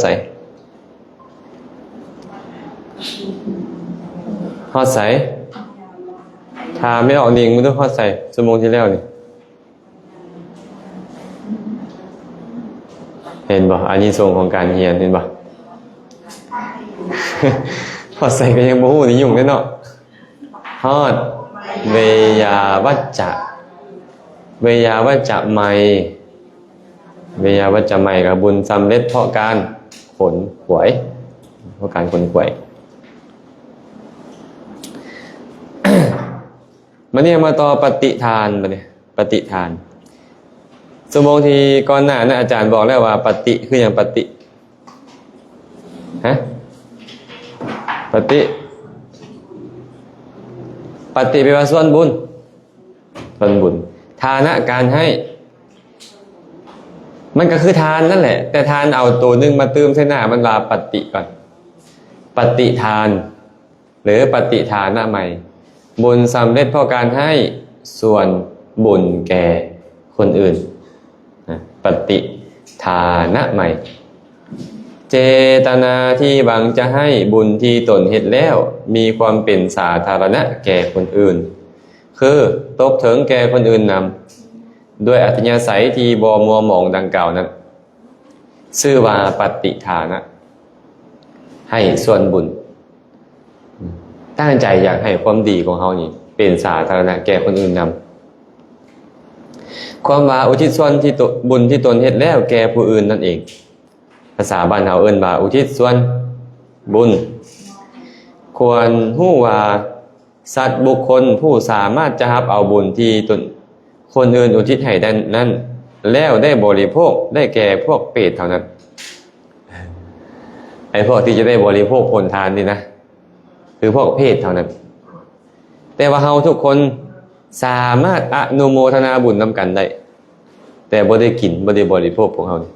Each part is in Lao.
ໃສ? ຮອດໃສ? ຖາມແມ່ອອກນິງເບິ່ງດູ ຮອດໃສ? ຊົ່ວໂມງທີ່ແລ້ວນີ້ ເຫັນບໍ່? ອານິສົງຂອງການຮຽນ ເຫັນບໍ່? ຮອດໃສກໍຍັງບໍ່ຮູ້ນີ້ ຫຍຸ້ງເດ້ເນາະ. ຮອດເວຍາວັດຈະ ເວຍາວັດຈະໄມ ເວຍາວັດຈະໄມກໍບຸນສຳເລັດເພາະການຂົນຂວາຍ ເພາະການຂົນຂວາຍ. ບັດນີ້ເຮົາມາຕໍ່ປະຕິທານ ບັດນີ້ປະຕິທານ. ຊົ່ວໂມງທີ່ກ່ອນໜ້ານັ້ນ ອາຈານບອກແລ້ວວ່າປະຕິຄືຫຍັງ? ປະຕິ ຮະ? ປະຕິ ປະຕິແປວ່າສ່ວນບຸນ ສ່ວນບຸນ. ທານະ ການໃຫ້ ມັນກໍຄືທານນັ້ນແຫຼະ ແຕ່ທານເອົາໂຕໜຶ່ງມາຕື່ມໃສ່ໜ້າມັນວ່າປະຕິກ່ອນ. ປະຕິທານ ຫຼື ປະຕິທານະໃໝ່ ບຸນສຳເລັດເພາະການໃຫ້ສ່ວນບຸນແກ່ຄົນອື່ນ. ນະ ປະຕິທານະໃໝ່ ເຈຕະນາທີ່ຫວັງຈະໃຫ້ບຸນທີ່ຕົນເຮັດແລ້ວມີຄວາມເປັນສາທາລະນະແກ່ຄົນອື່ນ ຄືຕົກເຖິງແກ່ຄົນອື່ນນຳ ດ້ວຍອັດທະຍາໄສທີ່ບໍ່ມົວໝອງດັ່ງກ່າວນັ້ນ ຊື່ວ່າປະຕິທານະ ໃຫ້ສ່ວນບຸນ. ຕັ້ງໃຈຢາກໃຫ້ຄວາມດີຂອງເຮົານີ້ເປັນສາທາລະນະແກ່ຄົນອື່ນນຳ. ຄວາມວ່າອຸທິດສ່ວນທີ່ຕົນ ບຸນທີ່ຕົນເຮັດແລ້ວແກ່ຜູ້ອື່ນນັ້ນເອງ. ພາສາບ້ານເຮົາເອີ້ນວ່າອຸທິດສ່ວນບຸນ. ຄວນຮູ້ວ່າ ສັດບຸກຄົນຜູ້ສາມາດຈະຮັບເອົາບຸນທີ່ຕົນ ຄົນອື່ນອຸທິດໃຫ້ນັ້ນ ແລ້ວໄດ້ບໍລິໂພກໄດ້ແກ່ພວກເປດເທົ່ານັ້ນ. ໄອ້ພວກທີ່ຈະໄດ້ບໍລິໂພກຜົນທານນີ້ນະ ຄືພວກເປດເທົ່ານັ້ນ. ແຕ່ວ່າເຮົາທຸກຄົນສາມາດອະນຸໂມທະນາບຸນນຳກັນໄດ້ ແຕ່ບໍ່ໄດ້ກິນ ບໍ່ໄດ້ບໍລິໂພກພວກເຮົານີ້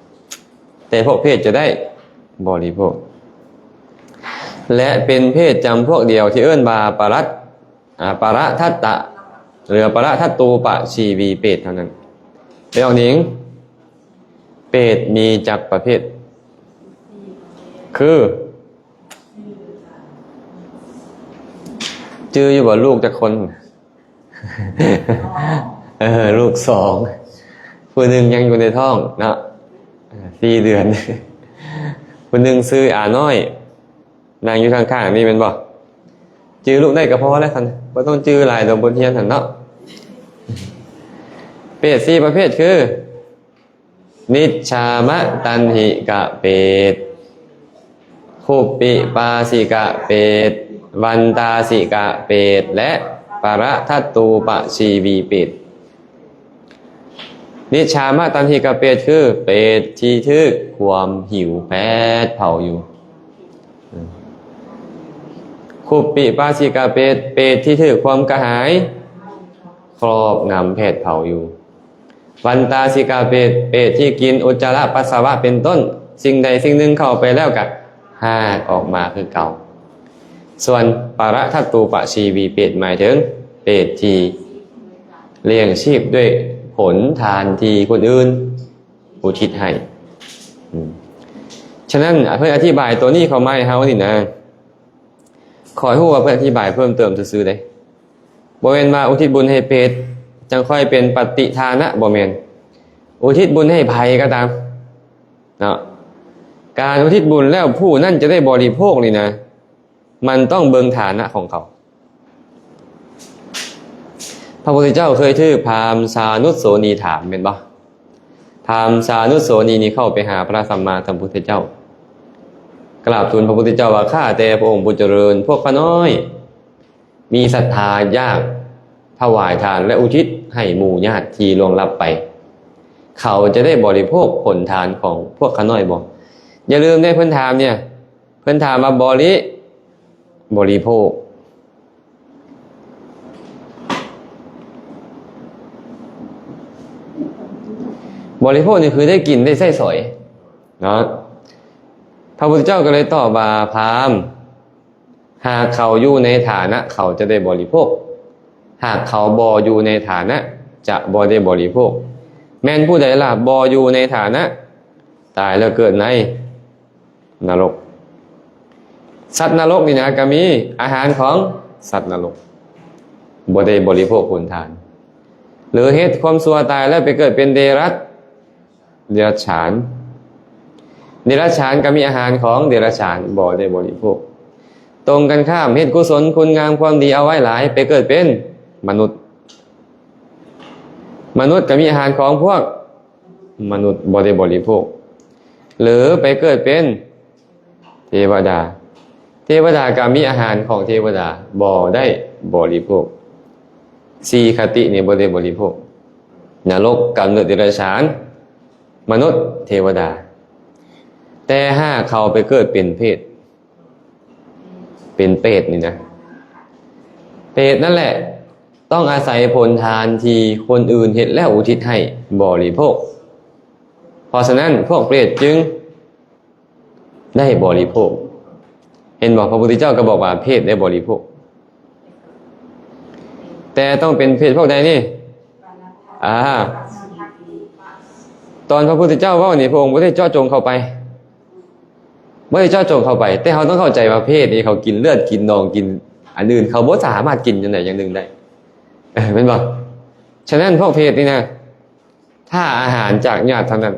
ແຕ່ພວກເປດຈະໄດ້ບໍລິໂພກ ແລະ ເປັນເປດຈຳພວກດຽວທີ່ເອີ້ນວ່າປະລັດ ອາ ປະລະທັດຕະ ຫຼື ປະລະທັດຕູປະຊີວີເປດເທົ່ານັ້ນ. ແມ່ອອກນິງ ເປດມີຈັກປະເພດ? ຄື ຈື່ຢູ່ບໍ່? ລູກຈັກຄົນ? ເອີ ລູກສອງ ຜູ້ໜຶ່ງຍັງຢູ່ໃນທ້ອງເນາະ ເອີ ສີ່ເດືອນ ຜູ້ໜຶ່ງຊື່ອານ້ອຍ ນັ່ງຢູ່ຂ້າງໆນີ້ແມ່ນບໍ່? ຈື່ລູກໄດ້ກໍພໍແລ້ວຊັ້ນ ບໍ່ຕ້ອງຈື່ຫຼາຍດອກ ບົດຮຽນຫັ້ນເນາະ. ເປດສີ່ປະເພດຄື ນິດຊາມະຕັນຫິກະເປດ, ຄຸບປິປາສິກະເປດ, ວັນຕາສິກະເປດ ແລະ ປະລະທັດຕູປະຊີວີເປດ. ນິດຊາມະຕັນຫິກະເປດ ຄືເປດທີ່ຖືກຄວາມຫິວແຜດເຜົາຢູ່. ຄຸບປິປາສິກະເປດ ເປດທີ່ຖືກຄວາມກະຫາຍຄອບງຳແຜດເຜົາຢູ່. ວັນຕາສິກະເປດ ເປດທີ່ກິນອຸດຈາລະປັດສະວະເປັນຕົ້ນ ສິ່ງໃດສິ່ງໜຶ່ງເຂົ້າໄປແລ້ວກະຮາກອອກມາຄືເກົ່າ. ສ່ວນປະລະທັດຕູປະຊີວີເປດ ໝາຍເຖິງເປດທີ່ລ້ຽງຊີບດ້ວຍຜົນທານທີ່ຄົນອື່ນອຸທິດໃຫ້. ອືມ ສະນັ້ນ ເພິ່ນອະທິບາຍໂຕນີ້ເຂົ້າມາໃຫ້ເຮົານີ້ນະ ຂ້ອຍຮູ້ວ່າເພິ່ນອະທິບາຍເພີ່ມເຕີມຊື່ໆເດ້. ບໍ່ແມ່ນວ່າອຸທິດບຸນໃຫ້ເປດ ຈັ່ງຄ່ອຍເປັນປະຕິທານະ ບໍ່ແມ່ນ. ອຸທິດບຸນໃຫ້ໃຜກໍຕາມເນາະ ການອຸທິດບຸນແລ້ວຜູ້ນັ້ນຈະໄດ້ບໍລິໂພກນີ້ນະ ມັນຕ້ອງເບິ່ງຖານະຂອງເຂົາ. ພະພຸດທະເຈົ້າເຄີຍຖືກພາມຊານຸດໂສນີຖາມແມ່ນບໍ່? ພາມຊານຸດໂສນີນີ້ເຂົ້າໄປຫາພະສຳມາສຳພຸດທະເຈົ້າ ກາບທູນພະພຸດທະເຈົ້າວ່າ ຂ້າແຕ່ພະອົງຜູ້ຈະເລີນ ພວກຂ້ານ້ອຍ ມີສັດທາຢາກຖວາຍທານ ແລະ ອຸທິດໃຫ້ໝູ່ຍາດທີ່ລ່ວງລັບໄປ ເຂົາຈະໄດ້ບໍລິໂພກຜົນທານຂອງພວກຂ້ານ້ອຍບໍ່? ຢ່າລືມເດ້ ເພິ່ນຖາມເນຍ ເພິ່ນຖາມວ່າບໍລິ ບໍລິໂພກ ບໍລິໂພກນີ້ຄືໄດ້ກິນໄດ້ໃຊ້ສອຍເນາະ. ພະພຸດທະເຈົ້າກໍເລີຍຕອບວ່າ ພາມ ຫາກເຂົາຢູ່ໃນຖານະ ເຂົາຈະໄດ້ບໍລິໂພກ, ຫາກເຂົາບໍ່ຢູ່ໃນຖານະ ຈະບໍ່ໄດ້ບໍລິໂພກ. ແມ່ນຜູ້ໃດລະບໍ່ຢູ່ໃນຖານະ ຕາຍແລ້ວເກີດໃນ ນະລົກ. ສັດນະລົກນີ້ນະ ກໍມີອາຫານຂອງສັດນະລົກ ບໍ່ໄດ້ບໍລິໂພກຜົນທານ ຫຼືເຮັດຄວາມຊົ່ວຕາຍແລ້ວໄປເກີດເປັນເດລັດ ເດລັດສານ. ເດລັດສານກໍມີອາຫານຂອງເດລັດສານ ບໍ່ໄດ້ບໍລິໂພກ. ຕົງກັນຂ້າມ ເຮັດກຸສົນຄຸນງາມຄວາມດີເອົາໄວ້ຫຼາຍ ໄປເກີດເປັນມະນຸດ. ມະນຸດກໍມີອາຫານຂອງພວກມະນຸດ ບໍ່ໄດ້ບໍລິໂພກ ຫຼືໄປເກີດເປັນເທວະດາ. ເທວະດາກໍມີອາຫານຂອງເທວະດາ ບໍ່ໄດ້ບໍລິໂພກ. ສີ່ຄະຕິນີ້ບໍ່ໄດ້ບໍລິໂພກ. ນະລົກ ກຳເນີດເດລັດສານ ມະນຸດ ເທວະດາ. ແຕ່ຫາກເຂົາໄປເກີດເປັນເຜດ ເປັນເປດນີ້ນະ ເປດນັ້ນແຫຼະຕ້ອງອາໄສຜົນທານທີ່ຄົນອື່ນເຮັດແລ້ວອຸທິດໃຫ້ບໍລິໂພກ. ເພາະສະນັ້ນພວກເປດຈຶ່ງໄດ້ບໍລິໂພກ. ເຫັນບໍ່? ພະພຸດທະເຈົ້າກໍບອກວ່າເຜດໄດ້ບໍລິໂພກ. ແຕ່ຕ້ອງເປັນເຜດພວກໃດນີ້? ອ່າ ຕອນພະພຸດທະເຈົ້າເວົ້ານີ້ ພະອົງບໍ່ໄດ້ເຈາະຈົງເຂົ້າໄປ ບໍ່ໄດ້ເຈາະຈົງເຂົ້າໄປ. ແຕ່ເຮົາຕ້ອງເຂົ້າໃຈວ່າເຜດນີ້ເຂົາກິນເລືອດ ກິນໜອງ ກິນອັນອື່ນ ເຂົາບໍ່ສາມາດກິນຢ່າງໃດຢ່າງໜຶ່ງໄດ້ ເອີ ແມ່ນບໍ່? ສະນັ້ນພວກເຜດນີ້ນະ ຖ້າອາຫານຈາກຍາດເທົ່ານັ້ນ.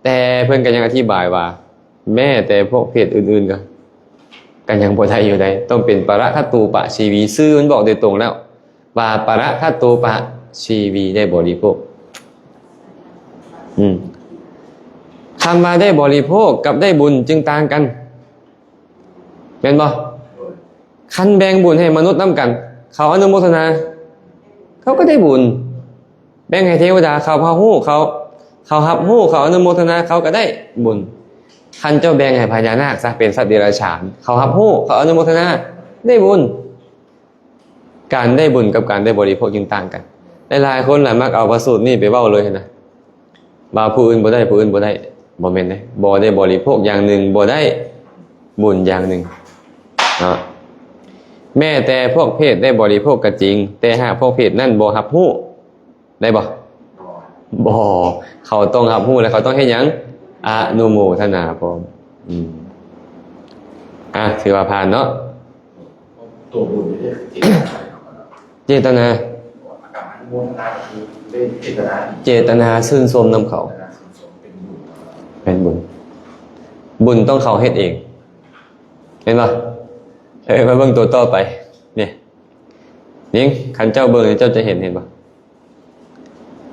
ແຕ່ເພິ່ນກໍຍັງອະທິບາຍວ່າ ແມ້ແຕ່ພວກເຜດອື່ນໆ ກໍ ກໍຍັງບໍ່ໄດ້ຢູ່ໃດ. ຕ້ອງເປັນປະທະຕູປະຊີວີ. ຊື່ມັນບອກໂດຍຕົງແລ້ວວ່າປະທະຕູປະຊີວີໄດ້ບໍລິໂພກ. ອືມ ຄຳວ່າໄດ້ບໍລິໂພກກັບໄດ້ບຸນຈຶ່ງຕ່າງກັນ. ແມ່ນບໍ່? ຄັນແບ່ງບຸນໃຫ້ມະນຸດນຳກັນ ເຂົາອະນຸໂມທະນາ ເຂົາກໍໄດ້ບຸນ. ແບ່ງໃຫ້ເທວະດາ ເຂົາຮັບຮູ້ ເຂົາ ເຂົາຮັບຮູ້ ເຂົາອະນຸໂມທະນາ ເຂົາກໍໄດ້ບຸນ. ຄັນເຈົ້າແບ່ງໃຫ້ພະຍານາກຊະ ເປັນສັດເດລັດສານ ເຂົາຮັບຮູ້ ເຂົາອະນຸໂມທະນາ ໄດ້ບຸນ. ການໄດ້ບຸນກັບການໄດ້ບໍລິໂພກຈຶ່ງຕ່າງກັນ. ຫຼາຍໆຄົນລະມັກເອົາພະສູດນີ້ໄປເວົ້າເລີຍຫັ້ນນະ ວ່າຜູ້ອື່ນບໍ່ໄດ້ ຜູ້ອື່ນບໍ່ໄດ້. ບໍ່ແມ່ນເດ້. ບໍ່ໄດ້ບໍລິໂພກຢ່າງໜຶ່ງ ບໍ່ໄດ້ບຸນຢ່າງໜຶ່ງເນາະ. ແມ້ແຕ່ພວກເຜດໄດ້ບໍລິໂພກກໍຈິງ, ແຕ່ຫາກພວກເຜດນັ້ນບໍ່ຮັບຮູ້ ໄດ້ບໍ່? ບໍ່. ເຂົາຕ້ອງຮັບຮູ້ ແລະ ເຂົາຕ້ອງເຮັດຫຍັງ? ອະນຸໂມທະນາພ້ອມ. ອືມ ອ່ະ ຖືວ່າຜ່ານເນາະ. ຕົວບຸນນີ້ເດ ເຈຕະນາ ເຈຕະນາ ອາການອະນຸໂມທະນາກໍຄືເປັນເຈຕະນາ ເຈຕະນາຊື່ນຊົມນຳເຂົາ ເປັນບຸນ ເປັນບຸນ. ບຸນຕ້ອງເຂົາເຮັດເອງ ເຫັນບໍ່? ເອີ ມາເບິ່ງຕົວຕໍ່ໄປນີ້. ນີ້ ຄັນເຈົ້າເບິ່ງ ເຈົ້າຈະເຫັນ ເຫັນບໍ່?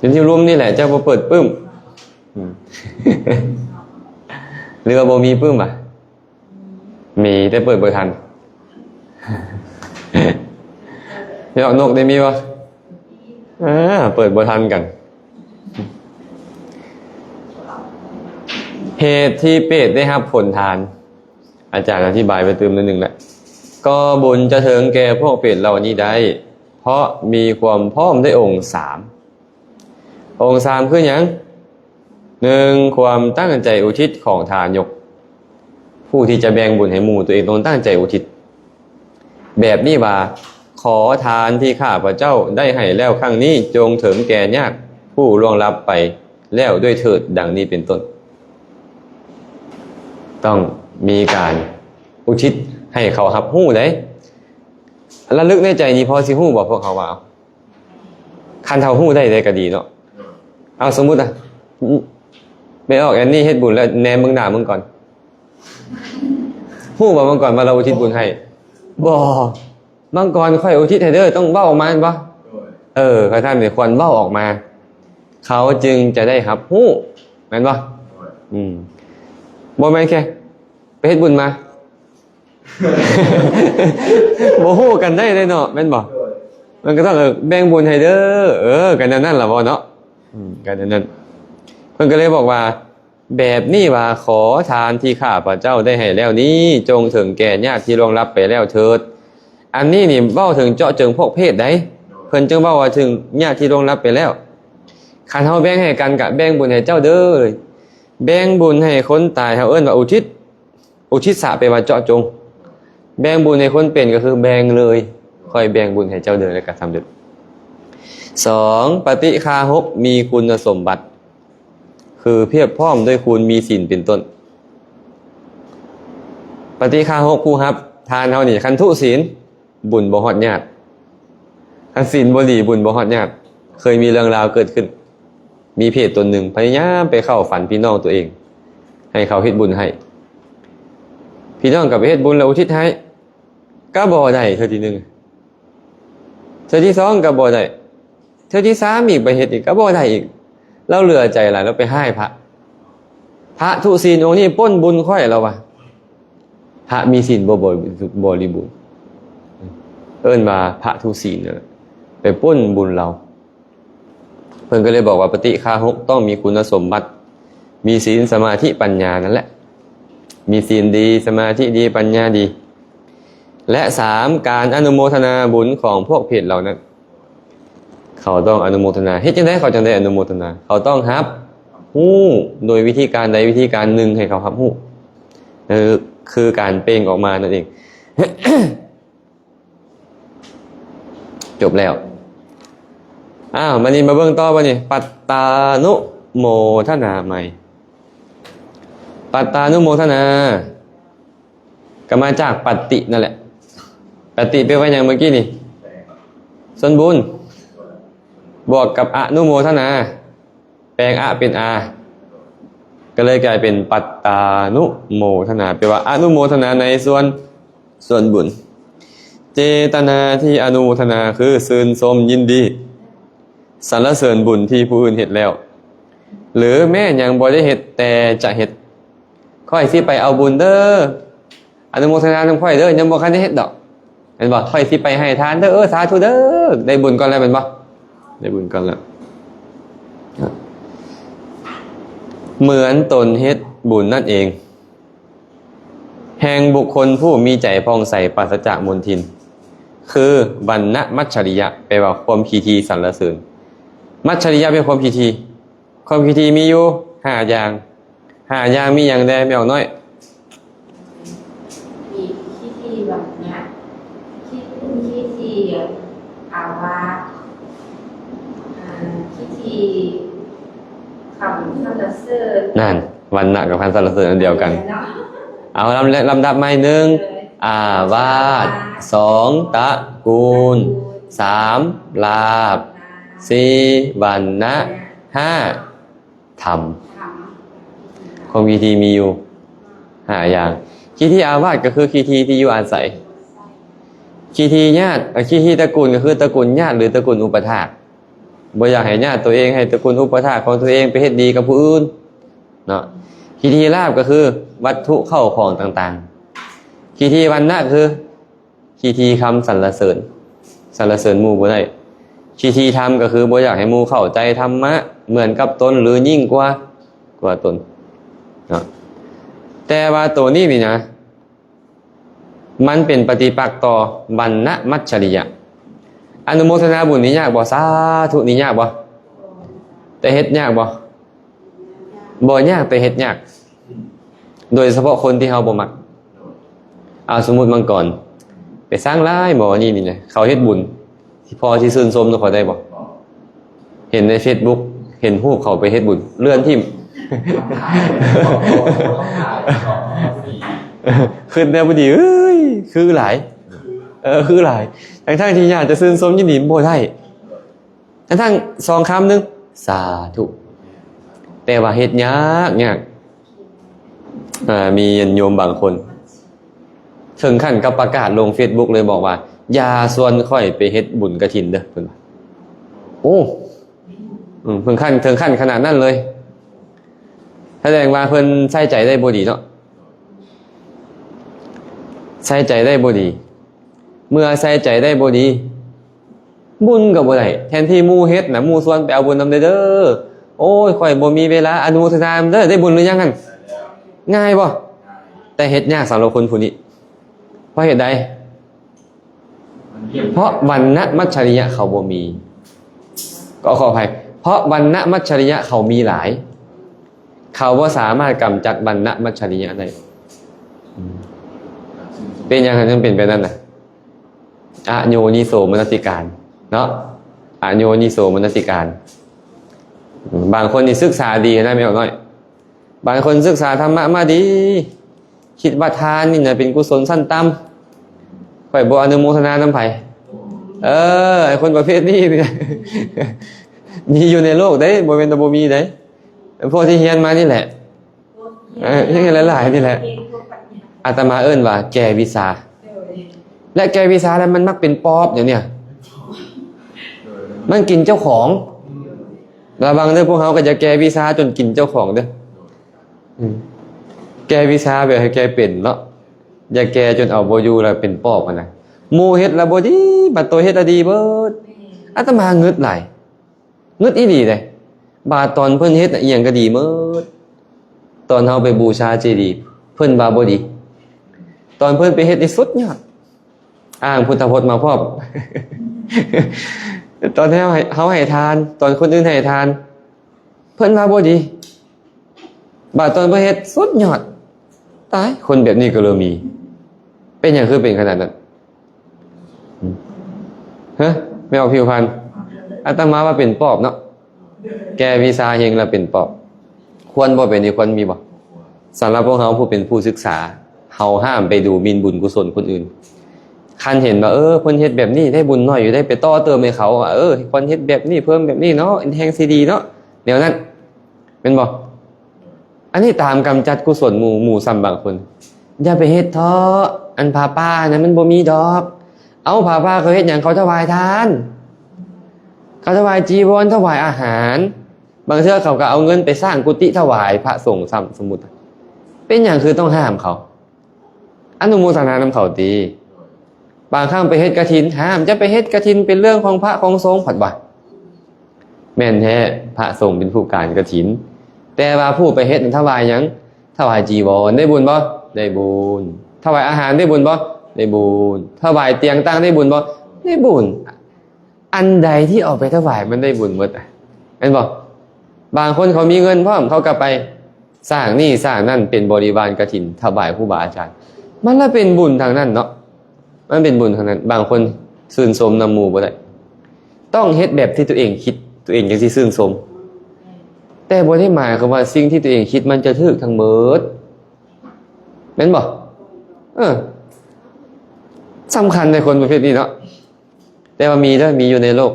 ຢູ່ທີ່ລຸ່ມນີ້ແຫຼະ ເຈົ້າບໍ່ເປີດປຶ້ມ. ອືມ ຫຼືວ່າບໍ່ມີປຶ້ມຫວາ? ມີ ແຕ່ເປີດບໍ່ທັນ. ຍອກນົກໄດ້ມີບໍ່? ເອີ ເປີດບໍ່ທັນກັນ. ເຫດທີ່ເປດໄດ້ຮັບຜົນທານ ອາຈານອະທິບາຍໄປຕື່ມໜ້ອຍໜຶ່ງແຫຼະ. ກໍບຸນຈະເຖິງແກ່ພວກເປດເຫຼົ່ານີ້ໄດ້ ເພາະມີຄວາມພ້ອມດ້ວຍອົງສາມ. ອົງສາມຄືຫຍັງ? ໜຶ່ງ ຄວາມຕັ້ງໃຈອຸທິດຂອງທານຍົກ. ຜູ້ທີ່ຈະແບ່ງບຸນໃຫ້ໝູ່ ຕົວເອງຕ້ອງຕັ້ງໃຈອຸທິດແບບນີ້ວ່າ ຂໍທານທີ່ຂ້າພະເຈົ້າໄດ້ໃຫ້ແລ້ວຄັ້ງນີ້ ຈົ່ງເຖິງແກ່ຍາດຜູ້ລ່ວງລັບໄປແລ້ວດ້ວຍເຖີດ, ດັ່ງນີ້ເປັນຕົ້ນ. ຕ້ອງມີການອຸທິດໃຫ້ເຂົາຮັບຮູ້ເດ້. ລະລຶກໃນໃຈນີ້ ພໍຊິຮູ້ບໍ່ພວກເຮົາວ່າ ຄັນເຮົາຮູ້ໄດ້ ໄດ້ກໍດີເນາະ. ເອົາ ສົມມຸດນະ ແມ່ອອກແອນນີ້ເຮັດບຸນແລ້ວແນມເບິ່ງໜ້າມັງກ່ອນ ຮູ້ບໍ່ມັງກ່ອນວ່າລາວອຸທິດບຸນໃຫ້? ບໍ່. ມັງກ່ອນຂ້ອຍອຸທິດໃຫ້ເດີ ຕ້ອງເວົ້າອອກມາແມ່ນບໍ່? ເອີ ຄັນຊັ້ນນີ້ຄວນເວົ້າອອກມາ ເຂົາຈຶ່ງຈະໄດ້ຮັບຮູ້ ແມ່ນບໍ່? ອືມ ບໍ່ແມ່ນແຄ່ໄປເຮັດບຸນມາ ບໍ່ຮູ້ກັນໄດ້ເດ້ເນາະ ແມ່ນບໍ່? ມັນກໍຕ້ອງ ເອີ ແບ່ງບຸນໃຫ້ເດີ ເອີ ກັນແນວນັ້ນລະບໍ່ເນາະ. ອືມ ກັນແນວນັ້ນ ເພິ່ນກໍເລີຍບອກວ່າ ແບບນີ້ວ່າ ຂໍທານທີ່ຂ້າພະເຈົ້າໄດ້ໃຫ້ແລ້ວນີ້ ຈົ່ງເຖິງແກ່ຍາດທີ່ລ່ວງລັບໄປແລ້ວເທີດ. ອັນນີ້ນີ້ເວົ້າເຖິງເຈາະເຈີງພວກເຜດໃດ໋ ເພິ່ນຈຶ່ງເວົ້າວ່າເຖິງຍາດທີ່ລ່ວງລັບໄປແລ້ວ. ຄັນເຮົາແບ່ງໃຫ້ກັນ ກະແບ່ງບຸນໃຫ້ເຈົ້າເດີ. ແບ່ງບຸນໃຫ້ຄົນຕາຍ ເຮົາເອີ້ນວ່າອຸທິດ. ອຸທິດສະ ແປວ່າເຈາະຈົງ. ແບ່ງບຸນໃຫ້ຄົນເປັນ ກໍຄືແບ່ງເລີຍ. ຂ້ອຍແບ່ງບຸນໃຫ້ເຈົ້າເດີ ແລ້ວກໍສຳເລັດ. ສອງ ປະຕິຄາຫົກ ມີຄຸນນະສົມບັດ ຄືພຽບພ້ອມດ້ວຍຄູນມີສິນເປັນຕົ້ນ. ປະຕິຄາຫົກຜູ້ຮັບທານເຮົານີ້ ຄັນທຸສິນ ບຸນບໍ່ຮອດຍາດ, ຄັນສິນບໍ່ດີ ບຸນບໍ່ຮອດຍາດ. ເຄີຍມີເລື່ອງລາວເກີດຂຶ້ນ ມີເຜດຕົນໜຶ່ງພະຍາຍາມໄປເຂົ້າຝັນພີ່ນ້ອງຕົວເອງ ໃຫ້ເຂົາເຮັດບຸນໃຫ້, ພີ່ນ້ອງກໍໄປເຮັດບຸນແລ້ວອຸທິດໃຫ້ ກໍບໍ່ໄດ້ເທື່ອທີໜຶ່ງ. ເທື່ອທີສອງກໍບໍ່ໄດ້, ເທື່ອທີສາມອີກ ໄປເຮັດອີກກໍບໍ່ໄດ້ອີກ. ລາວເຫຼືອໃຈຫຼາຍ ລາວໄປຮ້າຍພະ, ພະທຸສິນອົງນີ້ປົ້ນບຸນຂ້ອຍ ລາວວ່າ. ພະມີສິນບໍ່ບໍລິບູນ ເອີ້ນວ່າພະທຸສິນນັ້ນແຫຼະ ໄປປົ້ນບຸນລາວ. ເພິ່ນກໍເລີຍບອກວ່າ ປະຕິຄາຫົກຕ້ອງມີຄຸນສົມບັດ ມີສິນ ສະມາທິ ປັນຍານັ້ນແຫຼະ, ມີສິນດີ ສະມາທິດີ ປັນຍາດີ. ແລະ ສາມ ການອະນຸໂມທະນາບຸນຂອງພວກເຜດເຫຼົ່ານັ້ນ ເຂົາຕ້ອງອະນຸໂມທະນາ. ເຮັດຈັ່ງໃດເຂົາຈັ່ງໄດ້ອະນຸໂມທະນາ? ເຂົາຕ້ອງຮັບຮູ້ໂດຍວິທີການໃດວິທີການໜຶ່ງ ໃຫ້ເຂົາຮັບຮູ້, ເອີ ຄືການເປັ່ງອອກມານັ້ນເອງ. ຈົບແລ້ວ. ອ້າວ ບາດນີ້ມາເບິ່ງຕໍ່ ບາດນີ້ ປັດຕານຸໂມທະນາໃໝ່. ປັດຕານຸໂມທະນາ ກໍມາຈາກປັດຕິນັ້ນແຫຼະ. ປັດຕິແປວ່າຫຍັງເມື່ອກີ້ນີ້? ສ່ວນບຸນ ບວກກັບອະນຸໂມທະນາ ແປງອະເປັນອາ ກໍເລີຍກາຍເປັນປັດຕານຸໂມທະນາ ແປວ່າອະນຸໂມທະນາໃນສ່ວນ ສ່ວນບຸນ. ເຈຕະນາທີ່ອະນຸໂມທະນາຄືຊື່ນຊົມຍິນດີ ສັນລະເສີນບຸນທີ່ຜູ້ອື່ນເຮັດແລ້ວ ຫຼືແມ້ຍັງບໍ່ໄດ້ເຮັດແຕ່ຈະເຮັດ. ຂ້ອຍຊິໄປເອົາບຸນເດີ້ ອະນຸໂມທະນານຳຂ້ອຍເດີ້ ຍັງບໍ່ທັນໄດ້ເຮັດດອກ ແມ່ນບໍ່? ຂ້ອຍຊິໄປໃຫ້ທານເດີ້ ເອີ ສາທຸເດີ້ ໄດ້ບຸນກ່ອນແລ້ວແມ່ນບໍ່? ໄດ້ບຸນກ່ອນແລ້ວ ເໝືອນຕົນເຮັດບຸນນັ້ນເອງ ແຫ່ງບຸກຄົນຜູ້ມີໃຈຜ່ອງໃສປາສະຈາກມົນທິນ ຄືວັນນະມັດຈະລິຍະ ແປວ່າຄວາມຂີ້ຖີ່ສັນລະເສີນ. ມັດຈະລິຍະແປວ່າຄວາມຂີ້ຖີ່. ຄວາມຂີ້ຖີ່ມີຢູ່ຫ້າຢ່າງ. ຫ້າຢ່າງມີຫຍັງແດ່ ແມ່ອອກນ້ອຍ? ມີຂີ້ຖີ່ວັນນະ, ຂີ້ ຂີ້ຖີ່ອາວາດ, ອ່າ ຂີ້ຖີ່ຄຳສັນລະເສີນ. ນັ້ນ ວັນນະກັບຄຳສັນລະເສີນອັນດຽວກັນ. ເນາະ ເອົາ ລຳ ລຳດັບໃໝ່ ໜຶ່ງ ເອີ ອາວາດ, ສອງ ຕະກູນ, ສາມ ລາບ, ສີ່ ວັນນະ, ຫ້າ ທຳ. ທຳ. ຄວາມຂີ້ຖີ່ມີຢູ່ຫ້າຢ່າງ. ຂີ້ຖີ່ອາວາດກໍຄືຂີ້ຖີ່ທີ່ຢູ່ອາໄສ. ຂີ້ຖີ່ຍາດ ເອີ ຂີ້ຖີ່ຕະກູນກໍຄືຕະກູນຍາດ ຫຼື ຕະກູນອຸປະຖາກ. ບໍ່ຢາກໃຫ້ຍາດຕົວເອງ ໃຫ້ຕະກູນອຸປະຖາກຂອງຕົວເອງໄປເຮັດດີກັບຜູ້ອື່ນເນາະ. ຂີ້ຖີ່ລາບກໍຄືວັດຖຸເຂົ້າຂອງຕ່າງໆ. ຂີ້ຖີ່ວັນນະຄື ຂີ້ຖີ່ຄຳສັນລະເສີນ ສັນລະເສີນໝູ່ບໍ່ໄດ້. ຂີ້ຖີ່ທຳກໍຄືບໍ່ຢາກໃຫ້ໝູ່ເຂົ້າໃຈທຳມະເໝືອນກັບຕົນ ຫຼື ຍິ່ງກວ່າ ກວ່າຕົນເນາະ. ແຕ່ວ່າໂຕນີ້ນີ້ນະ ມັນເປັນປະຕິປັກຕໍ່ວັນນະມັດຈະລິຍະ. ອະນຸໂມທະນາບຸນນີ້ຍາກບໍ່? ສາທຸນີ້ຍາກບໍ່? ແຕ່ເຮັດຍາກບໍ່? ບໍ່ຍາກ ແຕ່ເຮັດຍາກ ໂດຍສະເພາະຄົນທີ່ເຮົາບໍ່ມັກ. ເອົາ ສົມມຸດມັງກອນ ໄປສ້າງຫຼາຍໝໍນີ້ນີ້ນະ ເຂົາເຮັດບຸນ ພໍຊິຊື່ນຊົມນຳເຂົາໄດ້ບໍ່? ເຫັນໃນເຟສບຸກ ເຫັນຮູບເຂົາໄປເຮັດບຸນ ເລື່ອນຖິ້ມ ຄຶດແນວບໍ່ດີ ເອີຍ ຄືຫຼາຍ ເອີ ຄືຫຼາຍ ທັງໆທີ່ຢາກຈະຊື່ນຊົມຍິນດີບໍ່ໄດ້. ທັງສອງຄຳໜຶ່ງ ສາທຸ ແຕ່ວ່າເຮັດຍາກ ຍາກ. ເອີ ມີໂຍມບາງຄົນ ເຖິງຂັ້ນກັບປະກາດລົງເຟສບຸກເລີຍ ບອກວ່າ ຢ່າຊວນຂ້ອຍໄປເຮັດບຸນກະຖິນເດີ້ ເພິ່ນວ່າ. ໂອ້ ອືມ ເຖິງຂັ້ນ ເຖິງຂັ້ນຂະໜາດນັ້ນເລີຍ. ສະແດງວ່າເພິ່ນໃສ່ໃຈໄດ້ບໍ່ດີເນາະ ໃສ່ໃຈໄດ້ບໍ່ດີ. ເມື່ອໃສ່ໃຈໄດ້ບໍ່ດີ ບຸນກໍບໍ່ໄດ້. ແທນທີ່ໝູ່ເຮັດນະ ໝູ່ຊວນໄປເອົາບຸນນຳເດີ້ ໂອ້ຍ ຂ້ອຍບໍ່ມີເວລາ. ອະນຸໂມທະນານຳເດີ້ ໄດ້ບຸນຫຼືຍັງຫັ້ນ? ງ່າຍບໍ່? ແຕ່ເຮັດຍາກສຳລັບຄົນຜູ້ນີ້. ເພາະເຫດໃດ? ເພາະວັນນະມັດຈະລິຍະເຂົາບໍ່ມີ. ກໍຂໍອະໄພ ເພາະວັນນະມັດຈະລິຍະເຂົາມີຫຼາຍ ເຂົາບໍ່ສາມາດກຳຈັດວັນນະມັດຈະລິຍະໄດ້. ເປັນຫຍັງຈັ່ງເປັນແບບນັ້ນນະ? ອະໂຍນິໂສມະນະສິການເນາະ ອະໂຍນິໂສມະນະສິການ. ບາງຄົນນີ້ສຶກສາດີນະ ແມ່ນບໍ່ນ້ອຍ? ບາງຄົນສຶກສາທຳມະມາດີ ຄິດວ່າທານນີ້ນະເປັນກຸສົນຊັ້ນຕ່ຳ. ຂ້ອຍບໍ່ອະນຸໂມທະນານຳໃຜ. ເອີ ໄອ້ຄົນປະເພດນີ້ ມີຢູ່ໃນໂລກເດ້ ບໍ່ແມ່ນວ່າບໍ່ມີເດ້. ພວກທີ່ຮຽນມານີ້ແຫຼະ ເອີ ຍັງຫຼາຍໆນີ້ແຫຼະ ອາດຕະມາເອີ້ນວ່າແກ່ວິຊາ. ແລະ ແກ່ວິຊາແລ້ວມັນມັກເປັນປອບ ຢ່າງເນີ້ຍ ມັນກິນເຈົ້າຂອງ. ລະວັງເດີ ພວກເຮົາກໍຢ່າແກ່ວິຊາຈົນກິນເຈົ້າຂອງເດີ. ອືມ ແກ່ວິຊາແບບໃຫ້ແກ່ເປັນເນາະ ຢ່າແກ່ຈົນເອົາບໍ່ຢູ່ ແລ້ວເປັນປອບຫັ້ນນະ. ໝູ່ເຮັດລະບໍ່ດີ ບັດໂຕເຮັດລະດີເບີດ. ອາດຕະມາງຶດຫຼາຍ ງຶດອີ່ຫຼີເດ້. ບາດຕອນເພິ່ນເຮັດນະ ອີ່ຫຍັງກໍດີເໝິດ. ຕອນເຮົາໄປບູຊາເຈດີ ເພິ່ນວ່າບໍ່ດີ. ຕອນເພິ່ນໄປເຮັດນີ້ສຸດຍອດ ອ້າງພຸດທະພົດມາພ້ອມ. ຕອນເຮົາໃຫ້ ເຮົາໃຫ້ທານ ຕອນຄົນອື່ນໃຫ້ທານ ເພິ່ນວ່າບໍ່ດີ. ບາດຕອນເພິ່ນເຮັດສຸດຍອດ. ຕາຍ ຄົນແບບນີ້ກໍເລີຍມີ. ເປັນຫຍັງຄືເປັນຂະໜາດນັ້ນ? ຮະ ແມ່ອອກຜິວພັນ ອາດຕະມາວ່າເປັນປອບເນາະ. ແກ່ວິຊາເຮັງແລ້ວເປັນປອບ ຄວນບໍ່ເປັນນີ້ ຄວນມີບໍ່? ສຳລັບພວກເຮົາຜູ້ເປັນຜູ້ສຶກສາ ເຮົາຫ້າມໄປດູໝິ່ນບຸນກຸສົນຄົນອື່ນ. ຄັນເຫັນວ່າ ເອີ ເພິ່ນເຮັດແບບນີ້ໄດ້ບຸນໜ້ອຍຢູ່ເດ້ ໄປຕໍ່ເຕີມໃຫ້ເຂົາ ເອີ ຄວນເຮັດແບບນີ້ ເພີ່ມແບບນີ້ເນາະ ແຮ່ງຊິດີເນາະ ແນວນັ້ນ ແມ່ນບໍ່? ອັນນີ້ຕາມກຳຈັດກຸສົນໝູ່ ໝູ່ຊ້ຳບາງຄົນ. ຢ່າໄປເຮັດເຖາະ ອັນຜ້າປ່ານັ້ນມັນບໍ່ມີດອກ. ເອົາ ຜ້າປ່າເຂົາເຮັດຫຍັງ? ເຂົາຖວາຍທານ ເຂົາຖວາຍຈີວອນ ຖວາຍອາຫານ. ບາງເທື່ອເຂົາກໍເອົາເງິນໄປສ້າງກຸຕິຖວາຍພະສົງຊ້ຳ. ສົມມຸດ ເປັນຫຍັງຄືຕ້ອງຫ້າມເຂົາ? ອະນຸໂມທະນານຳເຂົາຕິ. ບາງຄັ້ງໄປເຮັດກະຖິນ ຫ້າມ ຢ່າໄປເຮັດກະຖິນ ເປັນເລື່ອງຂອງພະຂອງສົງ ພັດວ່າ. ແມ່ນແທ້ ພະສົງເປັນຜູ້ການກະຖິນ ແຕ່ວ່າຜູ້ໄປເຮັດນັ້ນຖວາຍຫຍັງ? ຖວາຍຈີວອນ ໄດ້ບຸນບໍ່? ໄດ້ບຸນ. ຖວາຍອາຫານໄດ້ບຸນບໍ່? ໄດ້ບຸນ. ຖວາຍຕຽງຕັ່ງໄດ້ບຸນບໍ່? ໄດ້ບຸນ. ອັນໃດທີ່ເອົາໄປຖວາຍມັນໄດ້ບຸນໝົດ ແມ່ນບໍ່? ບາງຄົນເຂົາມີເງິນພ້ອມ ເຂົາກໍໄປສ້າງນີ້ສ້າງນັ້ນ ເປັນບໍລິວານກະຖິນ ຖວາຍຄູບາອາຈານ ມັນລະເປັນບຸນທັງນັ້ນເນາະ. ມັນເປັນບຸນທັງນັ້ນ. ບາງຄົນຊື່ນຊົມນຳໝູ່ບໍ່ໄດ້ ຕ້ອງເຮັດແບບທີ່ຕົວເອງຄິດ ຕົວເອງຈັ່ງຊິຊື່ນຊົມ. ແຕ່ບໍ່ໄດ້ໝາຍຄວາມວ່າສິ່ງທີ່ຕົວເອງຄິດມັນຈະຖືກທັງໝົດ ແມ່ນບໍ່? ເອີ ສຳຄັນໃນຄົນປະເພດນີ້ເນາະ. ແຕ່ວ່າມີເດີ ມີຢູ່ໃນໂລກ.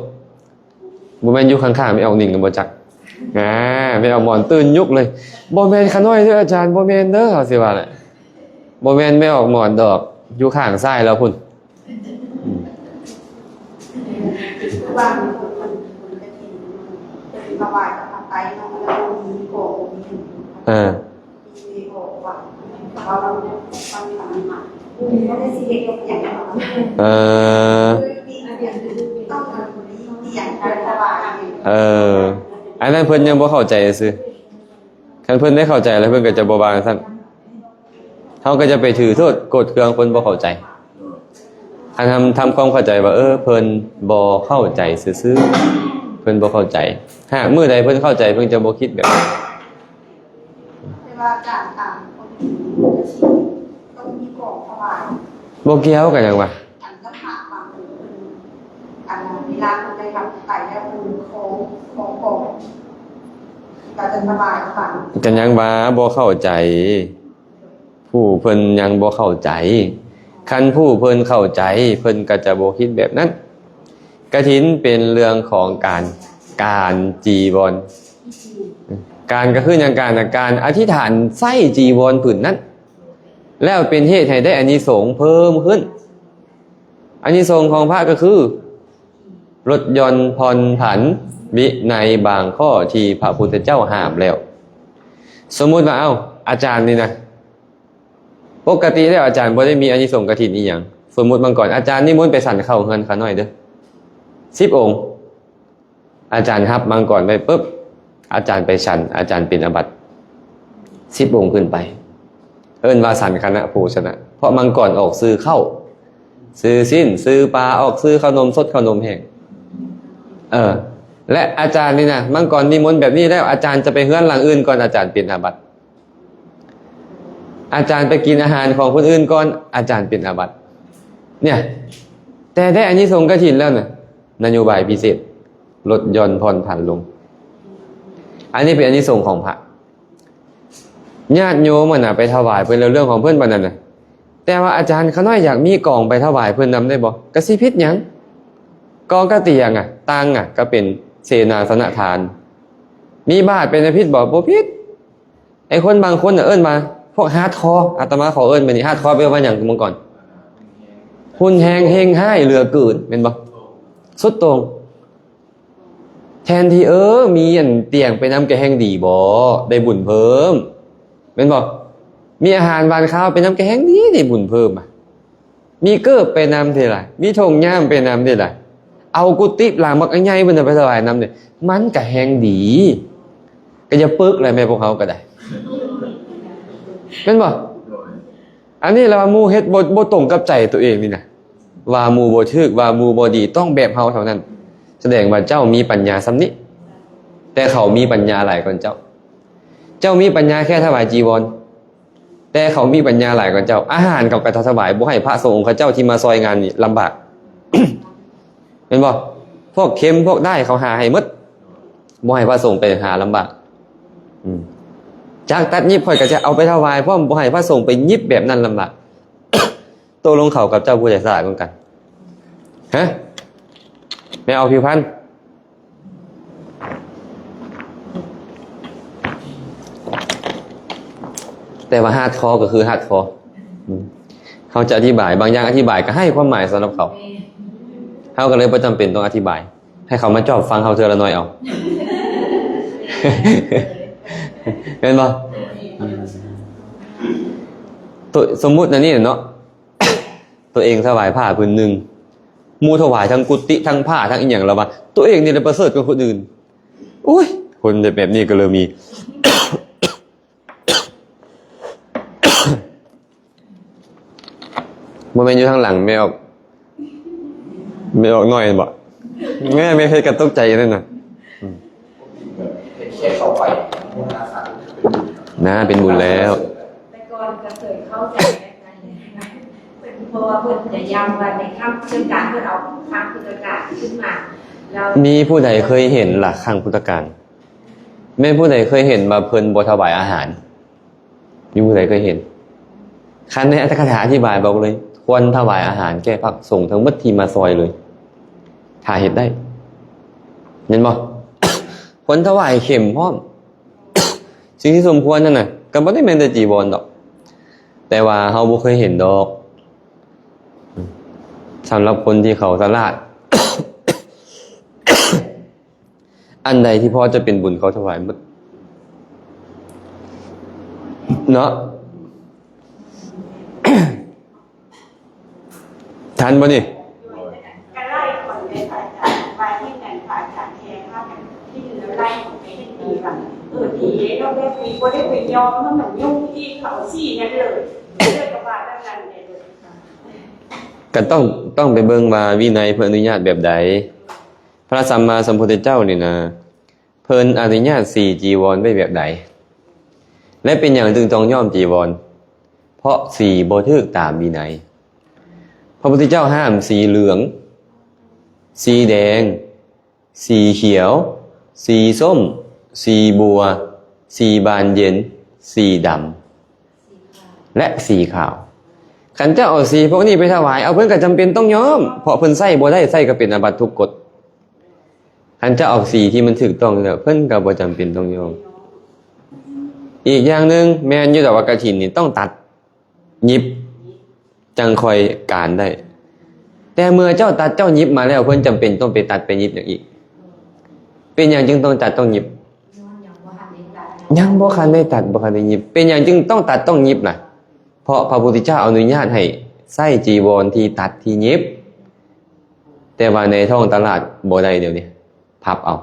ບໍ່ແມ່ນຢູ່ຂ້າງໆແມ່ອອກນິງກໍບໍ່ຈັກ. ອາ ແມ່ອອກໝອນຕື່ນຍຸກເລີຍ. ບໍ່ແມ່ນຂະນ້ອຍເດີອາຈານ ບໍ່ແມ່ນເດີ ເຮົາຊິວ່າແຫຼະ. ບໍ່ແມ່ນແມ່ອອກໝອນດອກ ຢູ່ຂ້າງຊ້າຍລາວພຸ້ນ. ອືມ ເອີ ເອີ ເອີ ອັນນັ້ນເພິ່ນຍັງບໍ່ເຂົ້າໃຈຊື່. ຄັນເພິ່ນໄດ້ເຂົ້າໃຈແລ້ວ ເພິ່ນກໍຈະບໍ່ວ່າຊັ້ນ. ເຮົາກໍຈະໄປຖືໂທດໂກດເຄືອງຄົນບໍ່ເຂົ້າໃຈ. ຄັນທຳ ທຳຄວາມເຂົ້າໃຈວ່າ ເອີ ເພິ່ນບໍ່ເຂົ້າໃຈຊື່ໆ ເພິ່ນບໍ່ເຂົ້າໃຈ. ຫາກມື້ໃດເພິ່ນເຂົ້າໃຈ ເພິ່ນຈະບໍ່ຄິດແບບນັ້ນ. ແຕ່ວ່າການຕາມຄົນອື່ນຕ້ອງມີກອງຖວາຍ. ບໍ່ກ່ຽວກັນຫຍັງວະ? ອັນກັບພະບາງອົງເພິ່ນ ອັນເວລາເພິ່ນໄດ້ຮັບໄປແລ້ວ ເພິ່ນຄອງ ຄອງກອງ ກໍຈະຖວາຍກັນ. ກໍຍັງວ່າບໍ່ເຂົ້າໃຈ. ຜູ້ເພິ່ນຍັງບໍ່ເຂົ້າໃຈ. ຄັນຜູ້ເພິ່ນເຂົ້າໃຈ ເພິ່ນກໍຈະບໍ່ຄິດແບບນັ້ນ. ກະຖິນເປັນເລື່ອງຂອງການ ການຈີວອນ. ການກໍຄືຫຍັງ? ການນະ ການອະທິຖານໃຊ້ຈີວອນຜືນນັ້ນ ແລ້ວເປັນເຫດໃຫ້ໄດ້ອານິສົງເພີ່ມຂຶ້ນ. ອານິສົງຂອງພະກໍຄື ລົດຢ່ອນຜ່ອນຜັນວິໄນບາງຂໍ້ທີ່ພະພຸດທະເຈົ້າຫ້າມແລ້ວ. ສົມມຸດວ່າ ເອົ້າ ອາຈານນີ້ນະ ປົກກະຕິແລ້ວອາຈານບໍ່ໄດ້ມີອານິສົງກະຖິນອີ່ຫຍັງ. ສົມມຸດບາງກ່ອນ ອາຈານນິມົນໄປສັນເຂົ້າເຮືອນຂ້ານ້ອຍເດີ ສິບອົງ. ອາຈານຮັບມັງກອນໄວ້ປຶບ ອາຈານໄປສັນ ອາຈານເປັນອາບັດ ສິບອົງຂຶ້ນໄປ. ເອີ້ນວ່າສັນຄະນະໂພຊະນະ ເພາະມັງກອນອອກຊື່ເຂົ້າ ຊື່ຊີ້ນ ຊື່ປາ ອອກຊື່ເຂົ້າໜົມສົດ ເຂົ້າໜົມແຫ້ງ. ເອີ ແລະ ອາຈານນີ້ນະ ມັງກອນນິມົນແບບນີ້ແລ້ວ ອາຈານຈະໄປເຮືອນຫຼັງອື່ນກ່ອນ ອາຈານເປັນອາບັດ. ອາຈານໄປກິນອາຫານຂອງຄົນອື່ນກ່ອນ ອາຈານເປັນອາບັດ ເນຍ. ແຕ່ໄດ້ອານິສົງກະຖິນແລ້ວນະ ນະໂຍບາຍພິເສດ ລົດຢ່ອນຜ່ອນຜັນລົງ. ອັນນີ້ເປັນອານິສົງຂອງພະ. ຍາດໂຍມຫັ້ນນະ ໄປຖວາຍເພິ່ນແລ້ວເລື່ອງຂອງເພິ່ນປານນັ້ນນະ ແຕ່ວ່າອາຈານຂ້ານ້ອຍຢາກມີກອງໄປຖວາຍເພິ່ນນຳໄດ້ບໍ່? ກະຊິຜິດຫຍັງ? ກອງກະຕຽງອະ ຕັ່ງອະກະເປັນເສນາສະນະທານ ມີບາດເປັນຫຍັງຜິດບໍ່? ບໍ່ຜິດ. ໄອ້ຄົນບາງຄົນນະເອີ້ນວ່າພວກຮາດຄໍ ອາດຕະມາຂໍເອີ້ນແບບນີ້ ຮາດຄໍແປວ່າຫຍັງ? ເມື່ອກ່ອນ ຮຸນແຮງເຮັງຮ້າຍເຫຼືອເກີນ ແມ່ນບໍ່? ສຸດໂຕ່ງ. ແທນທີ່ ເອີ ມີອັນຕຽງໄປນຳກະແຮ່ງດີບໍ ໄດ້ບຸນເພີ່ມ ແມ່ນບໍ່? ມີອາຫານຫວານຄາວໄປນຳກະແຮ່ງດີ ໄດ້ບຸນເພີ່ມ ມີເກີບໄປນຳເດລະ ມີຖົງຍາມໄປນຳເດລະ ເອົາກຸຕິຫຼັງບັກໃຫຍ່ພຸ້ນນະໄປຖວາຍນຳເດ ມັນກະແຮ່ງດີ. ກະຢ່າປຶກແຫຼະແມ່ພວກເຮົາກະໄດ້ ແມ່ນບໍ່? ອັນນີ້ລະວ່າໝູ່ເຮັດບໍ່ ບໍ່ຕົງກັບໃຈໂຕເອງນີ້ນະ ວ່າໝູ່ບໍ່ຖືກ ວ່າໝູ່ບໍ່ດີ ຕ້ອງແບບເຮົາເທົ່ານັ້ນ ສະແດງວ່າເຈົ້າມີປັນຍາສ່ຳນີ້ ແຕ່ເຂົາມີປັນຍາຫຼາຍກວ່າເຈົ້າ. ເຈົ້າມີປັນຍາແຄ່ຖວາຍຈີວອນ ແຕ່ເຂົາມີປັນຍາຫຼາຍກວ່າເຈົ້າ. ອາຫານເຂົາກະຖວາຍ ບໍ່ໃຫ້ພະສົງອົງຄະເຈົ້າທີ່ມາຊ່ອຍງານນີ້ລຳບາກ ແມ່ນບໍ່? ພວກເຄັມພວກດ້າຍເຂົາຫາໃຫ້ໝົດ ບໍ່ໃຫ້ພະສົງໄປຫາລຳບາກ. ອືມ ຈັກຕັດຫຍິບຂ້ອຍກະຈະເອົາໄປຖວາຍພ້ອມ ບໍ່ໃຫ້ພະສົງໄປຫຍິບແບບນັ້ນລຳບາກ. ຕົກລົງເຂົາກັບເຈົ້າຜູ້ໃດສະຫຼາດກວ່າກັນ? ຮະ? ແມ່ອອກຜິວພັນ ແຕ່ວ່າຮາດຄໍກະຄືຮາດຄໍ ອືມ ເຮົາຈະອະທິບາຍ ບາງຢ່າງອະທິບາຍກະໃຫ້ຄວາມໝາຍສຳລັບເຂົາ ເຮົາກະເລີຍບໍ່ຈຳເປັນຕ້ອງອະທິບາຍ ໃຫ້ເຂົາມາຈອບຟັງເຮົາເທື່ອລະໜ້ອຍເອົາ ແມ່ນບໍ່? ອືມ ໂຕ ສົມມຸດອັນນີ້ເນາະ ໂຕເອງຖວາຍຜ້າຜືນໜຶ່ງ ໝູ່ຖວາຍທັງກຸຕິ ທັງຜ້າ ທັງອີ່ຫຍັງ ລະວ່າໂຕເອງນີ້ລະປະເສີດກວ່າຄົນອື່ນ. ໂອ້ຍ ຄົນແບບນີ້ກະເລີຍມີ ບໍ່ແມ່ນຢູ່ທາງຫຼັງແມ່ອອກ ແມ່ອອກນ້ອຍແມ່ນບໍ່? ແມ່ ແມ່ເຮັດກະຕົກໃຈນັ້ນນະ ອືມ ເຮັດແຄ່ເຂົ້າໄປ ນາ ເປັນບຸນແລ້ວ. ແຕ່ກ່ອນກະເຄີຍເຂົ້າໃຈແບບນັ້ນ ເພາະວ່າເພິ່ນຈະຢ້ຳວ່າໃນຄັ້ງພຸດທະການ ເພິ່ນເອົາຄັ້ງພຸດທະການຂຶ້ນມາ ແລ້ວ ມີຜູ້ໃດເຄີຍເຫັນລະຄັ້ງພຸດທະການ? ແມ່ນຜູ້ໃດເຄີຍເຫັນວ່າເພິ່ນບໍ່ຖວາຍອາຫານ? ມີຜູ້ໃດເຄີຍເຫັນ? ຄັນໃນອັດຖະກະຖາອະທິບາຍບອກເລີຍ ຄວນຖວາຍອາຫານແກ່ພະສົງທັງໝົດທີ່ມາຊ່ອຍເລີຍ ຖ້າເຮັດໄດ້ ແມ່ນບໍ່? ຄວນຖວາຍເຂັມພ້ອມ ສິ່ງທີ່ສົມຄວນນັ້ນນະ ກະບໍ່ໄດ້ແມ່ນແຕ່ຈີວອນດອກ ແຕ່ວ່າເຮົາບໍ່ເຄີຍເຫັນດອກ ສຳລັບຄົນທີ່ເຂົາສະຫຼາດ ອັນໃດທີ່ພໍຈະເປັນບຸນເຂົາຖວາຍໝົດເນາະ ທັນບໍ່ນີ້? ກະໄລ່ຄົນເດ້ພະອາຈານ ວ່າເຮັດຫຍັງພະອາຈານແຮງພາກັນກິນແລ້ວໄລ່ໄປເຮັດດີວ່າ ເອີ ດີເດ້ເນາະ ແບບນີ້ບໍ່ໄດ້ໄປຍອມໃຫ້ມັນຫຍຸ້ງອີກ ເຂົາຊີ້ນັ້ນເລີຍ ເລີຍກະວ່າແບບນັ້ນເດ້ ກະຕ້ອງ ຕ້ອງໄປເບິ່ງວ່າວິໄນເພິ່ນອະນຸຍາດແບບໃດ. ພະສຳມາສຳພຸດທະເຈົ້ານີ້ນະ ເພິ່ນອະນຸຍາດສີຈີວອນໄວ້ແບບໃດ ແລະ ເປັນຫຍັງຈຶ່ງຕ້ອງຍ້ອມຈີວອນ? ເພາະສີບໍ່ຖືກຕາມວິໄນ. ພະພຸດທະເຈົ້າຫ້າມສີເຫຼືອງ, ສີແດງ, ສີຂຽວ, ສີສົ້ມ, ສີບົວ, ສີບານເຢັນ, ສີດຳ ແລະ ສີຂາວ. ຄັນເຈົ້າເອົາສີພວກນີ້ໄປຖວາຍ ເອົາ ເພິ່ນກະຈຳເປັນຕ້ອງຍ້ອມ ເພາະເພິ່ນໃຊ້ບໍ່ໄດ້ ໃຊ້ກະເປັນອາບັດທຸກກົດ. ຄັນເຈົ້າເອົາສີທີ່ມັນຖືກຕ້ອງແລ້ວ ເພິ່ນກະບໍ່ຈຳເປັນຕ້ອງຍ້ອມ. ອີກຢ່າງໜຶ່ງ ແມ່ນຢູ່ດອກວ່າກະຖິນນີ້ຕ້ອງຕັດຫຍິບ ຈັ່ງຄ່ອຍການໄດ້ ແຕ່ເມື່ອເຈົ້າຕັດເຈົ້າຫຍິບມາແລ້ວ ເພິ່ນຈຳເປັນຕ້ອງໄປຕັດໄປຫຍິບຫຍັງອີກ? ເປັນຫຍັງຈຶ່ງຕ້ອງຕັດຕ້ອງຫຍິບ? ຍັງບໍ່ທັນໄດ້ຕັດ ບໍ່ທັນໄດ້ຫຍິບ. ເປັນຫຍັງຈຶ່ງຕ້ອງຕັດຕ້ອງຫຍິບລະ? ເພາະພະພຸດທະເຈົ້າອະນຸຍາດໃຫ້ໃຊ້ຈີວອນທີ່ຕັດທີ່ຫຍິບ ແຕ່ວ່າໃນທ້ອງຕະຫຼາດບໍ່ໄດ້ດຽວນີ້ ພັບເອົາ.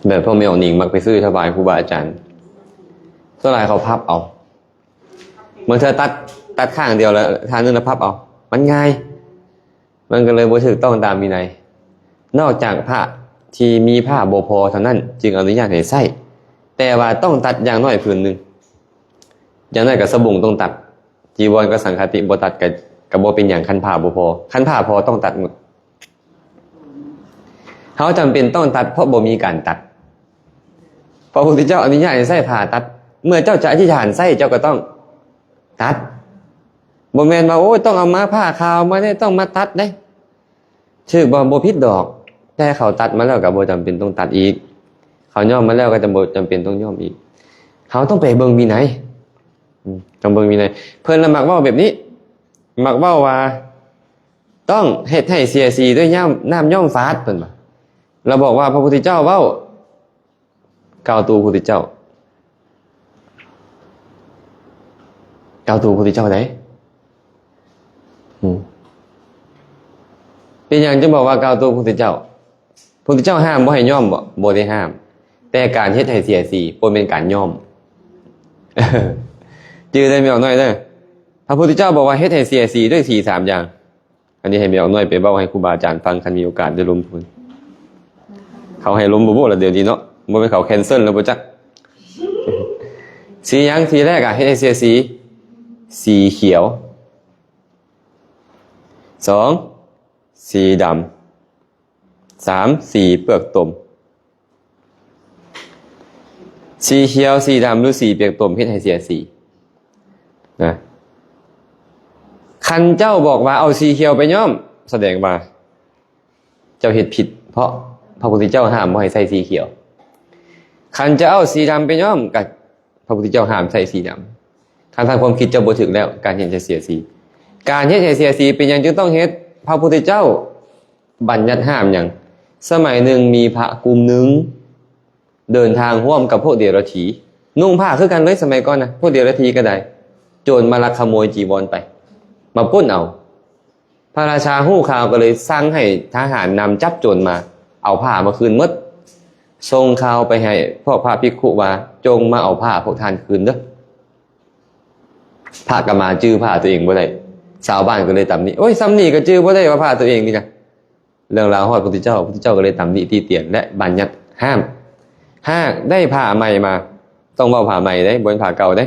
ແບບພວກແມ່ອອກນິງມັກໄປຊື້ຖວາຍຄູບາອາຈານ ສ່ວນຫຼາຍເຂົາພັບເອົາ. ບາງເທື່ອຕັດ ຕັດຂ້າງດຽວແລ້ວຂ້າງໜຶ່ງລະພັບເອົາ ມັນງ່າຍ ມັນກະເລີຍບໍ່ຖືກຕ້ອງຕາມວິໄນ. ນອກຈາກຜ້າທີ່ມີຜ້າບໍ່ພໍເທົ່ານັ້ນຈຶ່ງອະນຸຍາດໃຫ້ໃຊ້ ແຕ່ວ່າຕ້ອງຕັດຢ່າງໜ້ອຍຜືນໜຶ່ງ ຢ່າງໜ້ອຍກະສະບົງຕ້ອງຕັດ ຈີວອນກັບສັງຄະຕິບໍ່ຕັດກະ ກະບໍ່ເປັນຫຍັງ ຄັນຜ້າບໍ່ພໍ ຄັນຜ້າພໍຕ້ອງຕັດໝົດ. ເຮົາຈຳເປັນຕ້ອງຕັດ ເພາະບໍ່ມີການຕັດ. ພະພຸດທະເຈົ້າອະນຸຍາດໃຫ້ໃຊ້ຜ້າຕັດ ເມື່ອເຈົ້າຈະອະທິຖານໃຊ້ ເຈົ້າກໍຕ້ອງຕັດ. ບໍ່ແມ່ນວ່າ ໂອ້ຍ ຕ້ອງເອົາມາ ຜ້າຂາວມາເດ້ ຕ້ອງມາຕັດເດ້. ຖືກບໍ່? ບໍ່ຜິດດອກ, ແຕ່ເຂົາຕັດມາແລ້ວກໍບໍ່ຈຳເປັນຕ້ອງຕັດອີກ, ເຂົາຍ້ອມມາແລ້ວກໍຈະບໍ່ຈຳເປັນຕ້ອງຍ້ອມອີກ. ເຮົາຕ້ອງໄປເບິ່ງວິໄນ, ອືມ ຕ້ອງເບິ່ງວິໄນ. ເພິ່ນລະມັກເວົ້າແບບນີ້, ມັກເວົ້າວ່າ ຕ້ອງເຮັດໃຫ້ເສຍສີດ້ວຍນ້ຳ ນ້ຳຍ້ອມຟາດ ເພິ່ນວ່າ. ລະບອກວ່າພະພຸດທະເຈົ້າເວົ້າ ກ່າວໂຕພະພຸດທະເຈົ້າ, ກ່າວໂຕພະພຸດທະເຈົ້າໃດ. ອືມ ເປັນຫຍັງຈຶ່ງບອກວ່າກ່າວໂຕພະພຸດທະເຈົ້າ? ພະພຸດທະເຈົ້າຫ້າມບໍ່ໃຫ້ຍ້ອມບໍ? ບໍ່ໄດ້ຫ້າມ, ແຕ່ການເຮັດໃຫ້ເສຍສີບໍ່ແມ່ນການຍ້ອມ. ຈື່ໄດ້ແມ່ອອກນ້ອຍເດີ, ພະພຸດທະເຈົ້າບອກວ່າເຮັດໃຫ້ເສຍສີດ້ວຍສີສາມຢ່າງ. ອັນນີ້ໃຫ້ແມ່ອອກນ້ອຍໄປເວົ້າໃຫ້ຄູບາອາຈານຟັງ ຄັນມີໂອກາດໄດ້ລົມພຸ້ນ. ເຂົາໃຫ້ລົມບໍ່ບຸລະດຽວນີ້ເນາະ, ບໍ່ແມ່ນເຂົາແຄນເຊິນແລ້ວບໍ່ຈັກ. ສີຫຍັງ? ສີແລກອະ ເຮັດໃຫ້ເສຍສີ, ສີຂຽວ. ສອງ ສີດຳ. ສາມ ສີເປືອກຕົມ. ສີຂຽວ ສີດຳ ຫຼື ສີເປືອກຕົມ ເຮັດໃຫ້ເສຍສີນະ. ຄັນເຈົ້າບອກວ່າເອົາສີຂຽວໄປຍ້ອມ ສະແດງວ່າເຈົ້າເຮັດຜິດ, ເພາະພະພຸດທະເຈົ້າຫ້າມບໍ່ໃຫ້ໃຊ້ສີຂຽວ. ຄັນຈະເອົາສີດຳໄປຍ້ອມ ກະ ພະພຸດທະເຈົ້າຫ້າມໃຊ້ສີດຳ. ຄັນທາງຄວາມຄິດເຈົ້າບໍ່ຖືກແລ້ວ, ການເຮັດໃຫ້ເສຍສີ. ການເຮັດໃຫ້ເສຍສີເປັນຫຍັງຈຶ່ງຕ້ອງເຮັດ? ພະພຸດທະເຈົ້າບັນຍັດຫ້າມຫຍັງ? ສະໄໝໜຶ່ງມີພະກຸ່ມໜຶ່ງເດີນທາງຮ່ວມກັບພວກເດລະຖີ, ນຸ່ງຜ້າຄືກັນເລີຍສະໄໝກ່ອນນະ, ພວກເດລະຖີກໍໄດ້, ໂຈນມາລັກຂະໂມຍຈີວອນໄປ, ມາປຸ້ນເອົາ. ພະລາຊາຮູ້ຂ່າວກໍເລີຍສັ່ງໃຫ້ທະຫານນຳຈັບໂຈນມາ, ເອົາຜ້າມາຄືນໝົດ, ສົ່ງຂ່າວໄປໃຫ້ພວກພະພິກຂຸວ່າ ຈົ່ງມາເອົາຜ້າພວກທ່ານຄືນເດີ. ພະກໍມາຈື່ຜ້າຕົວເອງບໍ່ໄດ້, ຊາວບ້ານກໍເລີຍຕຳໜິ, ໂອ້ຍ ຊ່ຳນີ້ກໍຈື່ບໍ່ໄດ້ວ່າຜ້າຕົວເອງນີ້ນະ. ເລື່ອງລາວຮອດພະພຸດທະເຈົ້າ, ພະພຸດທະເຈົ້າກໍເລີຍຕຳໜິຕິຕຽນ ແລະ ບັນຍັດຫ້າມ. ຫາກໄດ້ຜ້າໃໝ່ມາ, ຕ້ອງເວົ້າຜ້າໃໝ່ເດ້, ບໍ່ແມ່ນຜ້າເກົ່າເດ້.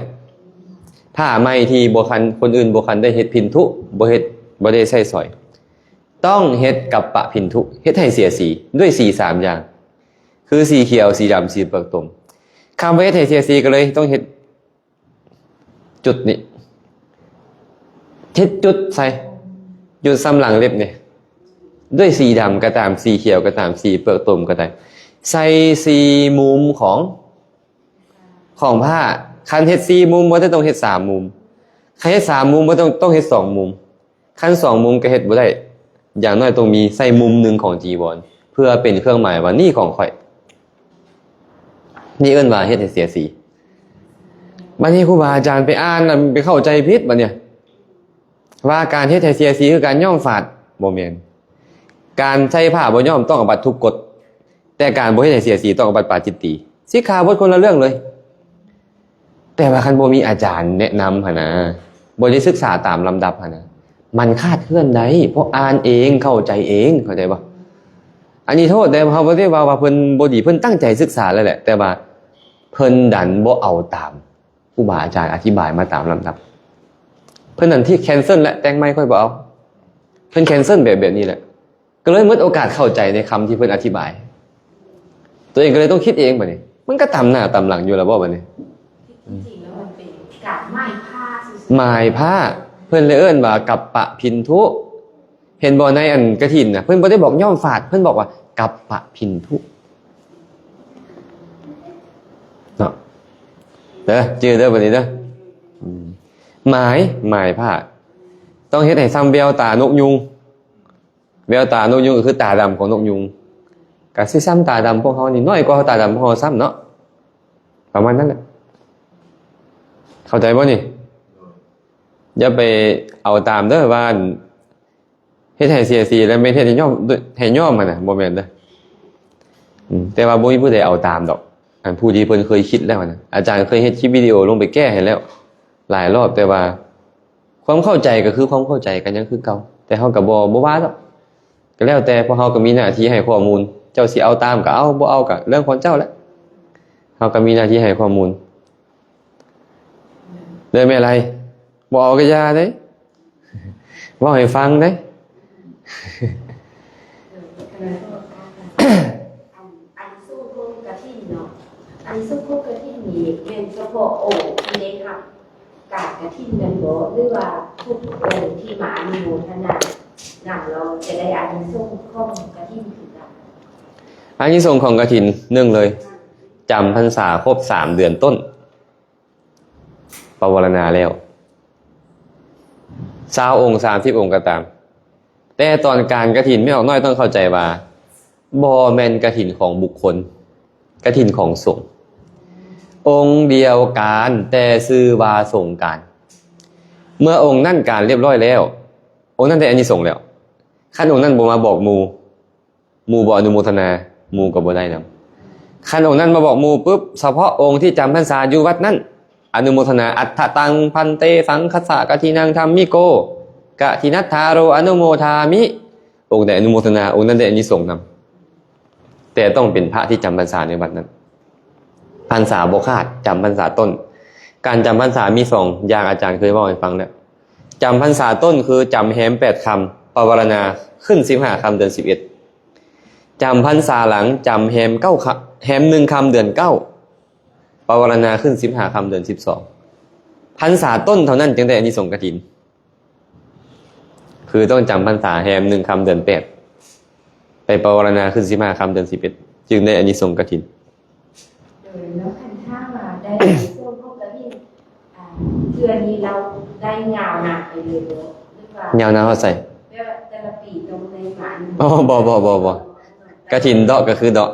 ຜ້າໃໝ່ທີ່ບໍ່ຄັນ, ຄົນອື່ນບໍ່ຄັນໄດ້ເຮັດພິນທຸ, ບໍ່ເຮັດ, ບໍ່ໄດ້ໃຊ້ສອຍ, ຕ້ອງເຮັດກັບປະພິນທຸ, ເຮັດໃຫ້ເສຍສີດ້ວຍສີສາມຢ່າງ, ຄືສີຂຽວ, ສີດຳ, ສີເປືອກຕົມ. ຄຳວ່າເຮັດໃຫ້ເສຍສີກໍເລີຍຕ້ອງເຮັດ ຈຸດນີ້, ເຮັດຈຸດໃສ່, ຈຸດສ່ຳຫຼັງເລັບນີ້, ດ້ວຍສີດຳກໍຕາມ, ສີຂຽວກໍຕາມ, ສີເປືອກຕົມກໍໄດ້, ໃສ່ສີ່ມຸມຂອງ, ຂອງຜ້າ. ຄັນເຮັດສີ່ມຸມບໍ່ໄດ້, ຕ້ອງເຮັດສາມມຸມ. ຄັນເຮັດສາມມຸມບໍ່ໄດ້, ຕ້ອງ, ຕ້ອງເຮັດສອງມຸມ. ຄັນສອງມຸມກໍເຮັດບໍ່ໄດ້, ຢ່າງໜ້ອຍຕ້ອງມີໃສ່ມຸມໜຶ່ງຂອງຈີວອນ ເພື່ອເປັນເຄື່ອງໝາຍວ່ານີ້ຂອງຂ້ອຍ. ນີ້ເອີ້ນວ່າເຮັດໃຫ້ເສຍສີ. ບັດນີ້ຄູບາອາຈານໄປອ່ານ ແລ້ວໄປເຂົ້າໃຈຜິດບັດນີ້ ວ່າການເຮັດໃຫ້ເສຍສີຄືການຍ້ອມຟາດ. ບໍ່ແມ່ນ. ການໃສ່ຜ້າບໍ່ຍ້ອມຕ້ອງອາບັດທຸກກົດ, ແຕ່ການບໍ່ເຮັດໃຫ້ເສຍສີຕ້ອງອາບັດປາຈິດຕີ. ສິກຂາບົດຄົນລະເລື່ອງເລີຍ. ແຕ່ວ່າຄັນບໍ່ມີອາຈານແນະນຳຫັ້ນນະ, ບໍ່ໄດ້ສຶກສາຕາມລຳດັບຫັ້ນນະ, ມັນຄາດເຄື່ອນໄດ້, ເພາະອ່ານເອງ, ເຂົ້າໃຈເອງ, ເຂົ້າໃຈບໍ່? ອັນນີ້ໂທດເດ້, ເຮົາບໍ່ໄດ້ວ່າ, ວ່າເພິ່ນບໍ່ດີ, ເພິ່ນຕັ້ງໃຈສຶກສາແລ້ວແຫຼະ, ແຕ່ວ່າເພິ່ນດັນບໍ່ເອົາຕາມຄູບາອາຈານອະທິບາຍມາຕາມລຳດັບ. ເພິ່ນນັ້ນທີ່ແຄນເຊິນແຫຼະ, ແຕ່ງໃໝ່ຂ້ອຍບໍ່ເອົາ. ເພິ່ນແຄນເຊິນແບບ, ແບບນີ້ແຫຼະ. ກໍເລີຍໝົດໂອກາດເຂົ້າໃຈໃນຄຳທີ່ເພິ່ນອະທິບາຍ. ຕົວເອງກໍເລີຍຕ້ອງຄິດເອງບັດນີ້. ມັນກໍຕຳໜ້າຕຳຫຼັງຢູ່ແລ້ວບໍ່ບັດນີ້? ທີ່ຈິງແລ້ວມັນເປັນການໝາຍຜ້າຊື່ໆ. ໝາຍຜ້າ. ເພິ່ນເລີຍເອີ້ນວ່າກັບປະພິນທຸ. ເຫັນບໍ່ໃນອັນກະຖິນນະ, ເພິ່ນບໍ່ໄດ້ບອກຍ້ອມຟາດ, ເພິ່ນບອກວ່າກັບປະພິນທຸ. ເນາະ. ເດີ, ຈື່ເດີບັດນີ້ເດີ. ອືມ. ໝາຍ, ໝາຍຜ້າ. ຕ້ອງເຮັດໃຫ້ສ່ຳແວວຕານົກຍຸງ. ແວວຕານົກຍຸງກໍຄືຕາດຳຂອງນົກຍຸງ, ກໍຊິສ່ຳຕາດຳພວກເຮົານີ້, ນ້ອຍກວ່າຕາດຳພວກເຮົາຊ້ຳເນາະ, ປະມານນັ້ນແຫຼະ. ເຂົ້າໃຈບໍ່ນີ້? ຢ່າໄປເອົາຕາມເດີວ່າ ເຮັດໃຫ້ເສຍສີ ແລ້ວແມ່ນເຮັດໃຫ້ຍ້ອມ, ໃຫ້ຍ້ອມຫັ້ນນະ, ບໍ່ແມ່ນເດີ. ອືມ, ແຕ່ວ່າບໍ່ມີຜູ້ໃດເອົາຕາມດອກ, ອັນຜູ້ທີ່ເພິ່ນເຄີຍຄິດແລ້ວນະ. ອາຈານເຄີຍເຮັດຄລິບວິດີໂອລົງໄປແກ້ໃຫ້ແລ້ວຫຼາຍລອບ, ແຕ່ວ່າ ຄວາມເຂົ້າໃຈກໍຄືຄວາມເຂົ້າໃຈ, ກໍຍັງຄືເກົ່າ, ແຕ່ເຮົາກໍບໍ່, ບໍ່ວ່າດອກ, ກໍແລ້ວແຕ່. ພວກເຮົາກໍມີໜ້າທີ່ໃຫ້ຂໍ້ມູນ, ເຈົ້າຊິເອົາຕາມກໍເອົາ, ບໍ່ເອົາກໍເລື່ອງຂອງເຈົ້າແຫຼະ. ເຮົາກໍມີໜ້າທີ່ໃຫ້ຂໍ້ມູນ. ເດີແມ່ໄລ, ບໍ່ເອົາກໍຢ່າເດ້, ເວົ້າໃຫ້ຟັງເດ້. ອັນ ອັນນີ້ຊ່ວງໂຄງກະຖິນເນາະ, ອັນນີ້ຊ່ວງໂຄງກະຖິນນີ້ ແມ່ນສະເພາະອົງທີ່ໄດ້ຮັບການກະຖິນນັ້ນບໍ ຫຼືວ່າທຸກໆອົງທີ່ມາອະນຸໂມທະນານຳ ແລ້ວຈະໄດ້ອານິສົງຂອງກະຖິນຄືກັນ? ອານິສົງຂອງກະຖິນ ໜຶ່ງເລີຍ ຈຳພັນສາຄົບສາມເດືອນຕົ້ນ ປະວາລະນາແລ້ວ ຊາວອົງ ສາມສິບອົງກໍຕາມ ແຕ່ຕອນການກະຖິນ ແມ່ອອກນ້ອຍຕ້ອງເຂົ້າໃຈວ່າ ບໍ່ແມ່ນກະຖິນຂອງບຸກຄົນ ກະຖິນຂອງສົງ ອົງດຽວກັນ ແຕ່ຊື່ວ່າສົງການ. ເມື່ອອົງນັ້ນການລຽບຮ້ອຍແລ້ວ ອົງນັ້ນໄດ້ອານິສົງແລ້ວ. ຄັນອົງນັ້ນບໍ່ມາບອກໝູ່ ໝູ່ບໍ່ອະນຸໂມທະນາ ໝູ່ກໍບໍ່ໄດ້ນຳ. ຄັນອົງນັ້ນມາບອກໝູ່ປຶບ ສະເພາະອົງທີ່ຈຳພັນສາຢູ່ວັດນັ້ນ ອະນຸໂມທະນາ ອັດຖະຕັງ ພັນເຕ ສັງຄັດສະ ກະຖິນັງ ທຳມິໂກ ກະຖິນັດຖາໂຣ ອະນຸໂມທາມິ. ອົງໃດອະນຸໂມທະນາ ອົງນັ້ນໄດ້ອານິສົງນຳ. ແຕ່ຕ້ອງເປັນພະທີ່ຈຳພັນສາໃນວັດນັ້ນ. ພັນສາບໍ່ຂາດ ຈຳພັນສາຕົ້ນ. ການຈຳພັນສາມີສອງຢ່າງ ອາຈານເຄີຍເວົ້າໃຫ້ຟັງແລ້ວ. ຈຳພັນສາຕົ້ນຄືຈຳແຮມແປດຄ່ຳ ປະວາລະນາຂຶ້ນສິບຫ້າຄ່ຳເດືອນສິບເອັດ. ຈຳພັນສາຫຼັງ ຈຳແຮມເກົ້າຄ່ຳ ແຮມໜຶ່ງຄ່ຳເດືອນເກົ້າ ປະວາລະນາຂຶ້ນສິບຫ້າຄ່ຳເດືອນສິບສອງ. ພັນສາຕົ້ນເທົ່ານັ້ນຈຶ່ງໄດ້ອານິສົງກະຖິນ. ຄືຕ້ອງຈຳພັນສາແຮມໜຶ່ງຄ່ຳເດືອນແປດ ໄປປະວາລະນາຂຶ້ນສິບຫ້າຄ່ຳເດືອນສິບເອັດ ຈຶ່ງໄດ້ອານິສົງກະຖິນ. ໂດຍ ແລ້ວຄັນຖ້າວ່າໄດ້ອານິສົງຂອງກະຖິນ ອ່າ ເທື່ອນີ້ລາວໄດ້ຍາວນານໄປເລີຍບໍ່ ຫຼືວ່າຍາວນານຮອດໃສ? ແບບວ່າແຕ່ລະປີຕ້ອງໄດ້ມາ? ອໍ ບໍ່ ບໍ່ ບໍ່ ບໍ່ ກະຖິນເດາະກໍຄືເດາະ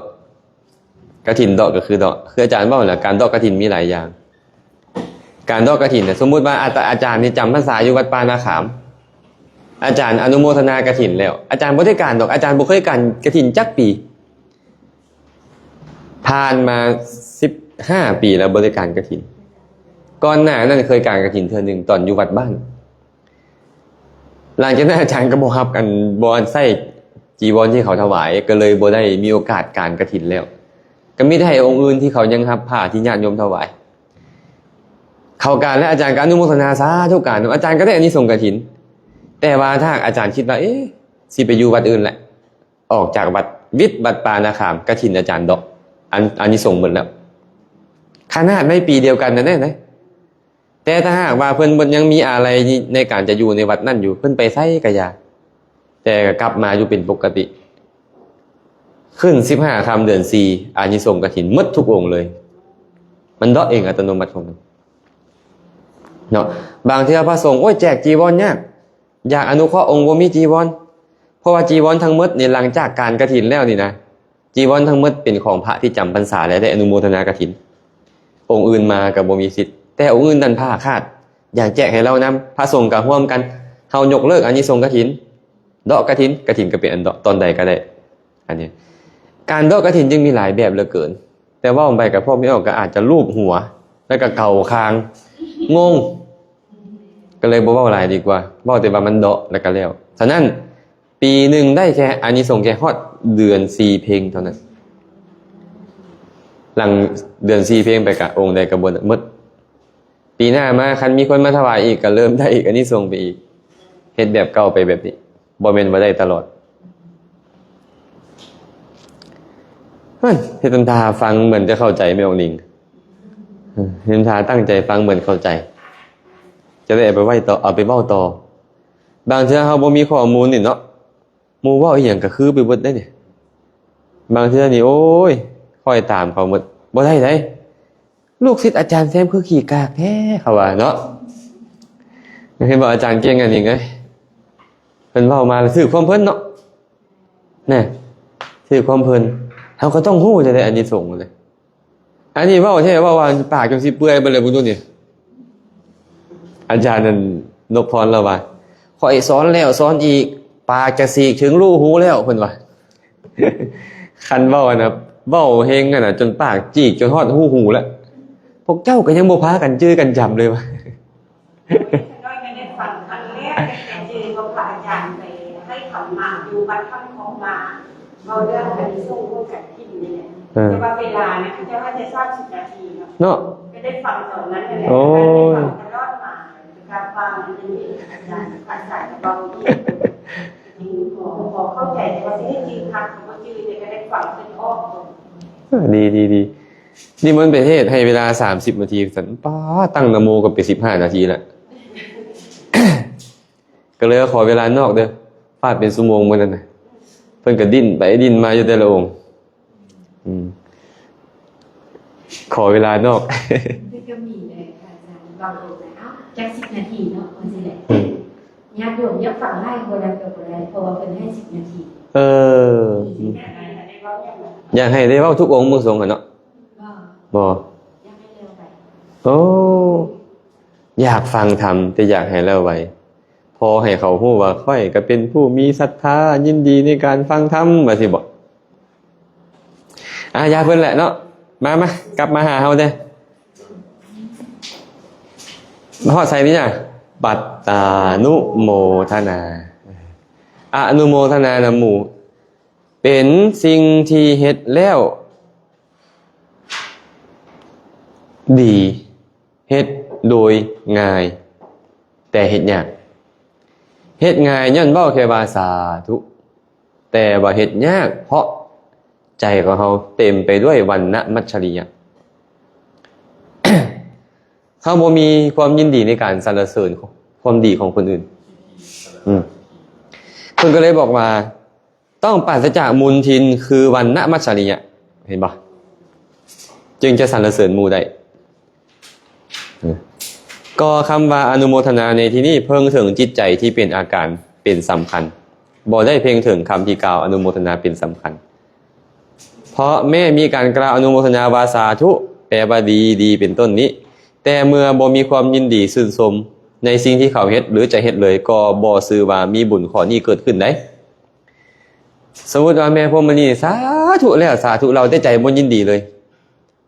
ກະຖິນເດາະກໍຄືເດາະ ຄືອາຈານເວົ້າແຫຼະ ການເດາະກະຖິນມີຫຼາຍຢ່າງ. ການເດາະກະຖິນນະ ສົມມຸດວ່າອາ ອາຈານນີ້ຈຳພັນສາຢູ່ວັດປ່ານາຂາມ ອາຈານອະນຸໂມທະນາກະຖິນແລ້ວ ອາຈານບໍ່ໄດ້ການດອກ ອາຈານບໍ່ເຄີຍການກະຖິນຈັກປີ ຜ່ານມາສິບຫ້າປີແລ້ວບໍ່ໄດ້ການກະຖິນ. ກ່ອນໜ້ານັ້ນເຄີຍການກະຖິນເທື່ອໜຶ່ງຕອນຢູ່ວັດບ້ານ. ຫຼັງຈາກນັ້ນອາຈານກໍບໍ່ຮັບ ອັນ ບໍ່ໃຊ້ຈີວອນທີ່ເຂົາຖວາຍ ກໍເລີຍບໍ່ໄດ້ມີໂອກາດການກະຖິນແລ້ວ ກໍມີແຕ່ໃຫ້ອົງອື່ນທີ່ເຂົາຍັງຮັບຜ້າທີ່ຍາດໂຍມຖວາຍ. ເຂົ້າການແລ້ວອາຈານກໍອະນຸໂມທະນາສາທຸການ ອາຈານກໍໄດ້ອານິສົງກະຖິນ. ແຕ່ວ່າຖ້າຫາກອາຈານຄິດວ່າ ເອ ຊິໄປຢູ່ວັດອື່ນແຫຼະ ອອກຈາກວັດ ວິດວັດປ່ານາຂາມ ກະຖິນອາຈານດອກ ອາ ອານິສົງໝົດແລ້ວ ຂະໜາດໃນປີດຽວກັນນັ້ນເດ້. ແຕ່ຖ້າຫາກວ່າເພິ່ນຍັງມີອາໄລໃນການຈະຢູ່ໃນວັດນັ້ນຢູ່ ເພິ່ນໄປໃສກະຢ່າ ແຕ່ກໍກັບມາຢູ່ເປັນປົກກະຕິ ຂຶ້ນສິບຫ້າຄ່ຳເດືອນສີ່ ອານິສົງກະຖິນໝົດທຸກອົງເລີຍ ມັນເດາະເອງອັດຕະໂນມັດຂອງມັນເນາະ. ບາງເທື່ອພະສົງ ໂອ້ຍ ແຈກຈີວອນຍາກ ຢາກອະນຸເຄາະອົງບໍ່ມີຈີວອນ ເພາະວ່າຈີວອນທັງໝົດນີ້ ຫຼັງຈາກການກະຖິນແລ້ວນີ້ນະ ຈີວອນທັງໝົດເປັນຂອງພະທີ່ຈຳພັນສາ ແລະ ໄດ້ອະນຸໂມທະນາກະຖິນ. ອົງອື່ນມາກໍບໍ່ມີສິດ ແຕ່ອົງອື່ນນັ້ນພາຂາດ ຢາກແຈກໃຫ້ລາວນຳ ພະສົງກໍຮ່ວມກັນ ເຮົາຍົກເລີກອານິສົງກະຖິນ ເດາະກະຖິນ ກະຖິນກໍເປັນອັນເດາະ ຕອນໃດກໍໄດ້. ອັນນີ້ ການເດາະກະຖິນຈຶ່ງມີຫຼາຍແບບເຫຼືອເກີນ ແຕ່ເວົ້າໄປກໍພວກແມ່ອອກກໍອາດຈະລູບຫົວ ແລ້ວກໍເກົາຄາງ ງົງ ກໍເລີຍບໍ່ເວົ້າຫຼາຍດີກວ່າ ເວົ້າແຕ່ວ່າມັນເດາະແລ້ວກໍແລ້ວ. ສະນັ້ນ ປີໜຶ່ງໄດ້ແຄ່ອານິສົງແຄ່ຮອດເດືອນສີ່ເພັງເທົ່ານັ້ນ ຫຼັງເດືອນສີ່ເພັງໄປກະອົງໃດກະບໍ່ໝົດ. ປີໜ້າມາຄັນມີຄົນມາຖວາຍອີກ ກະເລີ່ມໄດ້ອີກອານິສົງໄປອີກ. ເຮັດແບບເກົ່າໄປແບບນີ້ ບໍ່ແມ່ນວ່າໄດ້ຕະຫຼອດ. ເຮັດທຳທ່າຟັງເໝືອນຈະເຂົ້າໃຈແມ່ອອກນິງ ເຮັດທຳທ່າຕັ້ງໃຈຟັງເໝືອນເຂົ້າໃຈ ຈະໄດ້ເອົາໄປໄວ້ຕໍ່ ເອົາໄປເວົ້າຕໍ່. ບາງເທື່ອເຮົາບໍ່ມີຂໍ້ມູນນີ້ເນາະ ໝູ່ເວົ້າອີ່ຫຍັງກໍຄືໄປເບິດເດ້ນີ້. ບາງເທື່ອນີ້ ໂອ້ຍ ຂ້ອຍຕາມເຂົາໝົດ ບໍ່ໄດ້ໃດ໋ ລູກສິດອາຈານແຊມຄືຂີ້ກາກແທ້ ເຂົາວ່າເນາະ. ເຫັນບໍ່ ອາຈານເກັ່ງອັນນີ້ເອີຍ ເພິ່ນເວົ້າມາແລ້ວຖືກຄວາມເພິ່ນເນາະ ນະ ຖືກຄວາມເພິ່ນ ເຮົາກໍຕ້ອງຮູ້ຈັ່ງໃດ ອານິສົງເລີຍ. ອັນນີ້ເວົ້າແທ້ ເວົ້າວ່າປາກຈົນຊິເປື່ອຍເບິດແລ້ວ ເບິ່ງດູນີ້. ອາຈານນັ້ນ ນົບພອນ ລາວວ່າ ຂ້ອຍສອນແລ້ວສອນອີກ ປາກຈະສີກເຖິງຮູຫູແລ້ວ ເພິ່ນວ່າ. ຄັນເວົ້າຫັ້ນນະ ເວົ້າເຮັງຫັ້ນນະ ຈົນປາກຈີກຈົນຮອດຮູຫູແລ້ວ. ພວກເຈົ້າກໍຍັງບໍ່ພາກັນຈື່ກັນຈຳເລີຍວ່າ. ຂ້ອຍນ້ອຍກໍໄດ້ຟັງຄັ້ງແລກ ຕັ້ງແຕ່ເຈີກັບພະອາຈານໄປໃຫ້ຄຳມາຢູ່ວັດຖ້ຳຂອງມາ ເວົ້າເລື່ອງອານິສົງຂອງການກິນນີ້ແຫຼະ. ເອີ ແຕ່ວ່າເວລານະ ເຂົາເຈົ້າໃຫ້ແຕ່ສາມສິບນາທີເນາະ ເນາະ ກໍໄດ້ຟັງຕອນນັ້ນແຫຼະ. ໂອ້ຍ ໄດ້ຟັງຕະຫຼອດມາ ການຟັງອັນນີ້ ອາຈານ ອາຈານກໍເວົ້າອີກ ພໍ ພໍເຂົ້າໃຈ ແຕ່ວ່າຊິໃຫ້ຈື່ຄັກກໍບໍ່ຈື່ ແຕ່ກໍໄດ້ຟັງເພິ່ນອອກ. ເອີ ດີ ດີ ດີ. ນິມົນໄປເທດໃຫ້ເວລາສາມສິບນາທີ ວ່າຊັ້ນ. ປ້າ ຕັ້ງນະໂມກໍເປັນສິບຫ້ານາທີລະ ກໍເລີຍຂໍເວລານອກເດີ້ ຟາດເປັນຊົ່ວໂມງມື້ນັ້ນນະ. ເພິ່ນກໍດີ້ນໄປດີ້ນມາຢູ່ແຕ່ລະອົງ. ອືມ ຂໍເວລານອກ. ແຕ່ກໍມີເດ້ ອາຈານ ບາງອົງນະ ເອົ້າ ຈັກສິບນາທີເນາະ ວ່າຊີ້ແຫຼະ. ອືມ ຍາດໂຍມຢາກຟັງຫຼາຍກວ່ານັ້ນກໍບໍ່ໄດ້ ເພາະວ່າເພິ່ນໃຫ້ສິບນາທີ. ເອີ ອືມ ຢາກໃຫ້ໄດ້ເວົ້າທຸກອົງເບິ່ງຊົງຫັ້ນເນາະ. ບໍ່ ບໍ່ ຢາກໃຫ້ແລ້ວໄວ. ໂອ້ ຢາກຟັງທຳ ແຕ່ຢາກໃຫ້ແລ້ວໄວ. ພໍໃຫ້ເຂົາຮູ້ວ່າຂ້ອຍກໍເປັນຜູ້ມີສັດທາ ຍິນດີໃນການຟັງທຳ ວ່າຊີ້ບໍ? ອາ ຢ່າເພິ່ນແຫຼະເນາະ. ມາ ມາ ກັບມາຫາເຮົາເດີ້. ຮອດໃສນີ້ນະ? ປັດຕານຸໂມທະນາ. ອະນຸໂມທະນານຳໝູ່ ເປັນສິ່ງທີ່ເຮັດແລ້ວດີ. ເຮັດໂດຍງ່າຍ ແຕ່ເຮັດຍາກ. ເຮັດງ່າຍຍ້ອນເວົ້າແຄ່ວ່າສາທຸ ແຕ່ວ່າເຮັດຍາກ ເພາະໃຈຂອງເຮົາເຕັມໄປດ້ວຍວັນນະມັດຈະລິຍະ. ເຮົາບໍ່ມີຄວາມຍິນດີໃນການສັນລະເສີນຄວາມດີຂອງຄົນອື່ນ. ອືມ ເພິ່ນກໍເລີຍບອກວ່າ ຕ້ອງປາສະຈາກມົນທິນ ຄືວັນນະມັດຈະລິຍະ. ເຫັນບໍ່? ຈຶ່ງຈະສັນລະເສີນໝູ່ໄດ້. ກໍຄຳວ່າອະນຸໂມທະນາໃນທີ່ນີ້ ເພິ່ງເຖິງຈິດໃຈທີ່ເປັນອາການເປັນສຳຄັນ, ບໍ່ໄດ້ເພັ່ງເຖິງຄຳທີ່ກ່າວອະນຸໂມທະນາເປັນສຳຄັນ. ເພາະແມ້ມີການກ່າວອະນຸໂມທະນາວ່າ ສາທຸ ແປວ່າດີ, ດີ ເປັນຕົ້ນນີ້, ແຕ່ເມື່ອບໍ່ມີຄວາມຍິນດີຊື່ນຊົມໃນສິ່ງທີ່ເຂົາເຮັດ ຫຼື ຈະເຮັດເລີຍ, ກໍບໍ່ຊື່ວ່າມີບຸນຂໍ້ນີ້ເກີດຂຶ້ນໄດ໋. ສົມມຸດວ່າແມ່ພົມມະນີສາທຸແລ້ວ ສາທຸລາວ ແຕ່ໃຈບໍ່ຍິນດີເລີຍ,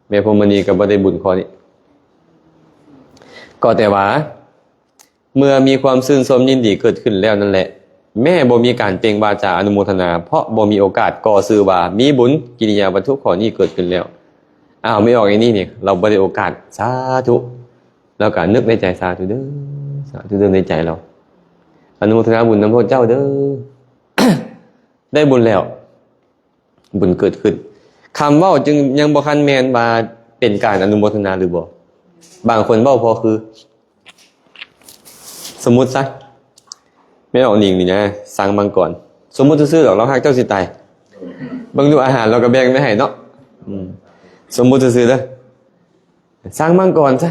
ແມ່ພົມມະນີກໍບໍ່ໄດ້ບຸນຂໍ້ນີ້. ກໍແຕ່ວ່າເມື່ອມີຄວາມຊື່ນຊົມຍິນດີເກີດຂຶ້ນແລ້ວນັ້ນແຫຼະ, ແມ້ບໍ່ມີການເປັ່ງວາຈາອະນຸໂມທະນາ ເພາະບໍ່ມີໂອກາດ, ກໍຊື່ວ່າມີບຸນກິລິຍາວັດຖຸຂໍ້ນີ້ເກີດຂຶ້ນແລ້ວ. ອ້າວ ແມ່ອອກອີ່ນີ້ນີ້ ລາວບໍ່ໄດ້ໂອກາດ, ສາທຸ. ລາວກໍນຶກໃນໃຈ, ສາທຸເດີ້, ສາທຸເດີ້ ໃນໃຈລາວ, ອະນຸໂມທະນາບຸນນຳພວກເຈົ້າເດີ້. ໄດ້ບຸນແລ້ວ, ບຸນເກີດຂຶ້ນ. ຄຳເວົ້າຈຶ່ງຍັງບໍ່ທັນແມ່ນວ່າເປັນການອະນຸໂມທະນາຫຼືບໍ່. ບາງຄົນເວົ້າພໍຄື, ສົມມຸດຊະ, ແມ່ອອກນິງນີ້ນະ ສັ່ງມັງກອນ, ສົມມຸດຊື່ໆດອກ, ລາວຮັກເຈົ້າຊິຕາຍ. ເບິ່ງດູອາຫານລາວກໍແບ່ງໄວ້ໃຫ້ເນາະ. ອືມ ສົມມຸດຊື່ໆເດີ້, ສັ່ງມັງກອນຊະ.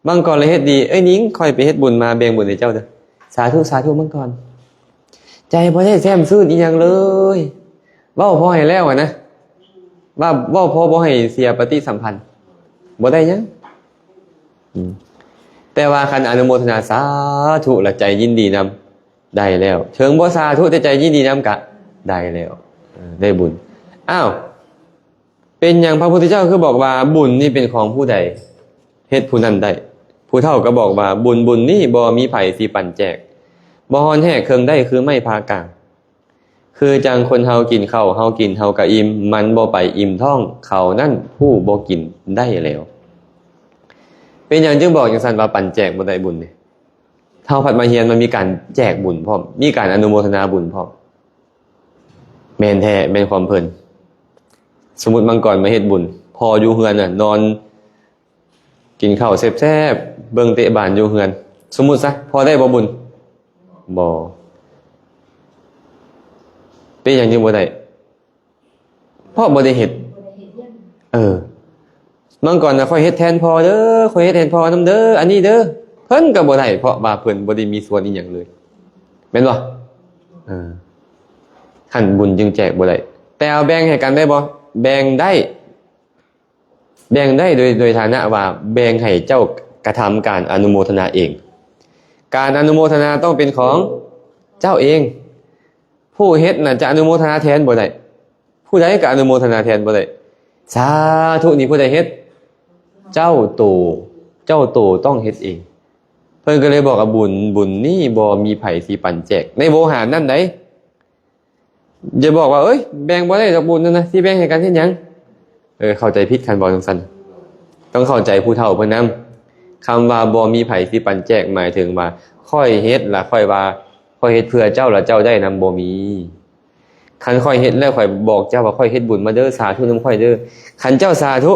ມັງກອນລະເຮັດດີ, ເອີຍນິງ, ຂ້ອຍໄປເຮັດບຸນມາ, ແບ່ງບຸນໃຫ້ເຈົ້າເດີ້. ສາທຸ, ສາທຸ ມັງກອນ. ໃຈບໍ່ໄດ້ແຊ່ມຊື່ນອີ່ຫຍັງເລີຍ. ເວົ້າພໍໃຫ້ແລ້ວຫັ້ນນະ, ວ່າເວົ້າພໍບໍ່ໃຫ້ເສຍປະຕິສຳພັນ, ບໍ່ໄດ້ຫຍັງ. ອືມ ແຕ່ວ່າຄັນອະນຸໂມທະນາສາທຸ ລະໃຈຍິນດີນຳ, ໄດ້ແລ້ວ. ເຖິງບໍ່ສາທຸ ແຕ່ໃຈຍິນດີນຳ ກະໄດ້ແລ້ວ, ເອີ ໄດ້ບຸນ. ອ້າວ ເປັນຫຍັງພະພຸດທະເຈົ້າຄືບອກວ່າ ບຸນນີ້ເປັນຂອງຜູ້ໃດ ເຮັດຜູ້ນັ້ນໄດ້? ຜູ້ເຖົ້າກໍບອກວ່າ ບຸນບຸນນີ້ບໍ່ມີໃຜຊິປັນແຈກ, ບໍ່ຮ້ອນແຮກເຄິ່ງໄດ້ຄືໄມ້ຜ່າກາງ. ຄືຈັ່ງຄົນເຮົາກິນເຂົ້າ, ເຮົາກິນເຮົາກະອີ່ມ, ມັນບໍ່ໄປອີ່ມທ້ອງເຂົານັ້ນຜູ້ບໍ່ກິນໄດ້ແລ້ວ. ເປັນຫຍັງຈຶ່ງບອກຈັ່ງຊັ້ນວ່າປັນແຈກບໍ່ໄດ້ບຸນນີ້? ເຮົາພັດມາຮຽນມັນມີການແຈກບຸນພ້ອມ, ມີການອະນຸໂມທະນາບຸນພ້ອມ. ແມ່ນແທ້, ແມ່ນຄວາມເພິ່ນ. ສົມມຸດມັງກອນມາເຮັດບຸນ, ພໍ່ຢູ່ເຮືອນນະ ນອນກິນເຂົ້າແຊບໆ, ເບິ່ງເຕະບານຢູ່ເຮືອນ. ສົມມຸດຊະ, ພໍໄດ້ບໍ່ບຸນ? ບໍ່. ເປັນຫຍັງຈຶ່ງບໍ່ໄດ້? ເພາະບໍ່ໄດ້ເຮັດ. ເອີ. ມັງກອນນະ ຂ້ອຍເຮັດແທນພໍ່ເດີ້, ຂ້ອຍເຮັດແທນພໍ່ນຳເດີ້, ອັນນີ້ເດີ້. ເພິ່ນກໍບໍ່ໄດ້, ເພາະວ່າເພິ່ນບໍ່ໄດ້ມີສ່ວນອີ່ຫຍັງເລີຍ. ແມ່ນບໍ່? ເອີ. ຫັ້ນບຸນຈຶ່ງແຈກບໍ່ໄດ້. ແຕ່ເອົາແບ່ງໃຫ້ກັນໄດ້ບໍ່? ແບ່ງໄດ້. ແບ່ງໄດ້ໂດຍ, ໂດຍຖານະວ່າແບ່ງໃຫ້ເຈົ້າກະທຳການອະນຸໂມທະນາເອງ. ການອະນຸໂມທະນາຕ້ອງເປັນຂອງເຈົ້າເອງ. ຜູ້ເຮັດນະຈະອະນຸໂມທະນາແທນບໍ່ໄດ້. ຜູ້ໃດກໍອະນຸໂມທະນາແທນບໍ່ໄດ້. ສາທຸນີ້ຜູ້ໃດເຮັດ? ເຈົ້າໂຕ, ເຈົ້າໂຕຕ້ອງເຮັດເອງ. ເພິ່ນກໍເລີຍບອກວ່າ ບຸນ, ບຸນນີ້ບໍ່ມີໃຜຊິປັນແຈກ. ໃນໂວຫານນັ້ນໃດ, ຢ່າບອກວ່າ ເອີຍ ແບ່ງບໍ່ໄດ້ດອກບຸນນັ້ນນະ, ຊິແບ່ງໃຫ້ກັນເຮັດຫຍັງ? ເອີ, ເຂົ້າໃຈຜິດຄັນເວົ້າຈັ່ງຊັ້ນ. ຕ້ອງເຂົ້າໃຈຜູ້ເຖົ້າເພິ່ນນຳ. ຄຳວ່າບໍ່ມີໃຜຊິປັນແຈກ ໝາຍເຖິງວ່າ ຂ້ອຍເຮັດລະຂ້ອຍວ່າ ຂ້ອຍເຮັດເພື່ອເຈົ້າ ລະເຈົ້າໄດ້ນຳ, ບໍ່ມີ. ຄັນຂ້ອຍເຮັດແລ້ວ ຂ້ອຍບອກເຈົ້າວ່າ ຂ້ອຍເຮັດບຸນມາເດີ້, ສາທຸນຳຂ້ອຍເດີ້. ຄັນເຈົ້າສາທຸ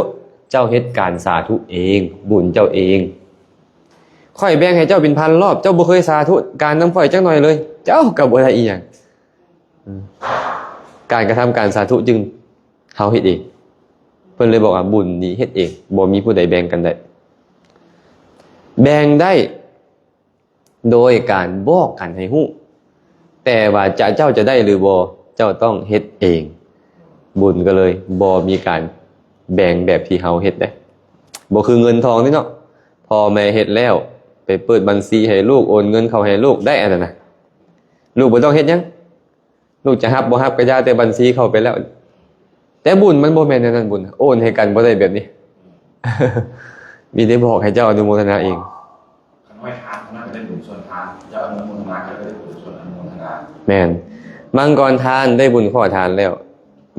ເຈົ້າເຮັດການສາທຸເອງ, ບຸນເຈົ້າເອງ. ຂ້ອຍແບ່ງໃຫ້ເຈົ້າເປັນພັນລອບ, ເຈົ້າບໍ່ເຄີຍສາທຸການນຳຂ້ອຍຈັກໜ່ອຍເລີຍ, ເຈົ້າກໍບໍ່ໄດ້ອີ່ຫຍັງ. ອືມ ການກະທຳການສາທຸຈຶ່ງເຮົາເຮັດເອງ. ເພິ່ນເລີຍບອກວ່າ ບຸນນີ້ເຮັດເອງ, ບໍ່ມີຜູ້ໃດແບ່ງກັນໄດ້. ແບ່ງໄດ້ ໂດຍການບອກກັນໃຫ້ຮູ້, ແຕ່ວ່າຈະ ເຈົ້າຈະໄດ້ຫຼືບໍ່ ເຈົ້າຕ້ອງເຮັດເອງ. ບຸນກໍເລີຍບໍ່ມີການແບ່ງແບບທີ່ເຮົາເຮັດເດ້. ບໍ່ຄືເງິນທອງນີ້ເນາະ, ພໍ່ແມ່ເຮັດແລ້ວ ໄປເປີດບັນຊີໃຫ້ລູກ, ໂອນເງິນເຂົ້າໃຫ້ລູກໄດ້ ອັນນັ້ນນະ. ລູກບໍ່ຕ້ອງເຮັດຫຍັງ, ລູກຈະຮັບບໍ່ຮັບກໍຢ່າ, ແຕ່ບັນຊີເຂົ້າໄປແລ້ວ. ແຕ່ບຸນມັນບໍ່ແມ່ນແນວນັ້ນ, ບຸນໂອນໃຫ້ກັນບໍ່ໄດ້ແບບນີ້. ມີແຕ່ບອກໃຫ້ເຈົ້າອະນຸໂມທະນາເອງ. ຄັນໄວ້ທານເທົ່ານັ້ນກໍໄດ້ບຸນສ່ວນທານ, ເຈົ້າອະນຸໂມທະນາກໍໄດ້ບຸນສ່ວນອະນຸໂມທະນາ. ແມ່ນ. ມັງກອນທານໄດ້ບຸນຂໍ້ທານແລ້ວ.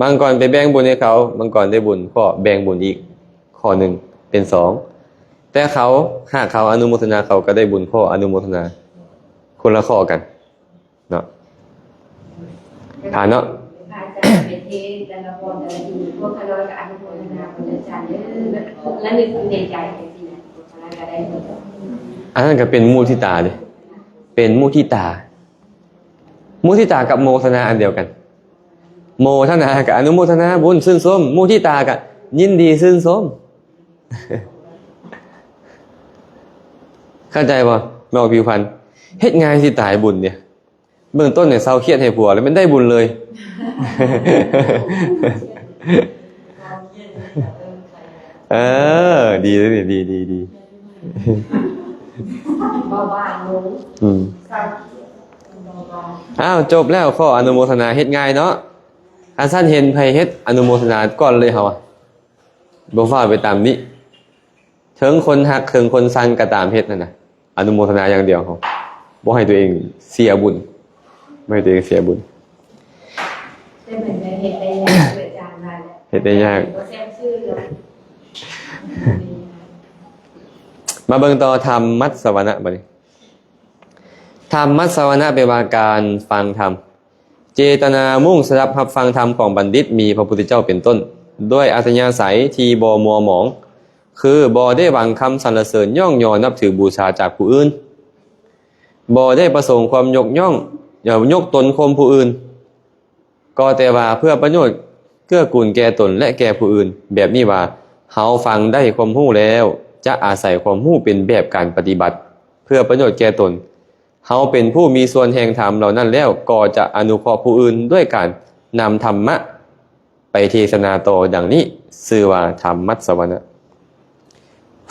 ມັງກອນໄປແບ່ງບຸນໃຫ້ເຂົາ, ມັງກອນໄດ້ບຸນຂໍ້ແບ່ງບຸນອີກຂໍ້ໜຶ່ງ, ເປັນສອງ. ແຕ່ເຂົາ, ຫາກເຂົາອະນຸໂມທະນາ, ເຂົາກໍໄດ້ບຸນຂໍ້ອະນຸໂມທະນາ, ຄົນລະຂໍ້ກັນ. ເນາະ ຜ່ານເນາະ. ພະອາຈານເປັນເທດແຕ່ລະບ່ອນແຕ່ລະທີ່ ພວກຂ້ານ້ອຍກໍອະນຸໂມທະນາບຸນອາຈານເດີ ລະນຶກຢູ່ໃນໃຈຈັ່ງຊີ້ນະ ພວກຂ້ານ້ອຍກໍໄດ້ບຸນ. ອັນນັ້ນກໍເປັນມຸທິຕາເດ້, ເປັນມຸທິຕາ. ມຸທິຕາກັບໂມທະນາອັນດຽວກັນ. ໂມທະນາກໍອະນຸໂມທະນາບຸນຊື່ນຊົມ, ມຸທິຕາກໍຍິນດີຊື່ນຊົມ. ເຂົ້າໃຈບໍ່? ເວົ້າຜິວພັນ ເຮັດງ່າຍຊິຕາຍບຸນເດ. ເບື້ອງຕົ້ນໃຫ້ເຊົາຄຽດໃຫ້ຜົວ ແລ້ວແມ່ນໄດ້ບຸນເລີຍ. ເອີ ດີເລີຍນີ້ ດີ ດີ ດີ. ເບົາບາງລົງ. ອືມ. ເບົາບາງ. ອ້າວ ຈົບແລ້ວ ຂໍອະນຸໂມທະນາ ເຮັດງ່າຍເນາະ. ຄັນຊັ້ນເຫັນໃຜເຮັດ ອະນຸໂມທະນາກ່ອນເລີຍເຮົາ. ບໍ່ຟ້າວໄປຕາມນີ້. ເຖິງຄົນຮັກເຖິງຄົນຊັງກໍຕາມເຮັດຫັ້ນນະ, ອະນຸໂມທະນາຢ່າງດຽວ, ບໍ່ໃຫ້ຕົວເອງເສຍບຸນ, ບໍ່ໃຫ້ຕົວເອງເສຍບຸນ. ແຕ່ເພິ່ນກໍເຮັດໄດ້ຍາກ ອາຈານວ່າແຫຼະ ເຮັດໄດ້ຍາກ ບໍ່ແຊບຊື່ດອກ. ມາເບິ່ງຕໍ່ ທຳມັດສະວະນະ ບັດນີ້. ທຳມັດສະວະນະ ແປວ່າການຟັງທຳ. ເຈຕະນາມຸ່ງສະດັບຮັບຟັງທຳຂອງບັນດິດ ມີພະພຸດທະເຈົ້າເປັນຕົ້ນ ດ້ວຍອັດທະຍາໄສທີ່ບໍ່ມົວໝອງ, ຄືບໍ່ໄດ້ຫວັງຄຳສັນລະເສີນຍ້ອງຍໍນັບຖືບູຊາຈາກຜູ້ອື່ນ, ບໍ່ໄດ້ປະສົງຄວາມຍົກຍ້ອງ, ຍົກຕົນຂົ່ມຜູ້ອື່ນ, ກໍແຕ່ວ່າເພື່ອປະໂຫຍດເກື້ອກູນແກ່ຕົນ ແລະ ແກ່ຜູ້ອື່ນ, ແບບນີ້ວ່າ ເຮົາຟັງໄດ້ຄວາມຮູ້ແລ້ວ ຈະອາໄສຄວາມຮູ້ເປັນແບບການປະຕິບັດ ເພື່ອປະໂຫຍດແກ່ຕົນ. ເຮົາເປັນຜູ້ມີສ່ວນແຫ່ງທຳເຫຼົ່ານັ້ນແລ້ວ ກໍຈະອະນຸເຄາະຜູ້ອື່ນດ້ວຍການນຳທຳມະໄປເທສະນາຕໍ່ດັ່ງນີ້ ຊື່ວ່າທຳມັດສະວະນະ.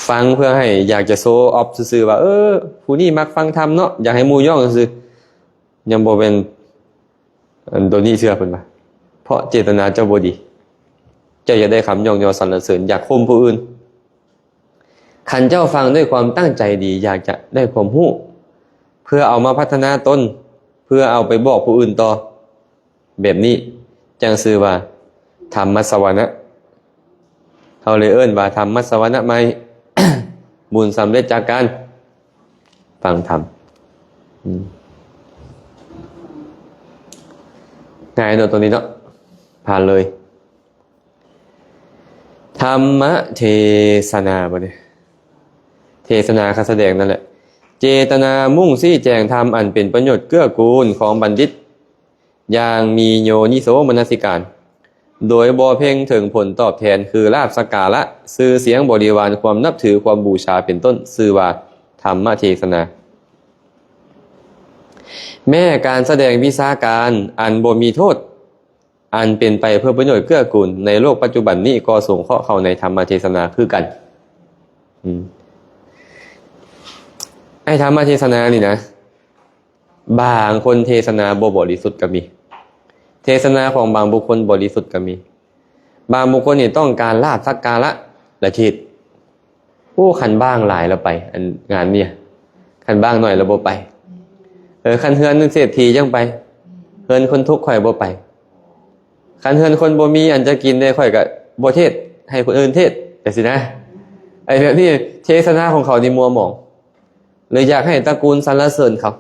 ຟັງເພື່ອໃຫ້ຢາກຈະໂຊອອບຊື່ໆວ່າ ເອີ ຜູ້ນີ້ມັກຟັງທຳເນາະ, ຢາກໃຫ້ໝູ່ຍ້ອງຊື່ໆ, ຍັງບໍ່ແມ່ນ ອັນໂຕນີ້ເຊື່ອເພິ່ນວ່າ ເພາະເຈດຕະນາເຈົ້າບໍ່ດີ, ເຈົ້າຢາກໄດ້ຄຳຍ້ອງຍໍສັນລະເສີນ, ຢາກຂົ່ມຜູ້ອື່ນ. ຄັນເຈົ້າຟັງດ້ວຍຄວາມຕັ້ງໃຈດີ ຢາກຈະໄດ້ຄວາມຮູ້ ເພື່ອເອົາມາພັດທະນາຕົນ, ເພື່ອເອົາໄປບອກຜູ້ອື່ນຕໍ່, ແບບນີ້ຈັ່ງຊື່ວ່າທຳມັດສະວະນະ. ເຮົາເລີຍເອີ້ນວ່າທຳມັດສະວະນະໃໝ່, ບຸນສຳເລັດຈາກການຟັງທຳ. ອືມ ງ່າຍເນາະ ຕົວນີ້ເນາະ, ຜ່ານເລີຍ. ທຳມະເທສະນາ ບັດນີ້ ເທສະນາ ຄະສະແດງນັ້ນແຫຼະ. ເຈຕະນາມຸ່ງຊີ້ແຈງທຳອັນເປັນປະໂຫຍດເກື້ອກູນຂອງບັນດິດ ຢ່າງມີໂຍນິໂສມະນະສິການ ໂດຍບໍ່ເພັ່ງເຖິງຜົນຕອບແທນ ຄືລາບສັກກາລະ, ຊື່ສຽງ, ບໍລິວານ, ຄວາມນັບຖື, ຄວາມບູຊາ ເປັນຕົ້ນ, ຊື່ວ່າທຳມະເທສະນາ. ແມ້ການສະແດງວິຊາການອັນບໍ່ມີໂທດ ອັນເປັນໄປເພື່ອປະໂຫຍດເກື້ອກູນໃນໂລກປັດຈຸບັນນີ້ ກໍສົງເຄາະເຂົ້າໃນທຳມະເທສະນາຄືກັນ. ອືມ ໃນທຳມະເທສະນານີ້ນະ, ບາງຄົນເທສະນາບໍ່ບໍລິສຸດກໍມີ, ເທສະນາຂອງບາງບຸກຄົນບໍລິສຸດກໍມີ. ບາງບຸກຄົນນີ້ຕ້ອງການລາບສັກກາລະລະເທດ. ໂອ້ ຄັນບ້າງຫຼາຍລະໄປ ອັນງານນີ້, ຄັນບ້າງໜ້ອຍລະບໍ່ໄປ. ເອີ ຄັນເຮືອນເສດຖີຈັ່ງໄປ, ເຮືອນຄົນທຸກຂ້ອຍບໍ່ໄປ. ຄັນເຮືອນຄົນບໍ່ມີອັນຈະກິນເດ້ ຂ້ອຍກໍບໍ່ເທດ ໃຫ້ຄົນອື່ນເທດ ຈັ່ງຊີ້ນະ. ໄອ້ແບບນີ້ເທສະນາຂອງເຂົານີ້ມົວໝອງ ຫຼືຢາກໃຫ້ຕະກູນສັນລະເສີນເຂົາ,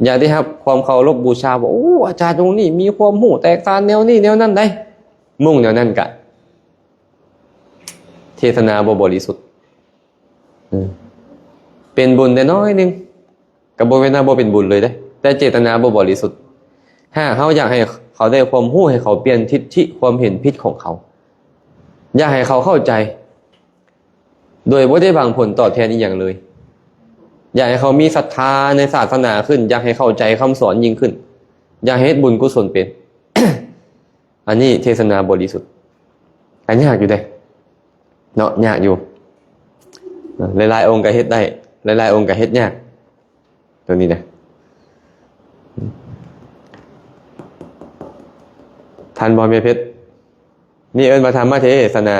ຢາກໄດ້ຮັບຄວາມເຄົາລົບບູຊາ ວ່າ ໂອ້ ອາຈານອົງນີ້ມີຄວາມຮູ້ແຕກຕ່າງແນວນີ້ແນວນັ້ນໄດ໋, ມຸ່ງແນວນັ້ນກະ ເຈດຕະນາບໍ່ບໍລິສຸດ. ເອີ ເປັນບຸນແຕ່ນ້ອຍໜຶ່ງ ກໍບໍ່ແມ່ນວ່າບໍ່ເປັນບຸນເລີຍເດ້ ແຕ່ເຈດຕະນາບໍ່ບໍລິສຸດ. ຫາກເຮົາຢາກໃຫ້ເຂົາໄດ້ຄວາມຮູ້ ໃຫ້ເຂົາປ່ຽນທິດທິຄວາມເຫັນຜິດຂອງເຂົາ, ຢາກໃຫ້ເຂົາເຂົ້າໃຈ ໂດຍບໍ່ໄດ້ຫວັງຜົນຕອບແທນອີ່ຫຍັງເລີຍ, ຢາກໃຫ້ເຂົາມີສັດທາໃນສາສະໜາຂຶ້ນ, ຢາກໃຫ້ເຂົ້າໃຈຄຳສອນຍິ່ງຂຶ້ນ, ຢາກໃຫ້ເຮັດບຸນກຸສົນເປັນ. ອັນນີ້ເທດສະນາບໍລິສຸດ ກໍຍາກຢູ່ເດ້ເນາະ, ຍາກຢູ່. ຫຼາຍໆອົງກໍເຮັດໄດ້, ຫຼາຍໆອົງກໍເຮັດຍາກ ຕົວນີ້ນະ. ທັນບໍ່ແມ່ເພັດ? ນີ້ເອີ້ນວ່າທຳມະເທດສະນາ.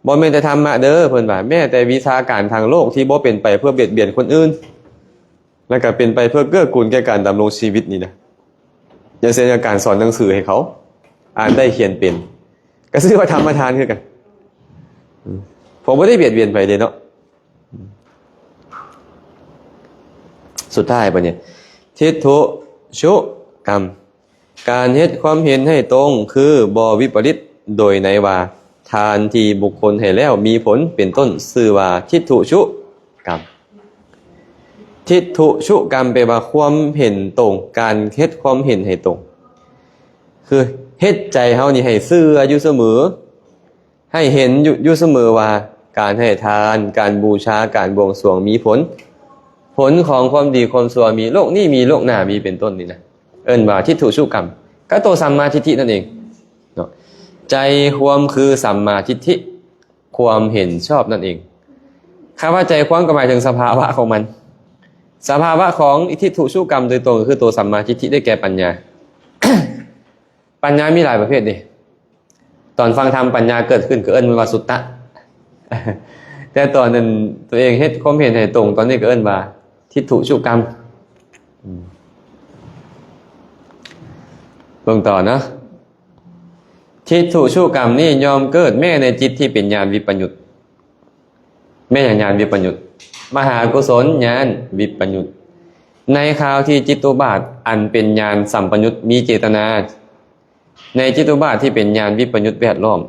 ບໍ່ແມ່ນແຕ່ທຳມະເດີ້ ເພິ່ນວ່າ ແມ້ແຕ່ວິຊາການທາງໂລກທີ່ບໍ່ເປັນໄປເພື່ອບຽດບຽນຄົນອື່ນ ແລ້ວກໍເປັນໄປເພື່ອເກື້ອກູນແກ່ການດຳລົງຊີວິດນີ້ນະ. ຢ່າງເຊັ່ນ ການສອນໜັງສືໃຫ້ເຂົາອ່ານໄດ້ຂຽນເປັນ ກໍຊື່ວ່າທຳມະທານຄືກັນ, ເພາະບໍ່ໄດ້ບຽດບຽນໃຜເດ້ເນາະ. ສຸດທ້າຍບັດນີ້ ທິດຖຸຊຸກຳ. ການເຮັດຄວາມເຫັນໃຫ້ຕົງຄືບໍ່ວິປະລິດໂດຍໃນວ່າ ທານທີ່ບຸກຄົນໃຫ້ແລ້ວມີຜົນເປັນຕົ້ນ ຊື່ວ່າທິດຖຸຊຸກຳ. ທິດຖຸຊຸກຳແປວ່າຄວາມເຫັນຕົງ, ການເຮັດຄວາມເຫັນໃຫ້ຕົງ ຄືເຮັດໃຈເຮົານີ້ໃຫ້ເຊື່ອຢູ່ສະເໝີ ໃຫ້ເຫັນຢູ່ ຢູ່ສະເໝີວ່າ ການໃຫ້ທານ, ການບູຊາ, ການບວງສວງມີຜົນ, ຜົນຂອງຄວາມດີຄວາມຊົ່ວມີ, ໂລກນີ້ມີ, ໂລກໜ້າມີ ເປັນຕົ້ນນີ້ນະ ເອີ້ນວ່າທິດຖຸຊຸກຳ ກໍຕົວສຳມາທິດຖິນັ້ນເອງເນາະ. ໃຈຄວາມຄືສຳມາທິດຖິ ຄວາມເຫັນຊອບນັ້ນເອງ. ຄຳວ່າໃຈຄວາມກໍໝາຍເຖິງສະພາວະຂອງມັນ. ສະພາວະຂອງທິດຖຸຊຸກຳໂດຍຕົງ ກໍຄືຕົວສຳມາທິດຖິ ໄດ້ແກ່ປັນຍາ. ປັນຍາມີຫຼາຍປະເພດເດ້. ຕອນຟັງທຳປັນຍາເກີດຂຶ້ນ ກໍເອີ້ນມັນວ່າສຸດຕະ, ແຕ່ຕອນນັ້ນຕົວເອງເຮັດຄວາມເຫັນໃຫ້ຕົງ ຕອນນີ້ກໍເອີ້ນວ່າທິດຖຸຊຸກຳ. ອືມ ເບິ່ງຕໍ່ເນາະ. ທິດຖຸຊຸກຳນີ້ຍ່ອມເກີດແມ້ໃນຈິດທີ່ເປັນຍານວິປະຍຸດ. ແມ່ນຫຍັງຍານວິປະຍຸດ? ມະຫາກຸສົນຍານວິປະຍຸດ. ໃນຄາວທີ່ຈິດຕຸບາດອັນເປັນຍານສຳປະຍຸດມີເຈດຕະນາ ໃນຈິດຕຸບາດທີ່ເປັນຍານວິປະຍຸດແວດລ້ອມ.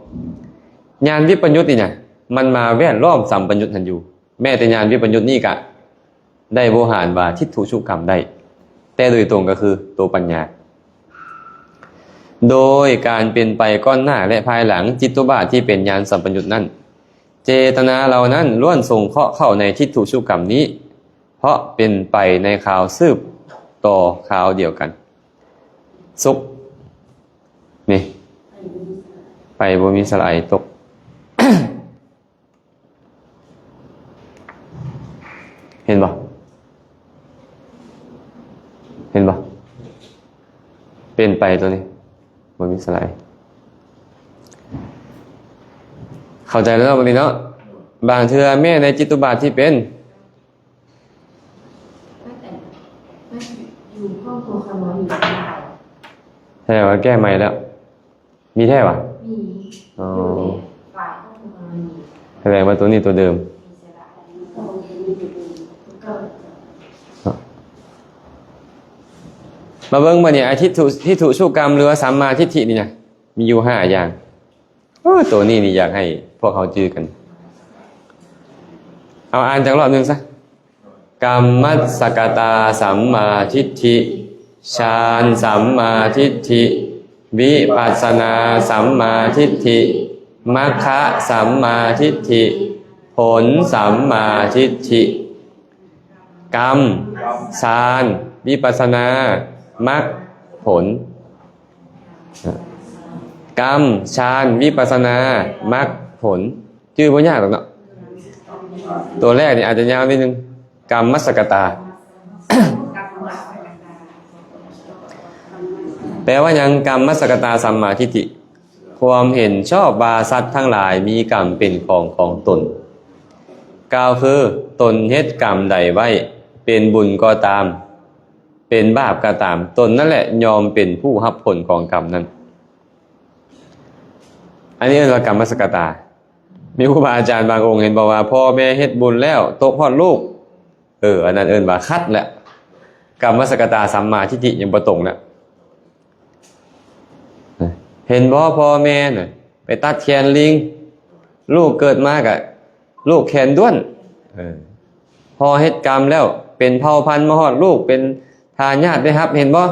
ຍານວິປະຍຸດນີ້ນະ ມັນມາແວດລ້ອມສຳປະຍຸດຫັ້ນຢູ່. ແມ້ແຕ່ຍານວິປະຍຸດນີ້ກະໄດ້ໂວຫານວ່າທິດຖຸຊຸກຳໄດ້ ແຕ່ໂດຍຕົງກໍຄືໂຕປັນຍາ. ໂດຍການເປັນໄປກ່ອນໜ້າ ແລະ ພາຍຫຼັງ ຈິດຕຸບາດທີ່ເປັນຍານສຳປະຍຸດນັ້ນ ເຈດຕະນາເຫຼົ່ານັ້ນລ້ວນສົງເຄາະເຂົ້າໃນທິດຖຸຊຸກຳນີ້ ເພາະເປັນໄປໃນຄາວສືບຕໍ່ຄາວດຽວກັນ. ສຸກ ນີ້ ໄປບໍ່ມີສະຫຼະໄອຕົກ. ເຫັນບໍ່? ເຫັນບໍ່? ເປັນໄປຕົວນີ້ ບໍ່ມີສະຫຼະໄອ. ເຂົ້າໃຈແລ້ວເນາະ ບັດນີ້ເນາະ. ບາງເທື່ອແມ້ໃນຈິດຕຸບາດທີ່ເປັນ ແສດງວ່າແກ້ໃໝ່ແລ້ວ. ມີແທ້ຫວາ? ມີ. ອໍ ຢູ່ໃນຝ່າຍຂອງເຮົາມີ. ແສດງວ່າຕົວນີ້ຕົວເດີມ. ມາເບິ່ງບັດນີ້ ອາ ທິດຖຸ ທິດຖຸຊຸກຳ ຫຼືວ່າສຳມາທິດຖິນີ້ນະ ມີຢູ່ຫ້າຢ່າງ. ໂອ້ ຕົວນີ້ນີ້ຢາກໃຫ້ພວກເຮົາຈື່ກັນ. ເອົາ ອ່ານຈັກລອບໜຶ່ງຊະ. ກຳມັດສະກະຕາສຳມາທິດຖິ, ຊານສຳມາທິດຖິ, ວິປັດສະນາສຳມາທິດຖິ, ມັກຄະສຳມາທິດຖິ, ຜົນສຳມາທິດຖິ. ກຳ, ຊານ, ວິປັດສະນາ, ມັກ, ຜົນ. ກຳ, ຊານ, ວິປັດສະນາ, ມັກ, ຜົນ. ຈື່ບໍ່ຍາກດອກເນາະ. ຕົວແລກນີ້ອາດຈະຍາວນິດໜຶ່ງ. ກຳມັດສະກະຕາ ແປວ່າຫຍັງ? ກຳມັດສະກະຕາສຳມາທິດຖິ. ຄວາມເຫັນຊອບວ່າສັດທັງຫຼາຍມີກຳເປັນຂອງຂອງຕົນ. ກ່າວຄື ຕົນເຮັດກຳໃດໄວ້, ເປັນບຸນກໍຕາມ, ເປັນບາບກໍຕາມ, ຕົນນັ້ນແຫຼະຍ່ອມເປັນຜູ້ຮັບຜົນຂອງກຳນັ້ນ. ອັນນີ້ເອີ້ນວ່າກຳມັດສະກະຕາ. ມີຄູບາອາຈານບາງອົງເຫັນບອກວ່າ ພໍ່ແມ່ເຮັດບຸນແລ້ວຕົກຮອດລູກ. ເອີ ອັນນັ້ນເອີ້ນວ່າຂັດແຫຼະ. ກຳມັດສະກະຕາສຳມາທິດຖິຍັງບໍ່ຕົງນະ. ເຫັນບໍ່ ພໍ່ແມ່ນະ ໄປຕັດແຂນລີງ ລູກເກີດມາກະລູກແຂນດ້ວນ ເອີ ພໍ່ເຮັດກຳແລ້ວເປັນເຜົ່າພັນມາຮອດລູກເປັນທາຍາດໄດ້ຮັບ ເຫັນບໍ່?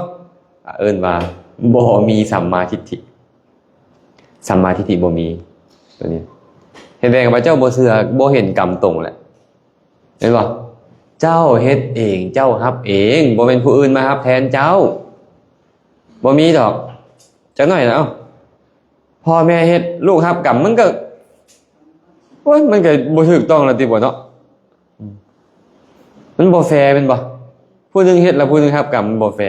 ເອີ້ນວ່າບໍ່ມີສຳມາທິດຖິ. ສຳມາທິດຖິບໍ່ມີ ຕົວນີ້ ເຮັດແບບວ່າເຈົ້າບໍ່ເຊື່ອ ບໍ່ເຫັນກຳຕົງແຫຼະ ເຫັນບໍ່? ເຈົ້າເຮັດເອງ ເຈົ້າຮັບເອງ ບໍ່ແມ່ນຜູ້ອື່ນມາຮັບແທນເຈົ້າ ບໍ່ມີດອກ. ຈັກໜ້ອຍລະ ເອົ້າ ພໍ່ແມ່ເຮັດ ລູກຮັບກຳ ມັນກໍ ໂອ້ຍ ມັນກໍບໍ່ຖືກຕ້ອງແລ້ວຕິບໍ່ເນາະ? ອືມ ມັນບໍ່ແຟແມ່ນບໍ່? ຜູ້ໜຶ່ງເຮັດແລ້ວຜູ້ໜຶ່ງຮັບກຳ ມັນບໍ່ແຟ.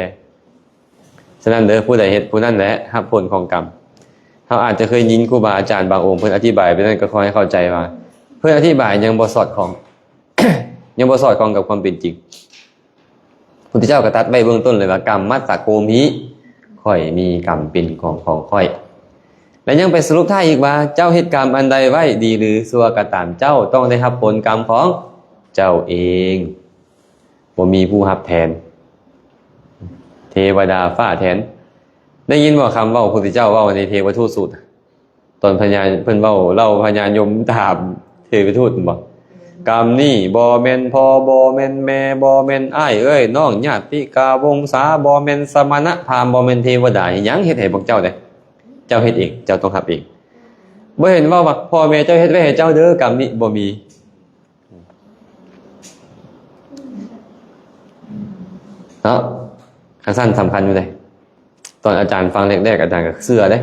ສະນັ້ນເດີ ຜູ້ໃດເຮັດ ຜູ້ນັ້ນແຫຼະຮັບຜົນຂອງກຳ. ເຮົາອາດຈະເຄີຍຍິນຄູບາອາຈານບາງອົງເພິ່ນອະທິບາຍແບບນັ້ນ ກໍຂໍໃຫ້ເຂົ້າໃຈວ່າເພິ່ນອະທິບາຍຍັງບໍ່ສອດຄ່ອງ ຍັງບໍ່ສອດຄ່ອງກັບຄວາມເປັນຈິງ. ພຸດທະເຈົ້າກໍຕັດໄວ້ເບື້ອງຕົ້ນເລີຍວ່າ ກຳມັດສະໂກມິ ຂ້ອຍມີກຳເປັນຂອງຂອງຂ້ອຍ ແລະ ຍັງໄປສະຫຼຸບທ້າຍອີກວ່າ ເຈົ້າເຮັດກຳອັນໃດໄວ້ ດີຫຼືຊົ່ວກໍຕາມ ເຈົ້າຕ້ອງໄດ້ຮັບຜົນກຳຂອງເຈົ້າເອງ ບໍ່ມີຜູ້ຮັບແທນ ເທວະດາຟ້າແທນ. ໄດ້ຍິນບໍ່ຄຳເວົ້າພຸດທະເຈົ້າເວົ້າໃນເທວະທູດສູດ? ຕອນພະຍາ ເພິ່ນເວົ້າ ເລົ່າພະຍາຍົມຖາມເທວະທູດແມ່ນບໍ່? ກຳນີ້ບໍ່ແມ່ນພໍ່ ບໍ່ແມ່ນແມ່ ບໍ່ແມ່ນອ້າຍເອື້ອຍນ້ອງ ຍາດຕິກາວົງສາ ບໍ່ແມ່ນສະມະນະພາມ ບໍ່ແມ່ນເທວະດາ ຫຍັງເຮັດໃຫ້ພວກເຈົ້າເດ້? ເຈົ້າເຮັດເອງ ເຈົ້າຕ້ອງຮັບເອງ. ບໍ່ເຫັນເວົ້າວ່າພໍ່ແມ່ເຈົ້າເຮັດໄວ້ໃຫ້ເຈົ້າເດີ ກຳນີ້ບໍ່ມີ. ເນາະ ຄັນຊັ້ນສຳຄັນຢູ່ເດ້. ຕອນອາຈານຟັງແລກໆ ອາຈານກໍເຊື່ອເດ້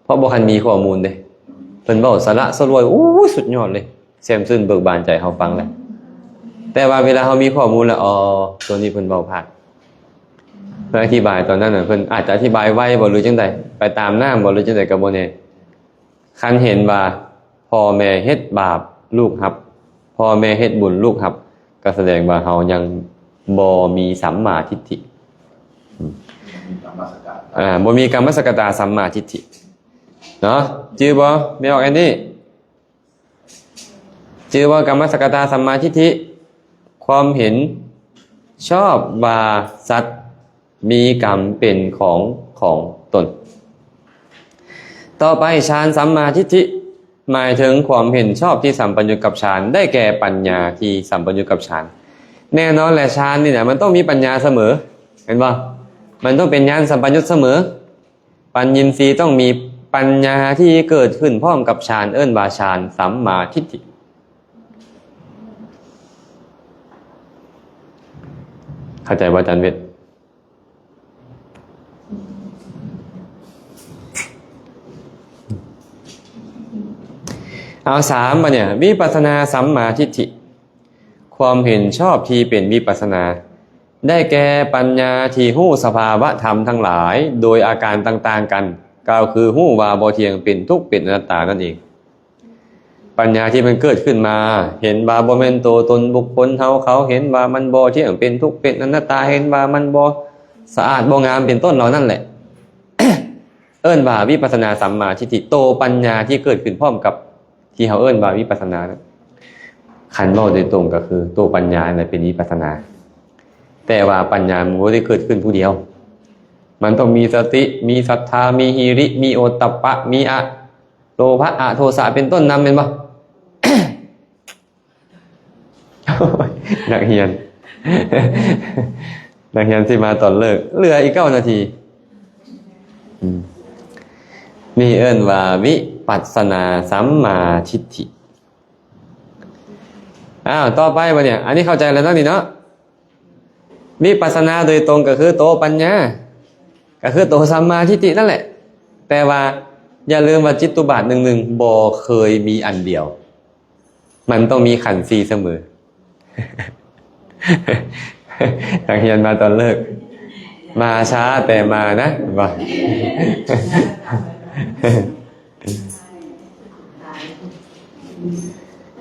ເພາະບໍ່ທັນມີຂໍ້ມູນເດ້. ເພິ່ນເວົ້າສະຫຼະສະຫຼວຍ ໂອ້ຍ ສຸດຍອດເລີຍ ແຊ່ມຊື່ນເບີກບານໃຈ ເຮົາຟັງແລ້ວ. ແຕ່ວ່າເວລາເຮົາມີຂໍ້ມູນແລ້ວ ອໍ ຕົວນີ້ເພິ່ນເວົ້າພາດ. ເພິ່ນອະທິບາຍຕອນນັ້ນນະ ເພິ່ນອາດຈະອະທິບາຍໄວບໍ ຫຼື ຈັ່ງໃດ ໄປຕາມນ້ຳບໍ ຫຼື ຈັ່ງໃດ ກໍບໍ່ແນ່. ຄັນເຫັນວ່າພໍ່ແມ່ເຮັດບາບລູກຮັບ ພໍ່ແມ່ເຮັດບຸນລູກຮັບ ກໍສະແດງວ່າເຮົາຍັງບໍ່ມີສຳມາທິດຖິ. ອາ ບໍ່ມີກຳມັດສະກະຕາສຳມາທິດຖິເນາະ. ຈື່ບໍ່ ແມ່ອອກແອນນີ້? ຈື່ວ່າກຳມັດສະກະຕາສຳມາທິດຖິ ຄວາມເຫັນຊອບວ່າສັດມີກຳເປັນຂອງຂອງຕົນ. ຕໍ່ໄປ ຊານສຳມາທິດຖິ ໝາຍເຖິງຄວາມເຫັນຊອບທີ່ສຳປະຍຸດກັບຊານ ໄດ້ແກ່ປັນຍາທີ່ສຳປະຍຸດກັບຊານ. ແນ່ນອນແຫຼະ ຊານນີ້ນະ ມັນຕ້ອງມີປັນຍາສະເໝີ ແມ່ນບໍ່? ມັນຕ້ອງເປັນຍານສຳປະຍຸດສະເໝີ. ປັນຍິນຊີຕ້ອງມີປັນຍາທີ່ເກີດຂຶ້ນພ້ອມກັບຊານ ເອີ້ນວ່າຊານສຳມາທິດຖິ. ເຂົ້າໃຈບໍ່ ອາຈານເວດ? ເອົາ ສາມ ບາດນີ້ ວິປັດສະນາສຳມາທິດຖິ ຄວາມເຫັນຊອບທີ່ເປັນວິປັດສະນາ ໄດ້ແກ່ປັນຍາທີ່ຮູ້ສະພາວະທຳທັງຫຼາຍ ໂດຍອາການຕ່າງໆກັນ ກໍຄືຮູ້ວ່າບໍ່ທ່ຽງ ເປັນທຸກ ເປັນອະນັດຕານັ້ນເອງ. ປັນຍາທີ່ມັນເກີດຂຶ້ນມາ ເຫັນວ່າບໍ່ແມ່ນໂຕຕົນບຸກຄົນເຮົາເຂົາ ເຫັນວ່າມັນບໍ່ທ່ຽງ ເປັນທຸກ ເປັນອະນັດຕາ ເຫັນວ່າມັນບໍ່ສະອາດບໍ່ງາມ ເປັນຕົ້ນເຫຼົ່ານັ້ນແຫຼະ ເອີ້ນວ່າວິປັດສະນາສຳມາທິດຖິ. ໂຕປັນຍາທີ່ເກີດຂຶ້ນພ້ອມກັບທີ່ເຮົາເອີ້ນວ່າວິປັດສະນານັ້ນ ຄັນເວົ້າໂດຍຕົງກໍຄືໂຕປັນຍານັ້ນແຫຼະເປັນວິປັດສະນາ. ແຕ່ວ່າປັນຍາມັນບໍ່ໄດ້ເກີດຂຶ້ນຜູ້ດຽວ ມັນຕ້ອງມີສະຕິ ມີສັດທາ ມີຫິລິ ມີໂອດຕັບປະ ມີອະໂລພະ ອະໂທສະ ເປັນຕົ້ນນຳ ແມ່ນບໍ່? ນັກຮຽນ ນັກຮຽນຊິມາຕອນເລີກ ເຫຼືອອີກເກົ້ານາທີ. ອືມ ນີ້ເອີ້ນວ່າວິປັດສະນາສຳມາທິດຖິ. ອ້າວ ຕໍ່ໄປບາດນີ້ ອັນນີ້ເຂົ້າໃຈແລ້ວເນາະ ນີ້ເນາະ. ວິປັດສະນາໂດຍຕົງກໍຄືໂຕປັນຍາ ກໍຄືໂຕສຳມາທິດຖິນັ້ນແຫຼະ. ແຕ່ວ່າຢ່າລືມວ່າຈິດຕຸບາດໜຶ່ງໜຶ່ງບໍ່ເຄີຍມີອັນດຽວ ມັນຕ້ອງມີຂັນສີ່ສະເໝີ. ນັກຮຽນມາຕອນເລີກ ມາຊ້າແຕ່ມານະ ວ່າ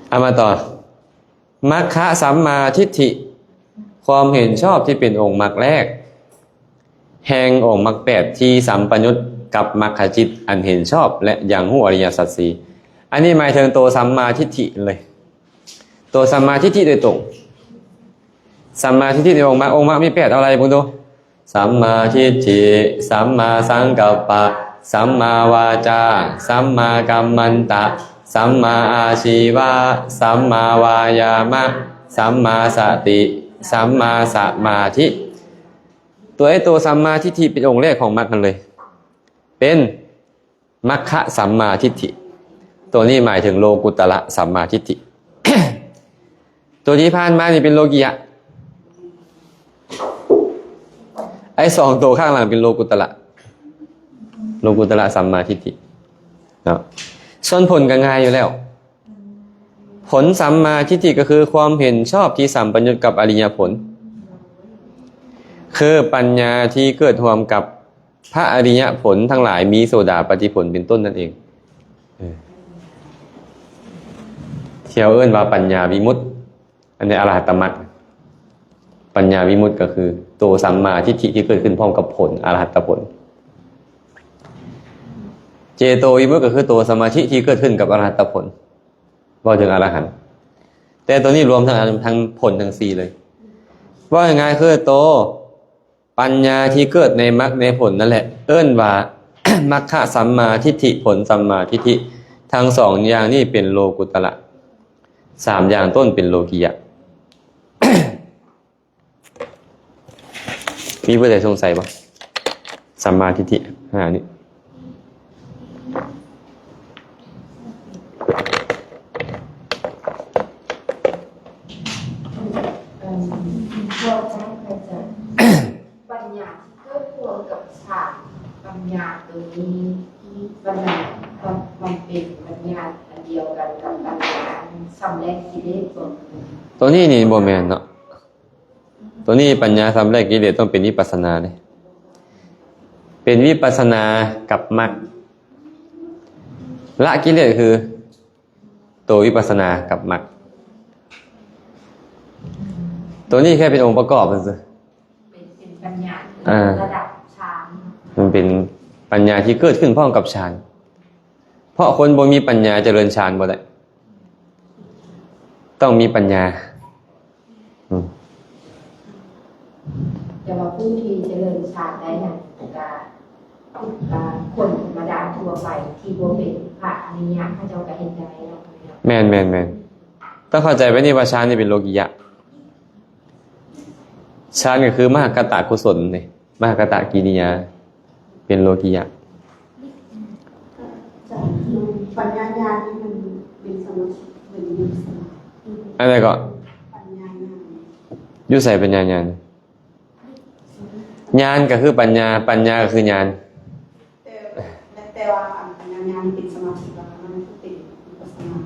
ເອົາມາຕໍ່ ມັກຄະສຳມາທິດຖິ ຄວາມເຫັນຊອບທີ່ເປັນອົງມັກແລກ ແຫ່ງອົງມັກແປດທີ່ສຳປະຍຸດກັບມັກຂະຈິດອັນເຫັນຊອບ ແລະ ຍັງຮູ້ອະລິຍະສັດສີ່. ອັນນີ້ໝາຍເຖິງໂຕສຳມາທິດຖິເລີຍ ໂຕສຳມາທິດຖິໂດຍຕົງ. ສຳມາທິດຖິໃນອົງມັກ ອົງມັກມີແປດ ເອົາໄລ່ເບິ່ງດູ. ສຳມາທິດຖິ ສຳມາສັງກັບປະ ສຳມາວາຈາ ສຳມາກັມມັນຕະ ສຳມາອາຊີວະ ສຳມາວາຍາມະ ສຳມາສະຕິ ສຳມາສະມາທິ. ຕົວ ຕົວສຳມາທິດຖິເປັນອົງແລກຂອງມັກຫັ້ນເລີຍ ເປັນ ມັກຄະສຳມາທິດຖິ. ຕົວນີ້ໝາຍເຖິງໂລກຸດຕະລະສຳມາທິດຖິ. ຕົວທີ່ຜ່ານມານີ້ເປັນໂລກິຍະ. ໄອ້ສອງຕົວຂ້າງຫຼັງເປັນໂລກຸດຕະລະ ໂລກຸດຕະລະສຳມາທິດຖິເນາະ. ສ່ວນຜົນກໍງ່າຍຢູ່ແລ້ວ. ຜົນສຳມາທິດຖິກໍຄືຄວາມເຫັນຊອບທີ່ສຳປະຍຸດກັບອະລິຍະຜົນ ຄືປັນຍາທີ່ເກີດຮ່ວມກັບພະອະລິຍະຜົນທັງຫຼາຍ ມີໂສດາປັດຕິຜົນເປັນຕົ້ນນັ້ນເອງ. ເອີ ທີ່ເຮົາເອີ້ນວ່າປັນຍາວິມຸດ ອັນນີ້ອະລະຫັດຕະມັກ. ປັນຍາວິມຸດກໍຄືໂຕສຳມາທິດຖິທີ່ເກີດຂຶ້ນພ້ອມກັບຜົນ ອະລະຫັດຕະຜົນ. ເຈໂຕວິມຸດກໍຄືໂຕສະມາທິທີ່ເກີດຂຶ້ນກັບອະລະຫັດຕະຜົນ. ເວົ້າເຖິງອະລະຫັນ ແຕ່ໂຕນີ້ລວມທັງ ທັງຜົນທັງສີ່ເລີຍ. ເວົ້າງ່າຍໆຄືໂຕປັນຍາທີ່ເກີດໃນມັກໃນຜົນນັ້ນແຫຼະ ເອີ້ນວ່າ ມັກຄະສຳມາທິດຖິ ຜົນສຳມາທິດຖິ. ທັງສອງຢ່າງນີ້ເປັນໂລກຸດຕະລະ ສາມຢ່າງຕົ້ນເປັນໂລກິຍະ. ມີຜູ້ໃດສົງໄສບໍ່? ສຳມາທິດຖິຫ້ານີ້. ເອີ່ມ ພວກທ່ານອາຈານ ປັນຍາທີ່ເກີດຮ່ວມກັບຊານ ປັນຍາໂຕນີ້ ມັນ ມັນ ມັນເປັນປັນຍາອັນດຽວກັນກັບປັນຍາສຳແລກກິເລດບໍ່? ໂຕນີ້ນີ້ບໍ່ແມ່ນເນາະ. ໂຕນີ້ປັນຍາສຳແລກກິເລດຕ້ອງເປັນວິປັດສະນາເດ້ ເປັນວິປັດສະນາກັບມັກ. ລະກິເລດຄືໂຕວິປັດສະນາກັບມັກ. ໂຕນີ້ແຄ່ເປັນອົງປະກອບຊື່ໆ ເປັນ ເປັນປັນຍາ ອ່າ ລະດັບຊານ ມັນເປັນປັນຍາທີ່ເກີດຂຶ້ນພ້ອມກັບຊານ. ເພາະຄົນບໍ່ມີປັນຍາຈະເລີນຊານບໍ່ໄດ້ ຕ້ອງມີປັນຍາ. ອືມ ແຕ່ວ່າຜູ້ທີ່ຈະເລີນຊານໄດ້ນັ້ນ ກະ ກະຄົນທຳມະດາທົ່ວໄປທີ່ບໍ່ເປັນພະອະລິຍະ ເຂົາເຈົ້າກະເຮັດໄດ້ເນາະ. ແມ່ນໆໆ ຕ້ອງເຂົ້າໃຈແບບນີ້ວ່າຊານນີ້ເປັນໂລກິຍະ. ຊານກໍຄືມະຫະກະຕະກຸສົນເດ້ ມະຫະກະຕະກິລິຍາ ເປັນໂລກິຍະ. ຈາກທີ່ປັນຍາຍານນີ້ມັນເປັນສະມາທິ ເປັນວິປັດສະນາ ອັນໃດກໍ ປັນຍາຍານ ຢູ່ໃສປັນຍາຍານ? ຍານກໍຄືປັນຍາ ປັນຍາກໍຄືຍານ. ແຕ່ ແຕ່ວ່າອັນຍານເປັນສະມາທິ ແລ້ວມັນເປັນວິປັດສະນາ.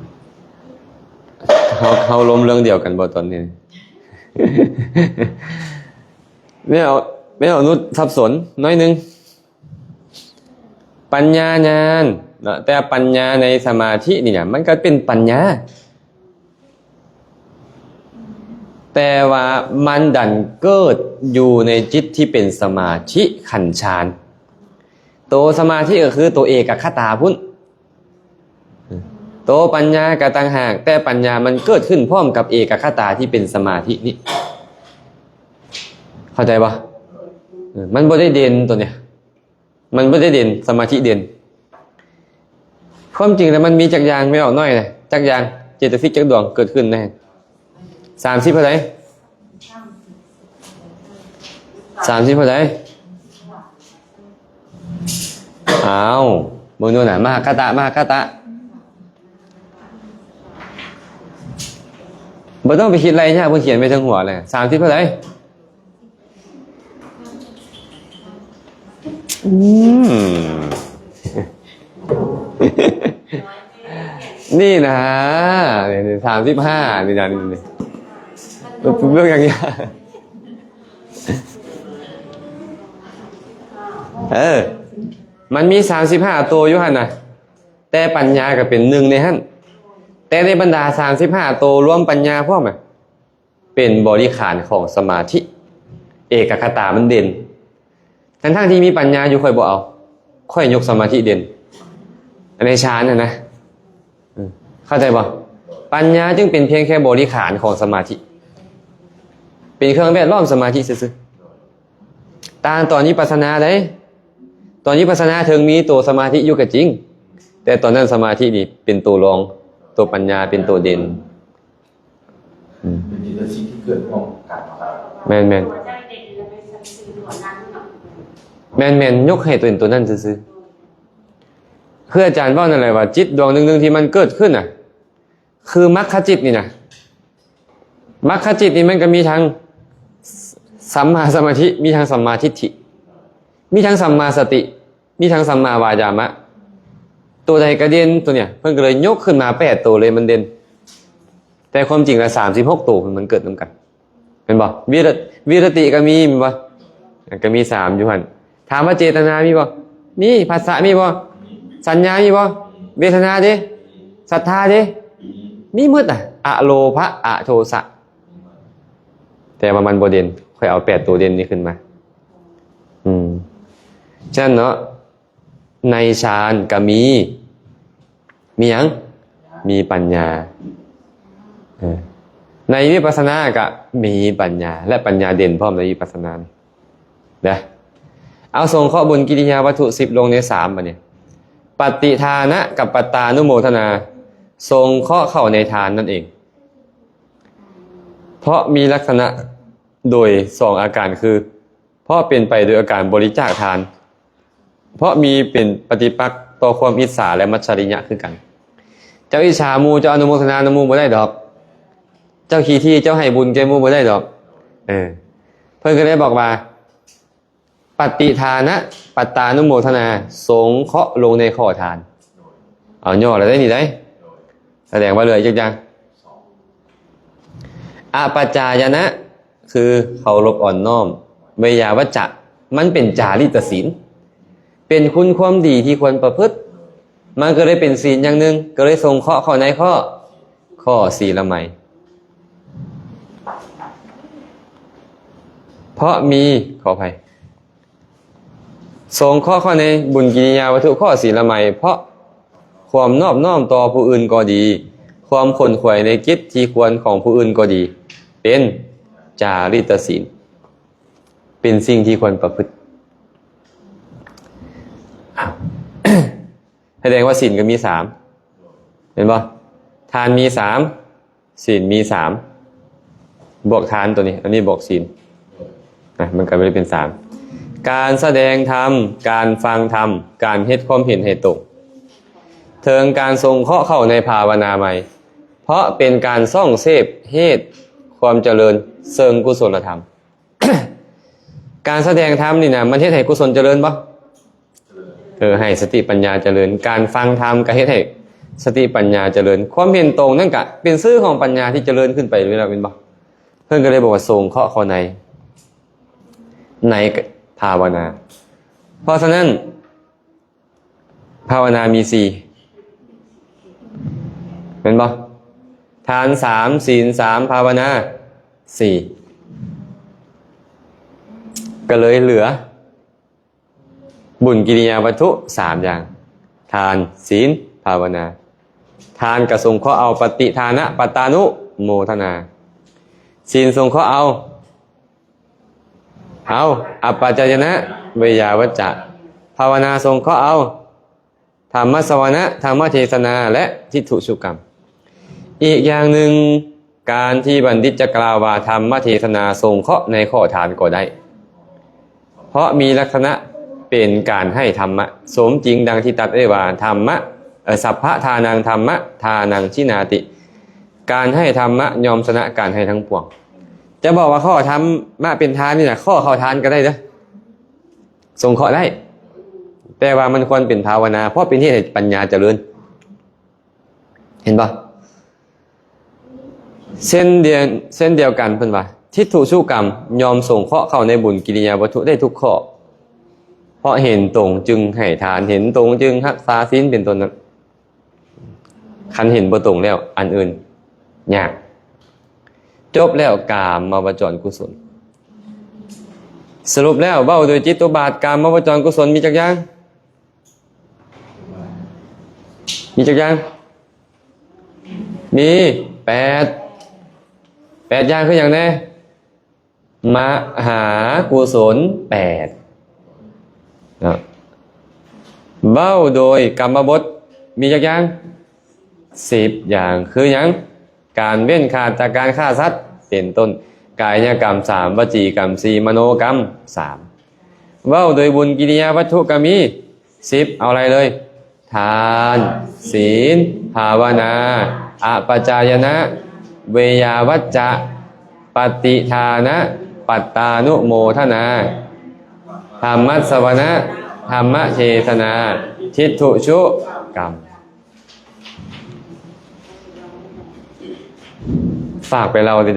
ເຮົາ ເຮົາລົມເລື່ອງດຽວກັນບໍ່ຕອນນີ້? ແມ່ອະນຸ ແມ່ອະນຸສັບສົນໜ້ອຍໜຶ່ງ. ປັນຍາຍານເນາະ ແຕ່ປັນຍາໃນສະມາທິນີ້ນະ ມັນກໍເປັນປັນຍາ ແຕ່ວ່າມັນດັນເກີດຢູ່ໃນຈິດທີ່ເປັນສະມາທິຂັ້ນຊານ. ໂຕສະມາທິກໍຄືໂຕເອກະຄະຕາພຸ້ນ. ໂຕປັນຍາກໍຕ່າງຫາກ ແຕ່ປັນຍາມັນເກີດຂຶ້ນພ້ອມກັບເອກະຄະຕາທີ່ເປັນສະມາທິນີ້. ເຂົ້າໃຈບໍ່? ເອີ ມັນບໍ່ໄດ້ເດັ່ນໂຕນີ້. ມັນບໍ່ໄດ້ເດັ່ນ ສະມາທິເດັ່ນ. ຄວາມຈິງແລ້ວມັນມີຈັກຢ່າງ ແມ່ອອກນ້ອຍນະ ຈັກຢ່າງ ເຈຕະສິກຈັກດວງເກີດຂຶ້ນນະ? ສາມສິບເທົ່າໃດ? ສາມສິບເທົ່າໃດ? ອ້າວ ເບິ່ງດູນະ ມະຫະກະຕະ ມະຫະກະຕະ. ບໍ່ຕ້ອງໄປຄິດໄລ່ຍາກ ເພິ່ນຂຽນໄວ້ເທິງຫົວແລ້ວ. ສາມສິບເທົ່າໃດ? ອືມ ນີ້ນະ ນີ້ ນີ້ ສາມສິບຫ້າ ນີ້ນະ ນີ້ ນີ້ ເບິ່ງຢ່າງນີ້ ເອີ ມັນມີສາມສິບຫ້າໂຕຢູ່ຫັ້ນນະ ແຕ່ປັນຍາກໍເປັນໜຶ່ງໃນຫັ້ນ ແຕ່ໃນບັນດາສາມສິບຫ້າໂຕ ລວມປັນຍາພ້ອມນະ ເປັນບໍລິຂານຂອງສະມາທິ ເອກະຄະຕາມັນເດັ່ນ ທັງໆທີ່ມີປັນຍາຢູ່ ຂ້ອຍບໍ່ເອົາ ຂ້ອຍຍົກສະມາທິເດັ່ນ ອັນໃນຊານຫັ້ນນະ. ເອີ ເຂົ້າໃຈບໍ່? ປັນຍາຈຶ່ງເປັນພຽງແຄ່ບໍລິຂານຂອງສະມາທິ ເປັນເຄື່ອງແວດລ້ອມສະມາທິຊື່ໆ. ຕ່າງຕອນວິປັດສະນາເດ້ ຕອນວິປັດສະນາເຖິງມີໂຕສະມາທິຢູ່ກໍຈິງ ແ ຕອນນັ້ນສະມາທິນີ້ເປັນໂຕລອງ, ໂຕປັນຍາເປັນໂຕເດັ່ນ. ອືມ ເປັນຈິດຕະສິດທີ່ເກີດພ້ອມກັນເນາະ. ແມ່ນໆ ຕົວໃດເດັ່ນແລ້ວໄປໃສ່ຊື່ຕົວນັ້ນເນາະ. ແມ່ນໆ ຍົກໃຫ້ຕົວເດັ່ນຕົວນັ້ນຊື່ໆ. ຄືອາຈານເວົ້ານັ້ນແຫຼະວ່າ ຈິດດວງໜຶ່ງໆທີ່ມັນເກີດຂຶ້ນນະ ຄືມັກຂະຈິດນີ້ນະ. ມັກຂະຈິດນີ້ມັນກໍມີທັງສຳມາສະມາທິ, ມີທັງສຳມາທິດຖິ, ມີທັງສຳມາສະຕິ, ມີທັງສຳມາວາຈາມະ. ໂຕໃດກໍເດັ່ນ ໂຕເນີ້ຍ ເພິ່ນກໍເລີຍຍົກຂຶ້ນມາແປດໂຕເລີຍ ມັນເດັ່ນ. ແຕ່ຄວາມຈິງລະ ສາມສິບຫົກໂຕມັນເກີດນຳກັນ ແມ່ນບໍ່? ວິຣະ ວິຣະຕິກໍມີ ແມ່ນບໍ່? ກໍມີສາມຢູ່ຫັ້ນ. ຖາມວ່າເຈຕະນາມີບໍ່? ມີ. ພັດສະມີບໍ່? ສັນຍາມີບໍ່? ເວທະນາເດ? ສັດທາເດ? ມີໝົດນະ. ອະໂລພະ ອະໂທສະ ແຕ່ວ່າມັນບໍ່ເດັ່ນ. ຂ້ອຍເອົາແປດໂຕເດັ່ນນີ້ຂຶ້ນມາ. ອືມ ສະນັ້ນເນາະ ໃນฌານກໍມີ ມີຫຍັງ? ມີປັນຍາ. ເອີ ໃນວິປັດສະນາກໍມີປັນຍາ ແລະ ປັນຍາເດັ່ນພ້ອມໃນວິປັດສະນານະ. ເອົາ ສົງເຄາະບຸນກິລິຍາວັດຖຸສິບລົງໃນສາມ ບາດນີ້ ປະຕິທານະກັບປັດຕານຸໂມທະນາ ສົງເຄາະເຂົ້າໃນທານນັ້ນເອງ. ເພາະມີລັກສະນະໂດຍສອງອາການ ຄື ເພາະເປັນໄປໂດຍອາການບໍລິຈາກທານ, ເພາະມີເປັນປະຕິປັກຕໍ່ຄວາມອິດສາ ແລະ ມັດສະລິຍະຄືກັນ. ເຈົ້າອິດສາໝູ່ ເຈົ້າອະນຸໂມທະນານຳໝູ່ບໍ່ໄດ້ດອກ. ເຈົ້າຂີ້ຖີ່ ເຈົ້າໃຫ້ບຸນແກ່ໝູ່ບໍ່ໄດ້ດອກ. ເອີ ເພິ່ນກໍເລີຍບອກວ່າ ປະຕິທານະ ປັດຕານຸໂມທະນາ ສົງເຄາະລົງໃນຂໍ້ທານ. ເອົາ ຍໍແລ້ວໄດ໋ນີ້ໄດ໋. ສະແດງວ່າເຫຼືອອີກຈັກຢ່າງ? ອະປັດຈາຍະນະ ຄືເຄົາລົບອ່ອນນ້ອມ. ເວຍາວັດຈະ ມັນເປັນຈາລິດຕະສິນ ເປັນຄຸນຄວາມດີທີ່ຄວນປະພຶດ. ມັນກໍເລີຍເປັນສິນຢ່າງໜຶ່ງ ກໍເລີຍສົງເຄາະເຂົ້າໃນຂໍ້ ຂໍ້ສີລະໄມ. ເພາະມີ ຂໍອະໄພ ສົງເຄາະເຂົ້າໃນບຸນກິລິຍາວັດຖຸຂໍ້ສີລະໄມ ເພາະຄວາມນອບນ້ອມຕໍ່ຜູ້ອື່ນກໍດີ, ຄວາມຂົນຂວາຍໃນກິດທີ່ຄວນຂອງຜູ້ອື່ນກໍດີ ເປັນຈາລິດຕະສິນ ເປັນສິ່ງທີ່ຄວນປະພຶດ. ສະແດງວ່າສິນກໍມີສາມ ແມ່ນບໍ່? ທານມີສາມ ສິນມີສາມ ບວກທານຕົວນີ້ ອັນນີ້ບວກສິນນະ ມັນກໍເລີຍເປັນສາມ. ການສະແດງທຳ, ການຟັງທຳ, ການເຮັດຄວາມເຫັນໃຫ້ຕົງ ເຖິງການສົງເຄາະເຂົ້າໃນພາວະນາໃໝ່ ເພາະເປັນການສ່ອງເສບເຫດຄວາມຈະເລີນເຊິ່ງກຸສົນລະທຳ. ການສະແດງທຳນີ້ນະ ມັນເຮັດໃຫ້ກຸສົນຈະເລີນບໍ່? ເອີ ໃຫ້ສະຕິປັນຍາຈະເລີນ. ການຟັງທຳກໍເຮັດໃຫ້ສະຕິປັນຍາຈະເລີນ. ຄວາມເຫັນຕົງນັ້ນກະເປັນຊື່ຂອງປັນຍາທີ່ຈະເລີນຂຶ້ນໄປເລື້ອຍໆ ແມ່ນບໍ່? ເພິ່ນກໍເລີຍບອກວ່າ ສົງເຄາະເຂົ້າໃນ ໃນພາວະນາ. ເພາະສະນັ້ນ ພາວະນາມີສີ່ ແມ່ນບໍ່? ທານສາມ ສິນສາມ ພາວະນາສີ່ ກໍເລີຍເຫຼືອບຸນກິລິຍາວັດຖຸສາມຢ່າງ ທານ ສິນ ພາວະນາ. ທານກໍສົງເຄາະເອົາປະຕິທານະ ປັດຕານຸໂມທະນາ, ສິນສົງເຄາະເອົາ ເອົາ ອະປັດຈາຍະນະ ເວຍາວັດຈະ, ພາວະນາສົງເຄາະເອົາ ທຳມະສະວະນະ ທຳມະເທສະນາ ແລະ ທິດຖຸສຸກຳ. ອີກຢ່າງໜຶ່ງ ການທີ່ບັນດິດຈະກ່າວວ່າທຳມະເທສະນາສົງເຄາະໃນຂໍ້ທານກໍໄດ້ ເພາະມີລັກສະນະເປັນການໃຫ້ທຳມະ ສົມຈິງດັ່ງທີ່ຕັດໄວ້ວ່າ ທຳມະ ເອີ ສັບພະທານັງທຳມະທານັງຊິນາຕິ ການໃຫ້ທຳມະຍ່ອມຊະນະການໃຫ້ທັງປວງ. ຈະບອກວ່າຂໍ້ທຳມະເປັນທານນີ້ນະ ຂໍ້ເຂົ້າທານກໍໄດ້ເດີ້ ສົງເຄາະໄດ້ ແຕ່ວ່າມັນຄວນເປັນພາວະນາ ເພາະເປັນເຫດໃຫ້ປັນຍາຈະເລີນ. ເຫັນບໍ່? ເຊັ່ນດຽວ ເຊັ່ນດຽວກັນເພິ່ນວ່າ ທິດຖຸສຸກຳຍ່ອມສົງເຄາະເຂົ້າໃນບຸນກິລິຍາວັດຖຸໄດ້ທຸກຂໍ້ ເພາະເຫັນຕົງຈຶ່ງໃຫ້ທານ ເຫັນຕົງຈຶ່ງຮັກສາສິນ ເປັນຕົ້ນນັ້ນ. ຄັນເຫັນບໍ່ຕົງແລ້ວ ອັນອື່ນຍາກ. ຈົບແລ້ວກາມະວະຈອນກຸສົນ. ສະຫຼຸບແລ້ວ ເວົ້າໂດຍຈິດຕຸບາດ ກາມະວະຈອນກຸສົນມີຈັກຢ່າງ? ມີຈັກຢ່າງ? ມີແປດ. ແປດຢ່າງຄືຫຍັງແດ່? ມະຫາກຸສົນແປດເນາະ. ເວົ້າໂດຍກຳມະບົດ ມີຈັກຢ່າງ? ສິບຢ່າງ. ຄືຫຍັງ? ການເວັ້ນຂາດຈາກການຂ້າສັດ ເປັນຕົ້ນ, ກາຍຍະກຳສາມ, ວະຈີກຳສີ່, ມະໂນກຳສາມ. ເວົ້າໂດຍບຸນກິລິຍາວັດຖຸກໍມີສິບ ເອົາໄລ່ເລີຍ: ທານ, ສີນ, ພາວະນາ, ອະປະຈາຍະນະ, ເວຍາວັດຈະ, ປະຕິທານະ, ປັດຕານຸໂມທະນາ, ທຳມັດສະວະນະ, ທຳມະເທສະນາ, ທິດຖຸຊຸກຳ. ຝາກໄປເລົ່າເດີ້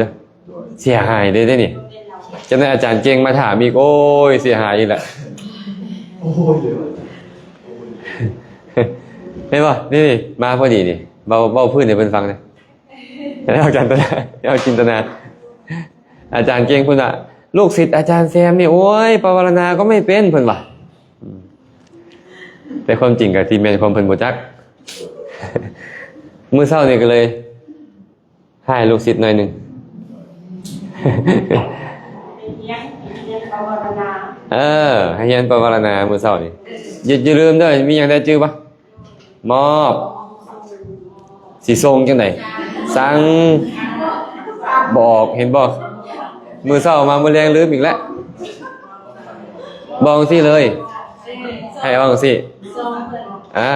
ເສຍຫາຍເດ້ ເດ້ນີ້. ຈັກໜ່ອຍອາຈານເກັ່ງມາຖາມອີກ ໂອ້ຍ ເສຍຫາຍອີກແຫຼະ. ໂອ້ຍ ເຫັນບໍ່? ນີ້ໆ ມາພໍດີນີ້ ເວົ້າ ເວົ້າພື້ນໃຫ້ເພິ່ນຟັງເດີ້. ແລ້ວອາຈານຕະນາ ແລ້ວຈິນຕະນາ ອາຈານເກັ່ງເພິ່ນວ່າ ລູກສິດອາຈານແຊມນີ້ ໂອ້ຍ ປະວາລະນາກໍໄມ່ເປັນ ເພິ່ນວ່າ. ອືມ ແຕ່ຄວາມຈິງກໍທີ່ແມ່ນຄວາມເພິ່ນບໍ່ຈັກ. ມື້ເຊົ້ານີ້ກໍເລີຍ ໃຫ້ລູກສິດໜ້ອຍໜຶ່ງ ເອີ ໃຫ້ຮຽນປະວາລະນາມື້ເຊົ້ານີ້. ຢ່າ ຢ່າລືມເດີ້ ມີຫຍັງແດ່ຈື່ບໍ່? ມອບ ຊິສົ່ງຈັ່ງໃດ? ສັ່ງ ບອກ ເຫັນບໍ່? ມື້ເຊົ້າມາ ມື້ແລງລືມອີກແລ້ວ. ບອກຈັ່ງຊີ້ເລີຍ ໃຫ້ເວົ້າຈັ່ງຊີ້ ອາ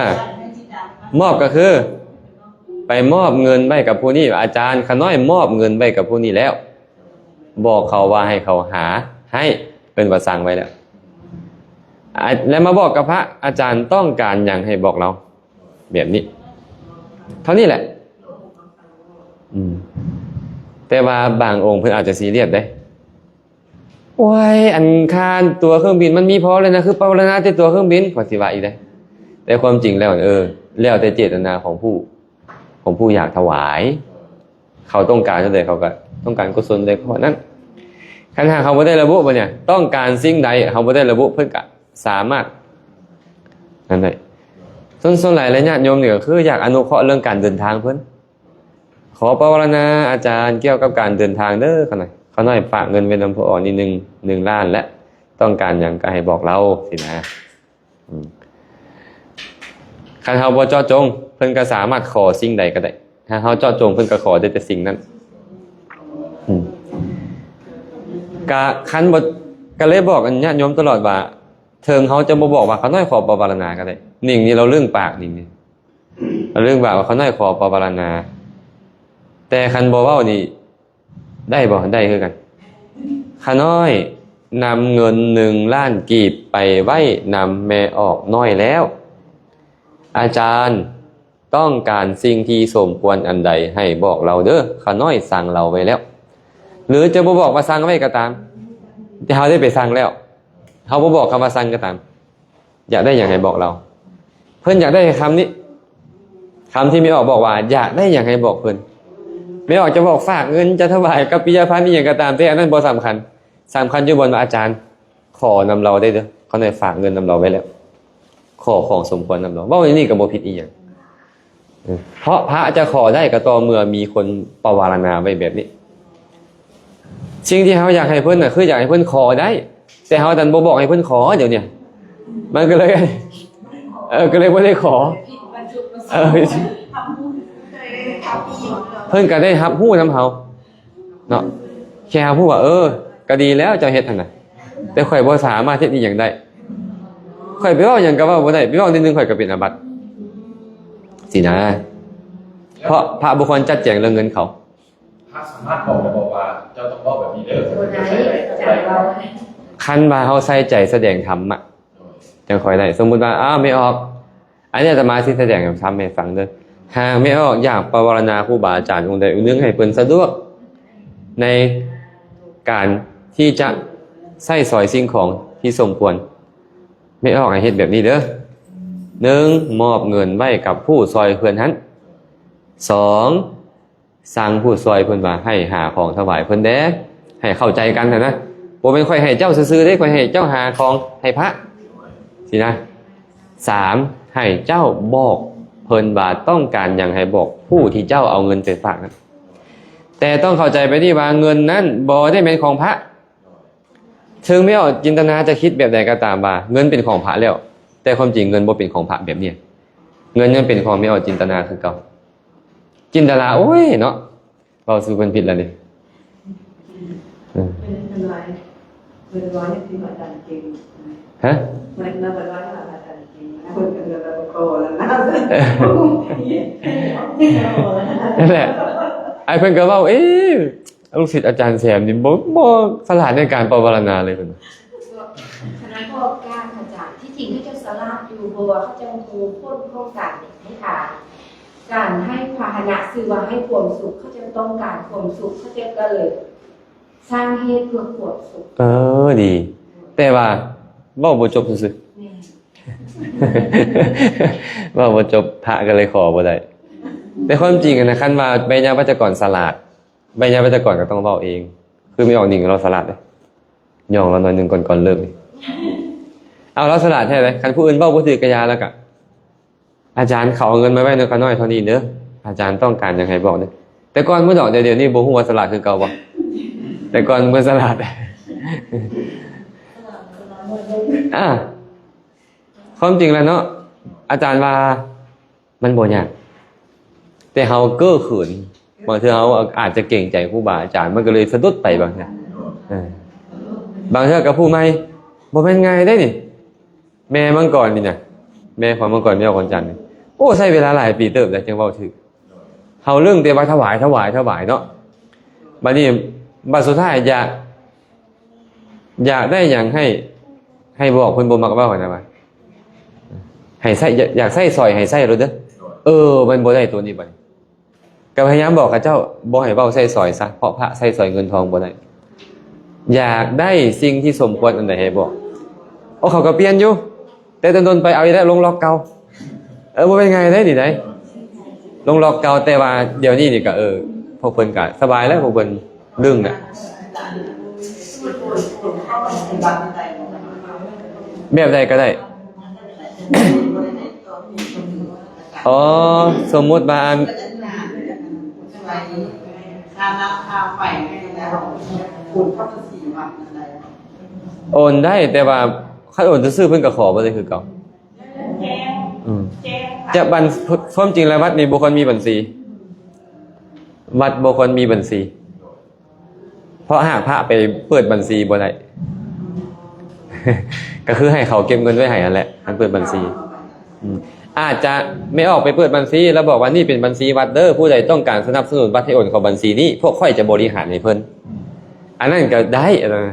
ມອບກໍຄື ໄປມອບເງິນໄວ້ກັບຜູ້ນີ້ ອາຈານ ຂ້ານ້ອຍມອບເງິນໄວ້ກັບຜູ້ນີ້ແລ້ວ ບອກເຂົາວ່າໃຫ້ເຂົາຫາໃຫ້ ເອີ້ນວ່າສັ່ງໄວ້ແລ້ວ ອາ ແລ້ວມາບອກກັບພະ ອາຈານຕ້ອງການຫຍັງໃຫ້ບອກລາວ ແບບນີ້ ເທົ່ານີ້ແຫຼະ. ອືມ ແຕ່ວ່າບາງອົງເພິ່ນອາດຈະຊີຣຽສເດ້ ໂອ້ຍ ອັນຄ່າຕົ໋ວເຄື່ອງບິນມັນມີພໍແລ້ວນະ ຄືປະວາລະນາແຕ່ຕົ໋ວເຄື່ອງບິນ ຂ້ອຍຊິວ່າອີກເດ້. ແຕ່ຄວາມຈິງແລ້ວ ເອີ ແລ້ວແຕ່ເຈດຕະນາຂອງຜູ້ ຂອງຜູ້ຢາກຖວາຍ ເຂົາຕ້ອງການຈັ່ງໃດ ເຂົາກໍຕ້ອງການກຸສົນໃດຂໍ້ນັ້ນ. ຄັນຫາກເຮົາບໍ່ໄດ້ລະບຸວ່າເນຍ ຕ້ອງການສິ່ງໃດ ເຮົາບໍ່ໄດ້ລະບຸ ເພິ່ນກໍສາມາດນັ້ນໄດ້. ສ່ວນ ສ່ວນຫຼາຍແລ້ວຍາດໂຍມນີ້ກໍຄືຢາກອະນຸເຄາະເລື່ອງການເດີນທາງເພິ່ນ ຂໍປະວາລະນາອາຈານກ່ຽວກັບການເດີນທາງເດີ້ ຂ້ານ້ອຍ ຂ້ານ້ອຍຝາກເງິນໄວ້ນຳພໍ່ອອກນີ້ໜຶ່ງ ໜຶ່ງລ້ານ ແລະ ຕ້ອງການຫຍັງກໍໃຫ້ບອກລາວ ຊີ້ນະ. ອືມ ຄັນເຮົາບໍ່ເຈາະຈົງ ເພິ່ນກໍສາມາດຂໍສິ່ງໃດກໍໄດ້ ຖ້າເຮົາເຈາະຈົງ ເພິ່ນກໍຂໍໄດ້ແຕ່ສິ່ງນັ້ນ. ອືມ ກະຄັນບໍ່ ກໍເລີຍບອກອັນຍາດໂຍມຕະຫຼອດວ່າ ເຖິງເຮົາຈະບໍ່ບອກວ່າ ຂ້ານ້ອຍຂໍປະວາລະນາກໍໄດ້ ໜິງນີ້ລາວລຶ້ງປາກ ໜິງນີ້ ລາວລຶ້ງປາກວ່າ ຂ້ານ້ອຍຂໍປະວາລະນາ ແຕ່ຄັນບໍ່ເວົ້ານີ້ ໄດ້ບໍ່? ໄດ້ຄືກັນ. ຂ້ານ້ອຍນຳເງິນໜຶ່ງລ້ານກີບໄປໄວ້ນຳແມ່ອອກນ້ອຍແລ້ວ. ອາຈານຕ້ອງການສິ່ງທີ່ສົມຄວນອັນໃດໃຫ້ບອກລາວເດີ້. ຂ້ານ້ອຍສັ່ງລາວໄວ້ແລ້ວ. ຫຼືຈະບໍ່ບອກວ່າສັ່ງໄວ້ກໍຕາມ, ແຕ່ເຮົາໄດ້ໄປສັ່ງແລ້ວ. ເຮົາບໍ່ບອກຄຳວ່າສັ່ງກໍຕາມ. ຢາກໄດ້ຫຍັງໃຫ້ບອກລາວ. ເພິ່ນຢາກໄດ້ຄຳນີ້ ຄຳທີ່ແມ່ອອກບອກວ່າຢາກໄດ້ຫຍັງໃຫ້ບອກເພິ່ນ. ແມ່ອອກຈະບອກຝາກເງິນ ຈະຖວາຍກັບປິຍະພັນອີ່ຫຍັງກໍຕາມແຕ່ ອັນນັ້ນບໍ່ສຳຄັນ. ສຳຄັນຢູ່ບ່ອນວ່າອາຈານຂໍນຳລາວໄດ້ເດີ້. ຂ້ານ້ອຍຝາກເງິນນຳລາວໄວ້ແລ້ວ. ຂໍຂອງສົມຄວນນຳລາວ. ເວົ້າຢ່າງນີ້ກໍບໍ່ຜິດອີ່ຫຍັງ. ເອີ ເພາະພະຈະຂໍໄດ້ກໍຕໍ່ເມື່ອມີຄົນປະວາລະນາໄວ້ແບບນີ້. ສິ່ງທີ່ເຮົາຢາກໃຫ້ເພິ່ນນະ ຄືຢາກໃຫ້ເພິ່ນຂໍໄດ້ ແຕ່ເຮົາດັນບໍ່ບອກໃຫ້ເພິ່ນຂໍ ດຽວນີ້ມັນກໍເລີຍ ເອີ ກໍເລີຍບໍ່ໄດ້ຂໍ. ເອີ ເພິ່ນກໍໄດ້ຮັບຮູ້ນຳເຮົາເນາະ ແຄ່ຮັບຮູ້ວ່າ ເອີ ກໍດີແລ້ວເຈົ້າເຮັດຫັ້ນນະ ແຕ່ຂ້ອຍບໍ່ສາມາດເຮັດອີ່ຫຍັງໄດ້. ຂ້ອຍໄປເວົ້າຫຍັງກໍເວົ້າບໍ່ໄດ້ ໄປເວົ້ານິດໜຶ່ງຂ້ອຍກໍເປັນອາບັດຊີ້ນະ. ເພາະພະບໍ່ຄວນຈັດແຈງເລື່ອງເງິນເຂົາ. ພະສາມາດບອກໄດ້ບໍ່ວ່າ ເຈົ້າຕ້ອງເວົ້າແບບນີ້ເດີ້? ບໍ່ໄດ້ ເຈົ້າເວົ້າ ຄັນວ່າເຮົາໃສ່ໃຈສະແດງທຳມະ ໂດຍ ຈັ່ງຄ່ອຍໄດ້. ສົມມຸດວ່າ ອ້າວ ແມ່ອອກ ອັນນີ້ອາດຕະມາຊິສະແດງທຳໃຫ້ຟັງເດີ້. ຫາກແມ່ອອກຢາກປະວາລະນາຄູບາອາຈານອົງໃດອົງໜຶ່ງໃຫ້ເພິ່ນສະດວກໃນການທີ່ຈະໃຊ້ສອຍສິ່ງຂອງທີ່ສົມຄວນ ແມ່ອອກໃຫ້ເຮັດແບບນີ້ເດີ້. ໜຶ່ງ ມອບເງິນໄວ້ກັບຜູ້ຊ່ອຍເພິ່ນຫັ້ນ. ສອງ ສັ່ງຜູ້ຊ່ອຍເພິ່ນວ່າໃຫ້ຫາຂອງຖວາຍເພິ່ນແດ່ ໃຫ້ເຂົ້າໃຈກັນຫັ້ນນະ. ບໍ່ແມ່ນຂ້ອຍໃຫ້ເຈົ້າຊື່ໆເດ້ ຂ້ອຍໃຫ້ເຈົ້າຫາຂອງໃຫ້ພະ ຊີ້ນະ. ສາມ ໃຫ້ເຈົ້າບອກເພິ່ນວ່າຕ້ອງການຫຍັງ ໃຫ້ບອກຜູ້ທີ່ເຈົ້າເອົາເງິນໄປຝາກນັ້ນ. ແຕ່ຕ້ອງເຂົ້າໃຈແບບນີ້ວ່າເງິນນັ້ນບໍ່ໄດ້ແມ່ນຂອງພະ. ເຖິງແມ່ອອກຈິນຕະນາຈະຄິດແບບໃດກໍຕາມວ່າເງິນເປັນຂອງພະແລ້ວ, ແຕ່ຄວາມຈິງເງິນບໍ່ເປັນຂອງພະແບບນີ້. ເງິນຍັງເປັນຂອງແມ່ອອກຈິນຕະນາຄືເກົ່າ. ຈິນດາລາ ໂອ້ຍເນາະ ເວົ້າສູ່ເພິ່ນຜິດແລ້ວນີ້. ເອີ ເພິ່ນວ່າ ເພິ່ນວ່າຍັງຊິວ່າອາຈານເກັ່ງ. ຮະ? ແມ່ນ ເພິ່ນວ່າອາຈານເກັ່ງ ເພິ່ນກໍເລີຍວ່າບໍ່ຂໍແລ້ວນະ. ນັ້ນແຫຼະ ອ້າຍເພິ່ນກໍເວົ້າ ເອ ລູກສິດອາຈານແສມນີ້ບໍ່ ບໍ່ສະຫຼາດໃນການປະວາລະນາເລີຍເພິ່ນ. ຄະນະກອບການອາຈານ ທີ່ຈິງເຂົາເຈົ້າສະຫຼາດຢູ່ ເພາະວ່າເຂົາເຈົ້າຮູ້ຜົນຂອງການໃຫ້ທານ ການໃຫ້ພາຫະນະຊື່ວ່າໃຫ້ຄວາມສຸກ ເຂົາເຈົ້າຕ້ອງການຄວາມສຸກ ເຂົາເຈົ້າກໍເລີຍສ້າງເຫດເພື່ອຄວາມສຸກ. ເອີ ດີ ແຕ່ວ່າເວົ້າບໍ່ຈົບຊື່ໆ. ແມ່ນ ເວົ້າບໍ່ຈົບ ພະກໍເລີຍຂໍບໍ່ໄດ້. ແຕ່ຄວາມຈິງຫັ້ນນະ ຄັນວ່າໄວຍາວັດຈະກອນສະຫຼາດ ໄວຍາວັດຈະກອນກໍຕ້ອງເວົ້າເອງ. ຄືແມ່ອອກນິງລາວສະຫຼາດເດ້ ຍ້ອງລາວໜ້ອຍໜຶ່ງກ່ອນ ກ່ອນເລີກນີ້. ເອົາ ລາວສະຫຼາດແທ້ເດ້. ຄັນຜູ້ອື່ນເວົ້າບໍ່ຖືກກະຢ່າ ແລ້ວກະ ອາຈານ ເຂົາເອົາເງິນມາໄວ້ນຳຂ້ານ້ອຍເທົ່ານີ້ເດີ ອາຈານຕ້ອງການຫຍັງໃຫ້ບອກເດີ. ແຕ່ກ່ອນບໍ່ດອກ ດຽວນີ້ບໍ່ຮູ້ວ່າສະຫຼາດຄືເກົ່າບໍ່? ແຕ່ກ່ອນບໍ່ສະຫຼາດ. ອ່າ ຄວາມຈິງແລ້ວເນາະ ອາຈານວ່າ ມັນບໍ່ຍາກ ແຕ່ເຮົາເກີເຂີນ ບາງເທື່ອເຮົາອາດຈະເກງໃຈຄູບາອາຈານ ມັນກໍເລີຍສະດຸດໄປບາງເທື່ອ. ເອີ ບາງເທື່ອກັບຜູ້ໃໝ່ ບໍ່ແມ່ນງ່າຍເດ້ນີ້. ແມ່ມັງກອນນີ້ນະ ແມ່ຂອງມັງກອນ ແມ່ຂອງຈັນນີ້ ໂອ້ ໃຊ້ເວລາຫຼາຍປີເຕີບແລ້ວຈຶ່ງເວົ້າຖືກ. ເຮົາເລື່ອງແຕ່ວ່າຖວາຍ ຖວາຍ ຖວາຍເນາະ. ບັດນີ້ ບັດສຸດທ້າຍຢາກ ຢາກໄດ້ຫຍັງໃຫ້ ໃຫ້ບອກ ເພິ່ນບໍ່ມັກເວົ້າຫັ້ນນະ ວ່າໃຫ້ໃຊ້ ຢາກ ຢາກໃຊ້ສອຍໃຫ້ໃຊ້ໂລດເດີ. ເອີ ມັນບໍ່ໄດ້ໂຕນີ້ບັດນີ້ ກໍພະຍາຍາມບອກເຂົາເຈົ້າ ບໍ່ໃຫ້ເວົ້າໃຊ້ສອຍຊະ ເພາະພະໃຊ້ສອຍເງິນທອງບໍ່ໄດ້. ຢາກໄດ້ສິ່ງທີ່ສົມຄວນອັນໃດໃຫ້ບອກ. ໂອ້ ເຂົາກໍປ່ຽນຢູ່ ແຕ່ດົນໆໄປເອົາອີກແລ້ວ ລົງລັອກເກົ່າ. ເອີ ບໍ່ແມ່ນງ່າຍເດ້ນີ້ໃດ ລົງລັອກເກົ່າ. ແຕ່ວ່າດຽວນີ້ນີ້ກໍ ເອີ ພວກເພິ່ນກໍສະບາຍແລ້ວ ພວກເພິ່ນດຶງນະ. ແບບໃດກໍໄດ້. ອໍ ສົມມຸດວ່າ ໂອນໄດ້ ແຕ່ວ່າຄັນໂອນຊື່ໆ ເພິ່ນກໍຂໍບໍ່ໄດ້ຄືເກົ່າ. ອືມ ຈະບັນ ຄວາມຈິງແລ້ວວັດນີ້ບໍ່ຄວນມີບັນຊີ ວັດບໍ່ຄວນມີບັນຊີ ເພາະຫາກພະໄປເປີດບັນຊີບໍ່ໄດ້ ກໍຄືໃຫ້ເຂົາເກັບເງິນໄວ້ໃຫ້ຫັ້ນແຫຼະ ຄັນເປີດບັນຊີ. ອືມ ອາດຈະແມ່ອອກໄປເປີດບັນຊີ ແລ້ວບອກວ່າ ນີ້ເປັນບັນຊີວັດເດີ ຜູ້ໃດຕ້ອງການສະໜັບສະໜູນວັດໃຫ້ໂອນເຂົ້າບັນຊີນີ້ ພວກຂ້ອຍຈະບໍລິຫານໃຫ້ເພິ່ນ. ອັນນັ້ນກໍໄດ້ ອັນນັ້ນ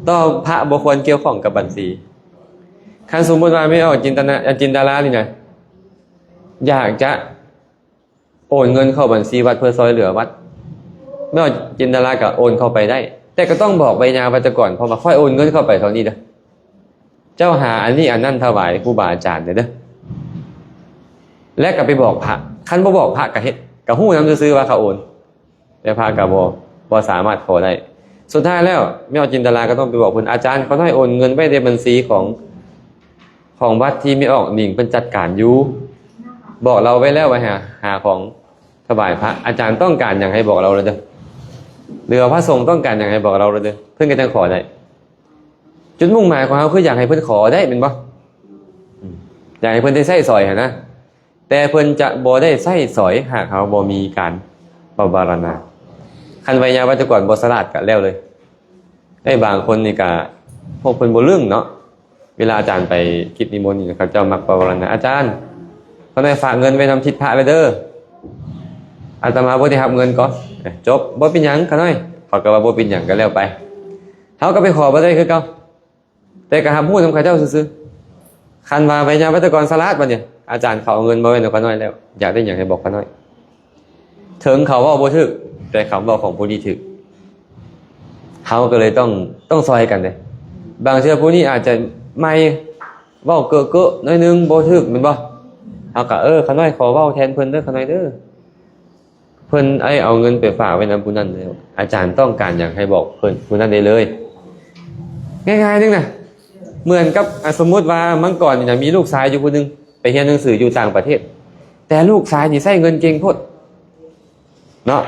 ແຕ່ພະບໍ່ຄວນກ່ຽວຂ້ອງກັບບັນຊີ. ຄັນສົມມຸດວ່າແມ່ອອກຈິນຕະນາ ອາ ຈິນດາລານີ້ນະ ຢາກຈະໂອນເງິນເຂົ້າບັນຊີວັດເພື່ອຊ່ອຍເຫຼືອວັດ ແມ່ອອກຈິນດາລາກໍໂອນເຂົ້າໄປໄດ້ ແຕ່ກໍຕ້ອງບອກໄວຍາວັດຈະກອນ ເພາະວ່າຂ້ອຍໂອນເງິນເຂົ້າໄປເທົ່ານີ້ເດີ ເຈົ້າຫາອັນນີ້ອັນນັ້ນຖວາຍຄູບາອາຈານເດີ ແລະກໍໄປບອກພະ. ຄັນບໍ່ບອກພະກໍເຮັດ ກໍຮູ້ນຳຊື່ໆວ່າເຂົາໂອນ. ແຕ່ພະກໍບໍ່ ບໍ່ສາມາດຂໍໄດ້. ສຸດທ້າຍແລ້ວ ແມ່ອອກຈິນດາລາກໍຕ້ອງໄປບອກເພິ່ນ ອາຈານ ຂ້ານ້ອຍໂອນເງິນໄວ້ໃນບັນຊີຂອງ ຂອງວັດທີ່ແມ່ອອກນິງເພິ່ນຈັດການຢູ່ ບອກລາວໄວ້ແລ້ວວ່າຫາ ຫາຂອງຖວາຍພະ ອາຈານຕ້ອງການຫຍັງໃຫ້ບອກລາວເດີ ຫຼືວ່າພະສົງຕ້ອງການຫຍັງໃຫ້ບອກລາວເດີ ເພິ່ນກໍຈັ່ງຂໍໄດ້. ຈຸດມຸ່ງໝາຍຂອງເຮົາຄືຢາກໃຫ້ເພິ່ນຂໍໄດ້ແມ່ນບໍ່? ອືມ ຢາກໃຫ້ເພິ່ນໄດ້ໃຊ້ສອຍຫັ້ນນະ. ແຕ່ເພິ່ນຈະບໍ່ໄດ້ໃຊ້ສອຍຫາກເຮົາບໍ່ມີການປະວາລະນາ. ຄັນໄວຍາວັດຈະກອນບໍ່ສະຫຼາດກໍແລ້ວເລີຍ. ໄດ້ບາງຄົນນີ້ກໍ ພວກເພິ່ນບໍ່ລຶ້ງເນາະ ເວລາອາຈານໄປກິດນິມົນນີ້ ເຂົາເຈົ້າມັກປະວາລະນາ ອາຈານ ຂ້ານ້ອຍຝາກເງິນໄວ້ນຳທິດພະແລ້ວເດີ ອາດຕະມາບໍ່ໄດ້ຮັບເງິນກໍ ເອີ ຈົບ ບໍ່ເປັນຫຍັງຂ້ານ້ອຍ ເຂົາກໍວ່າບໍ່ເປັນຫຍັງກໍແລ້ວໄປ. ເຮົາກໍໄປຂໍບໍ່ໄດ້ຄືເກົ່າ. ແຕ່ກໍຮັບຮູ້ນຳເຂົາເຈົ້າຊື່ໆ. ຄັນວ່າໄວຍາວັດຈະກອນສະຫຼາດບັດນີ້ ອາຈານເຂົາເອົາເງິນມາໄວ້ນຳຂ້ານ້ອຍແລ້ວ ຢາກໄດ້ຫຍັງໃຫ້ບອກຂ້ານ້ອຍ. ເຖິງເຂົາເວົ້າບໍ່ຖືກ ແຕ່ຄຳເວົ້າຂອງຜູ້ນີ້ຖືກ ເຮົາກໍເລີຍຕ້ອງ ຕ້ອງຊ່ອຍກັນເດ້. ບາງເທື່ອຜູ້ນີ້ອາດຈະໃໝ່ ເວົ້າເກີະໆໜ້ອຍໜຶ່ງ ບໍ່ຖືກແມ່ນບໍ່? ເຮົາກໍ ເອີ ຂ້ານ້ອຍຂໍເວົ້າແທນເພິ່ນເດີ ຂ້ານ້ອຍເດີ. ເພິ່ນໄດ້ເອົາເງິນໄປຝາກໄວ້ນຳຜູ້ນັ້ນແລ້ວ ອາຈານຕ້ອງການຫຍັງໃຫ້ບອກເພິ່ນ ຜູ້ນັ້ນໄດ້ເລີຍ. ງ່າຍໆໜຶ່ງນະ ເໝືອນກັບ ອາ ສົມມຸດວ່າມັງກອນນີ້ນະ ມີລູກຊາຍຢູ່ຜູ້ໜຶ່ງ ໄປຮຽນໜັງສືຢູ່ຕ່າງປະເທດ ແຕ່ລູກຊາຍນີ້ໃຊ້ເງິນເກັ່ງໂພດເນາະ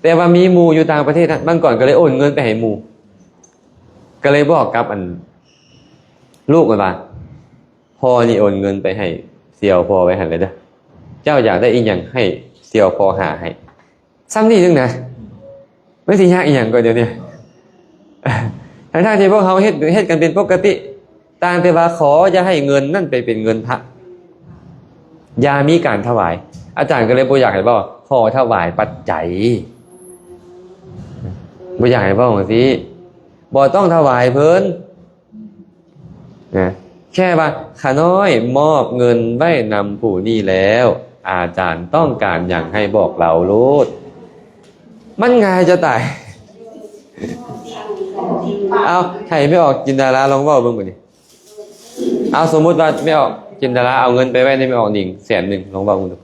ແຕ່ວ່າມີໝູ່ຢູ່ຕ່າງປະເທດນະ ມັງກອນກໍເລີຍໂອນເງິນໄປໃຫ້ໝູ່ ກໍເລີຍບອກກັບ ອັນ ລູກມັນວ່າ ພໍ່ນີ້ໂອນເງິນໄປໃຫ້ ສ່ຽວພໍ່ໄວ້ຫັ້ນແຫຼະເດີ້. ເຈົ້າຢາກໄດ້ອີ່ຫຍັງໃຫ້ສ່ຽວພໍ່ຫາໃຫ້. ສ່ຳນີ້ໜຶ່ງນະ ມັນຊິຍາກອີ່ຫຍັງກວ່າດຽວນີ້? ທັງໆທີ່ພວກເຮົາເຮັດ ເຮັດກັນເປັນປົກກະຕິ, ຕ່າງແຕ່ວ່າຂໍຢ່າໃຫ້ເງິນນັ້ນໄປເປັນເງິນພະ, ຢ່າມີການຖວາຍ. ອາຈານກໍເລີຍບໍ່ຢາກໃຫ້ເວົ້າ ຂໍຖວາຍປັດໄຈ, ບໍ່ຢາກໃຫ້ເວົ້າຈັ່ງຊີ້, ບໍ່ຕ້ອງຖວາຍເພິ່ນ. ນະ ແຄ່ວ່າ ຂ້ານ້ອຍມອບເງິນໄວ້ນຳຜູ້ນີ້ແລ້ວ, ອາຈານຕ້ອງການຫຍັງໃຫ້ບອກລາວໂລດ. ມັນງ່າຍຈະຕາຍ. ເອົາ ໃຫ້ແມ່ອອກຈິນດາລາລອງເວົ້າເບິ່ງບາດນີ້. ເອົາ ສົມມຸດວ່າແມ່ອອກຈິນດາລາເອົາເງິນໄປໄວ້ໃນແມ່ອອກໜິງແສນໜຶ່ງ, ລອງເວົ້າເບິ່ງດູ.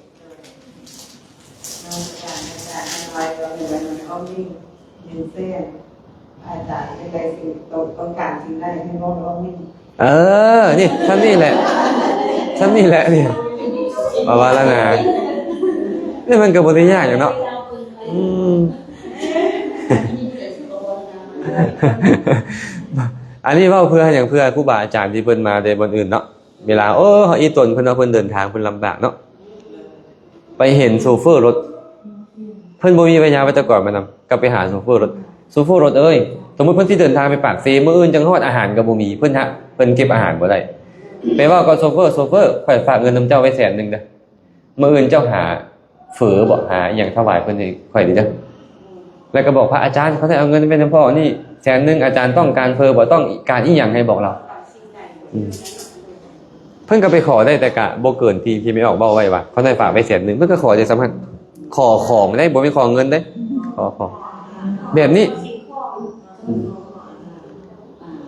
ໜຶ່ງແສນ ອາຈານຢາກໄດ້ສິ່ງ ຕ້ອງ ຕ້ອງການສິ່ງໃດໃຫ້ບອກລອງນີ້. ເອີ ນີ້ ສ່ຳນີ້ແຫຼະ ສ່ຳນີ້ແຫຼະນີ້ ປະວາລະນາ. ນີ້ມັນກໍບໍ່ໄດ້ຍາກຫຍັງເນາະ. ອືມ ອັນນີ້ເວົ້າເພື່ອຫຍັງ? ເພື່ອຄູບາອາຈານທີ່ເພິ່ນມາແຕ່ບ່ອນອື່ນເນາະ, ເວລາ ໂອ້ ເຮົາອີ່ຕົນເພິ່ນເນາະ, ເພິ່ນເດີນທາງເພິ່ນລຳບາກເນາະ. ໄປເຫັນໂຊເຟີລົດ ເພິ່ນບໍ່ມີໄວຍາວັດຈະກອນມານຳ, ກໍໄປຫາໂຊເຟີລົດ. ໂຊເຟີລົດເອີຍ, ສົມມຸດເພິ່ນຊິເດີນທາງໄປປາກເຊ, ມື້ອື່ນຈັ່ງຮອດ, ອາຫານກໍບໍ່ມີ, ເພິ່ນຫາ ເພິ່ນເກັບອາຫານບໍ່ໄດ້. ໄປເວົ້າກັບໂຊເຟີ, ໂຊເຟີ, ຂ້ອຍຝາກເງິນນຳເຈົ້າໄວ້ແສນໜຶ່ງເດີ້, ມື້ອື່ນເຈົ້າຫາເຝີບໍ ຫາອີ່ຫຍັງຖວາຍເພິ່ນໃຫ້ຂ້ອຍເດີ້. ແລ້ວກໍບອກພະອາຈານ, ຂ້ານ້ອຍເອົາເງິນໄວ້ນຳພໍ່ນີ້ແສນໜຶ່ງ, ອາຈານຕ້ອງການເຝີບໍ ຕ້ອງການອີ່ຫຍັງໃຫ້ບອກລາວ. ອືມ ເພິ່ນກໍໄປຂໍໄດ້, ແຕ່ກະບໍ່ເກີນທີ່ ທີ່ແມ່ອອກເວົ້າໄວ້ວ່າ ຂ້ານ້ອຍຝາກໄວ້ແສນໜຶ່ງ, ເພິ່ນກໍຂໍໄດ້ສ່ຳນັ້ນ. ຂໍຂອງໄດ້, ບໍ່ແມ່ນຂໍເງິນເດ້, ຂໍຂອງແບບນີ້. ອືມ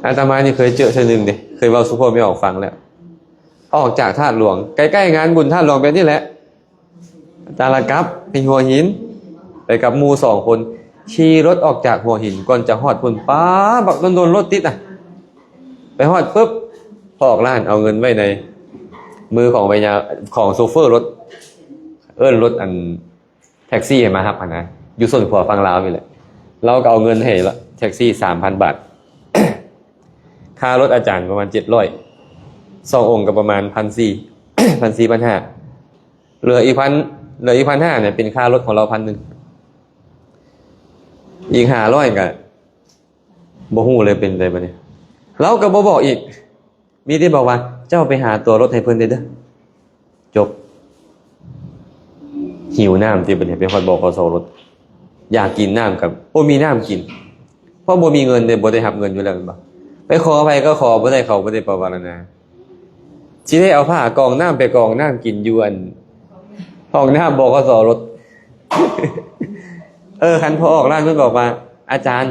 ອາດຕະມານີ້ເຄີຍເຈີເທື່ອໜຶ່ງເດ້, ເຄີຍເວົ້າສູ່ພໍ່ແມ່ອອກຟັງແລ້ວ. ອອກຈາກທາດຫຼວງ, ໃກ້ໆງານບຸນທາດຫຼວງແບບນີ້ແຫຼະ. ຕາລະກັບໄປຫົວຫີນ ໄປກັບໝູ່ສອງຄົນ, ຂີ່ລົດອອກຈາກຫົວຫີນ ກ່ອນຈະຮອດພຸ້ນ ປ້າ ບັກດົນໆລົດຕິດນະ. ໄປຮອດປຶບ ພະອອກຮ້ານເອົາເງິນໄວ້ໃນມືຂອງໄວຍາ ຂອງໂຊເຟີລົດ, ເອີ້ນລົດອັນແທັກຊີໃຫ້ມາຮັບຫັ້ນນະ, ຢູ່ຊົນຂົວຝັ່ງລາວນີ້ແຫຼະ. ລາວກໍເອົາເງິນໃຫ້ແທັກຊີສາມພັນບາດ, ຄ່າລົດອາຈານປະມານເຈັດຮ້ອຍ, ສອງອົງກໍປະມານພັນສີ່ ພັນສີ່ ພັນຫ້າ. ເຫຼືອອີກພັນ ເຫຼືອອີກພັນຫ້ານີ້ເປັນຄ່າລົດຂອງລາວພັນໜຶ່ງ, ອີກຫ້າຮ້ອຍກໍບໍ່ຮູ້ເລີຍເປັນໃດບັດນີ້. ລາວກໍບໍ່ບອກອີກ, ມີແຕ່ບອກວ່າ ເຈົ້າໄປຫາຕົວລົດໃຫ້ເພິ່ນແດ່ເດີ້. ຈົບ. ຫິວນ້ຳຕິບັດນີ້, ໄປຮອດ ບຂສ ລົດ, ຢາກກິນນ້ຳກໍບໍ່ມີນ້ຳກິນ, ເພາະບໍ່ມີເງິນເດ້, ບໍ່ໄດ້ຮັບເງິນຢູ່ແລ້ວແມ່ນບໍ່? ໄປຂໍໃຜກໍຂໍບໍ່ໄດ້, ເຂົາບໍ່ໄດ້ປະວາລະນາ. ຊິໄດ້ເອົາຜ້າກອງນ້ຳໄປກອງນ້ຳກິນຢູ່ອັນຫ້ອງນ້ຳ ບຂສ ລົດ. ເອີ ຄັນພໍອອກຮ້ານເພິ່ນບອກວ່າ ອາຈານ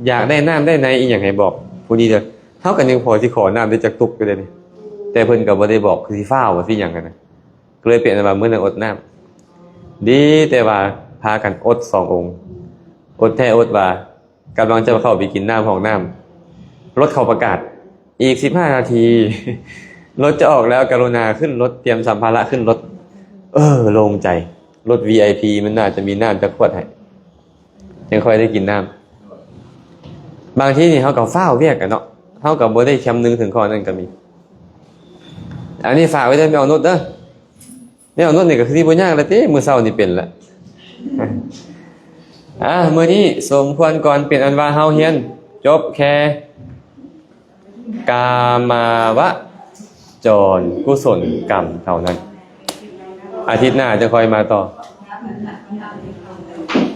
ຢາກໄດ້ນ້ຳໄດ້ໃນອີ່ຫຍັງໃຫ້ບອກຜູ້ນີ້ເດີ້, ເຮົາກໍຍັງພໍຊິຂໍນ້ຳໄດ້ຈັກຕຸກຢູ່ເດ້ນີ້, ແຕ່ເພິ່ນກໍບໍ່ໄດ້ບອກ ຄືຊິຟ້າວວ່າຊິຫຍັງຫັ້ນນະ. ກໍເລີຍເປັນອັນວ່າມື້ນັ້ນອົດນ້ຳ. ດີແຕ່ວ່າພາກັນອົດສອງອົງ, ອົດແທ້ອົດວ່າ ກຳລັງຈະເຂົ້າໄປກິນນ້ຳຫ້ອງນ້ຳ, ລົດເຂົາປະກາດ ອີກສິບຫ້ານາທີ ລົດຈະອອກແລ້ວ, ກະລຸນາຂຶ້ນລົດ, ຕຽມສຳພາລະຂຶ້ນລົດ. ເອີ ໂລ່ງໃຈ, ລົດ ວີໄອພີ ມັນໜ້າຈະມີນ້ຳຈັກຂວດໃຫ້, ຈັ່ງຄ່ອຍໄດ້ກິນນ້ຳ. ບາງທີນີ້ເຮົາກໍຟ້າວວຽກກັນເນາະ, ເຮົາກໍບໍ່ໄດ້ຄຳນຶງເຖິງຂໍ້ນັ້ນກໍມີ. ອັນນີ້ຝາກໄວ້ເດີ ແມ່ອອກນຸດເດີ. ແນວນັ້ນນີ້ກໍຄືຊິບໍ່ຍາກແລ້ວຕິ, ມື້ເຊົ້ານີ້ເປັນແລ້ວ. ອາ ມື້ນີ້ສົມຄວນກ່ອນ, ເປັນອັນວ່າເຮົາຮຽນຈົບແຄ່ກາມາວະຈອນກຸສົນກຳເທົ່ານັ້ນ. ອາທິດໜ້າຈະຄ່ອຍມາຕໍ່.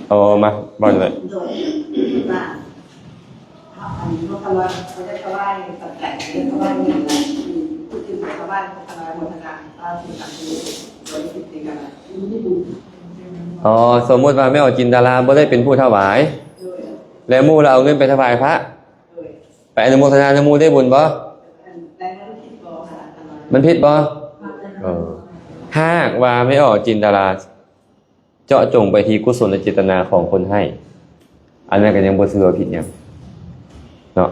ໂອ້ ມາ ເວົ້າຢູ່ເລີຍ. ອໍ ສົມມຸດວ່າແມ່ອອກຈິນດາລາບໍ່ໄດ້ເປັນຜູ້ຖວາຍ ແລະ ໝູ່ລະເອົາເງິນໄປຖວາຍພະ ໄປອະນຸໂມທະນານຳໝູ່ໄດ້ບຸນບໍ່? ມັນຜິດບໍ່? ເອີ ຫາກວ່າແມ່ອອກຈິນດາລາ ເຈາະຈົງໄປທີ່ກຸສົນເຈດຕະນາຂອງຄົນໃຫ້ ອັນນັ້ນກໍຍັງບໍ່ຖືວ່າຜິດຫຍັງເນາະ,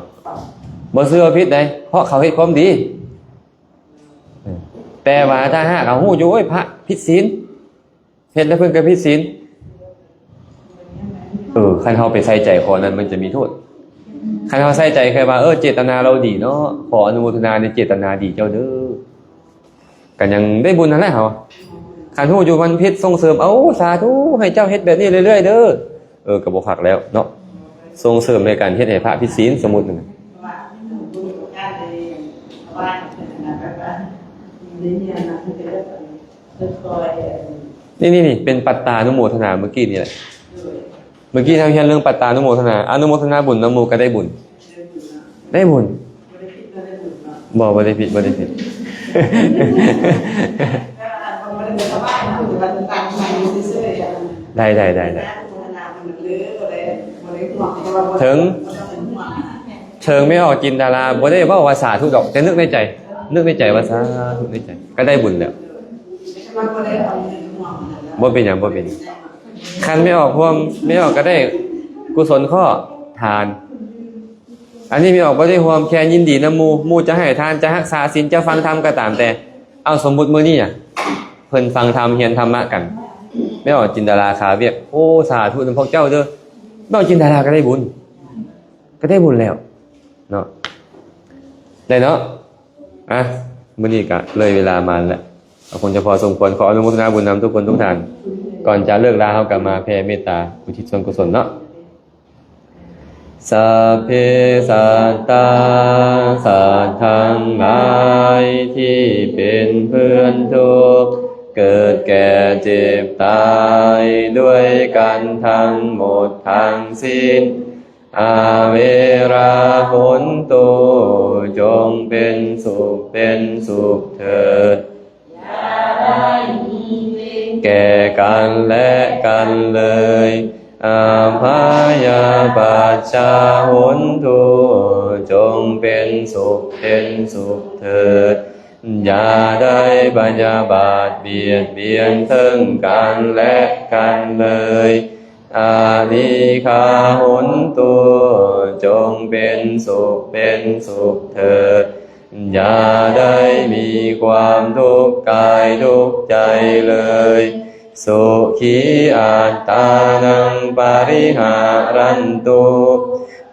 ບໍ່ຖືວ່າຜິດໃດ ເພາະເຂົາເຮັດຄວາມດີ. ແຕ່ວ່າຖ້າຫາກເຮົາຮູ້ຢູ່ ໂອ້ຍ ພະຜິດສິນ ເຮັດແລ້ວເພິ່ນກໍຜິດສິນ, ເອີ ຄັນເຮົາໄປໃສ່ໃຈຂໍ້ນັ້ນມັນຈະມີໂທດ. ຄັນເຮົາໃສ່ໃຈແຄ່ວ່າ ເອີ ເຈດຕະນາລາວດີເນາະ, ຂໍອະນຸໂມທະນາໃນເຈດຕະນາດີເຈົ້າເດີ. ກໍຍັງໄດ້ບຸນຫັ້ນແຫຼະເຮົາ. ຄັນຮູ້ຢູ່ວັນຜິດ ສົ່ງເສີມ ເອົາ ສາທຸ ໃຫ້ເຈົ້າເຮັດແບບນີ້ເລື້ອຍໆເດີ. ເອີ ກໍບໍ່ຄັກແລ້ວເນາະ. ສົ່ງເສີມໃນການເຮັດໃຫ້ພະຜິດສິນ ສົມມຸດນັ້ນນະ. ນີ້ໆໆ ເປັນປັດຕານຸໂມທະນາມື້ກີ້ນີ້ແຫຼະ. ມື້ກີ້ເຮົາຮຽນເລື່ອງປັດຕານຸໂມທະນາ, ອະນຸໂມທະນາບຸນນຳໝູ່ກໍໄດ້ບຸນ. ໄດ້ບຸນ. ບໍ່ ບໍ່ໄດ້ຜິດ ບໍ່ໄດ້ຜິດ. ໄດ້ ໄດ້ ໄດ້ ໄດ້. ເຖິງ ເຖິງແມ່ອອກຈິນດາລາບໍ່ໄດ້ເວົ້າວ່າສາທຸດອກ, ແຕ່ນຶກໃນໃຈ, ນຶກໃນໃຈວ່າສາທຸໃນໃຈ, ກໍໄດ້ບຸນແລ້ວ. ບໍ່ເປັນຫຍັງ ບໍ່ເປັນຫຍັງ. ຄັນແມ່ອອກຮ່ວມ, ແມ່ອອກກໍໄດ້ກຸສົນຂໍ້ທານ. ອັນນີ້ແມ່ອອກບໍ່ໄດ້ຮ່ວມ, ແຄ່ຍິນດີນຳໝູ່. ໝູ່ຈະໃຫ້ທານ, ຈະຮັກສາສິນ, ຈະຟັງທຳກໍຕາມແຕ່. ເອົາ ສົມມຸດມື້ນີ້ນະ ເພິ່ນຟັງທຳ, ຮຽນທຳມະກັນ, ແມ່ອອກຈິນດາລາຄາວຽກ, ໂອ້ ສາທຸນຳພວກເຈົ້າເດີ. ແມ່ອອກຈິນດາລາກໍໄດ້ບຸນ, ກໍໄດ້ບຸນແລ້ວເນາະ. ໄດ້ເນາະ. ອ່ະ ມື້ນີ້ກະເລີຍເວລາມາແລ້ວ, ກໍຄົງຈະພໍສົມຄວນ. ຂໍອະນຸໂມທະນາບຸນນຳທຸກຄົນທຸກທ່ານ. ກ່ອນຈະເລີກລາ ເຮົາກໍມາແຜ່ເມດຕາ ອຸທິດສ່ວນກຸສົນເນາະ. ສັບເພສັດຕາ ສັດທັງຫຼາຍທີ່ເປັນເພື່ອນທຸກ, ເກີດແກ່ເຈັບຕາຍດ້ວຍກັນທັງໝົດທັງສິ້ນ. ອະເວລາຫົນຕຸ ຈົ່ງເປັນສຸກເປັນສຸກເຖີດ, ຢ່າໄດ້ມີເວນແກ່ກັນແລະກັນເລີຍ. ອະພະຍາປັດຊາຫົນຕຸ ຈົ່ງເປັນສຸກເປັນສຸກເຖີດ, ຢ່າໄດ້ພະຍາບາດບຽດບຽນເຖິງກັນແລະກັນເລີຍ. ອະນີຄາຫົນຕຸ ຈົ່ງເປັນສຸກເປັນສຸກເຖີດ, ຢ່າໄດ້ມີຄວາມທຸກກາຍທຸກໃຈເລີຍ. ສຸຂີອັດຕານັງປະລິຫາຣັນຕຸ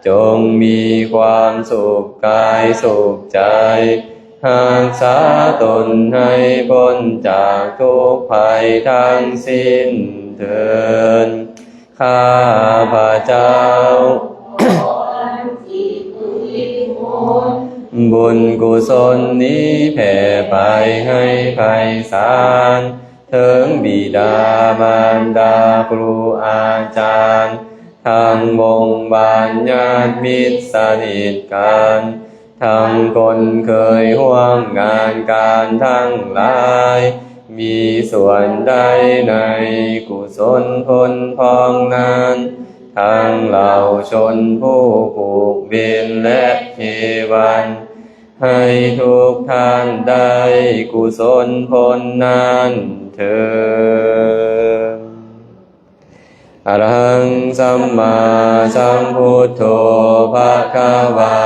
ຈົ່ງມີຄວາມສຸກກາຍສຸກໃຈ, ຮັກສາຕົນໃຫ້ພົ້ນຈາກທຸກໄພທັງສິ້ນເທີ້ນ. ຂ້າພະເຈົ້າ ບຸນກຸສົນນີ້ແຜ່ໄປໃຫ້ໄພສານ ເຖິງບິດາມານດາ ຄູອາຈານ ທັງວົງວານຍາດມິດສະໜິດກັນ, ທັງຄົນເຄີຍຮ່ວມງານການທັງຫຼາຍ ມີສ່ວນໄດ້ໃນກຸສົນຜົນພອງນັ້ນ, ທັງເຫຼົ່າຊົນຜູ້ຜູກເວນ ແລະ ເທວັນ ໃຫ້ທຸກທ່ານໄດ້ກຸສົນຜົນນັ້ນເທີ້ນ. ອະລະຫັງ ສຳມາສຳພຸດໂທ ພະຄະວາ,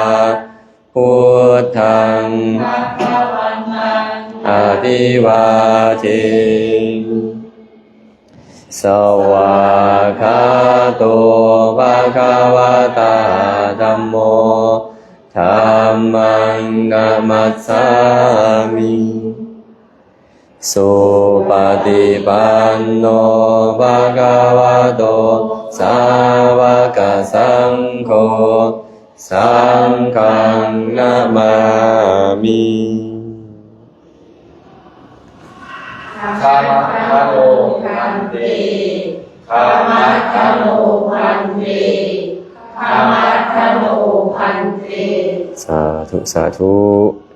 ພຸດທັງ ອະພິວາເທ ສະວາກຂາໂຕ ພະຄະວະຕາ ທຳໂມ ທຳມັງ ນະມັດສາມິ. ສຸປະຕິປັນໂນ ພະຄະວະໂຕ ສາວະກະສັງໂຄ ສັງຄັງ ນະມາມິ. ຄະມະທະໂນ ພັນເຕ ຄະມະທະໂນ ພັນເຕ ຄະມະທະໂນ ພັນເຕ. ສາທຸ ສາທຸ.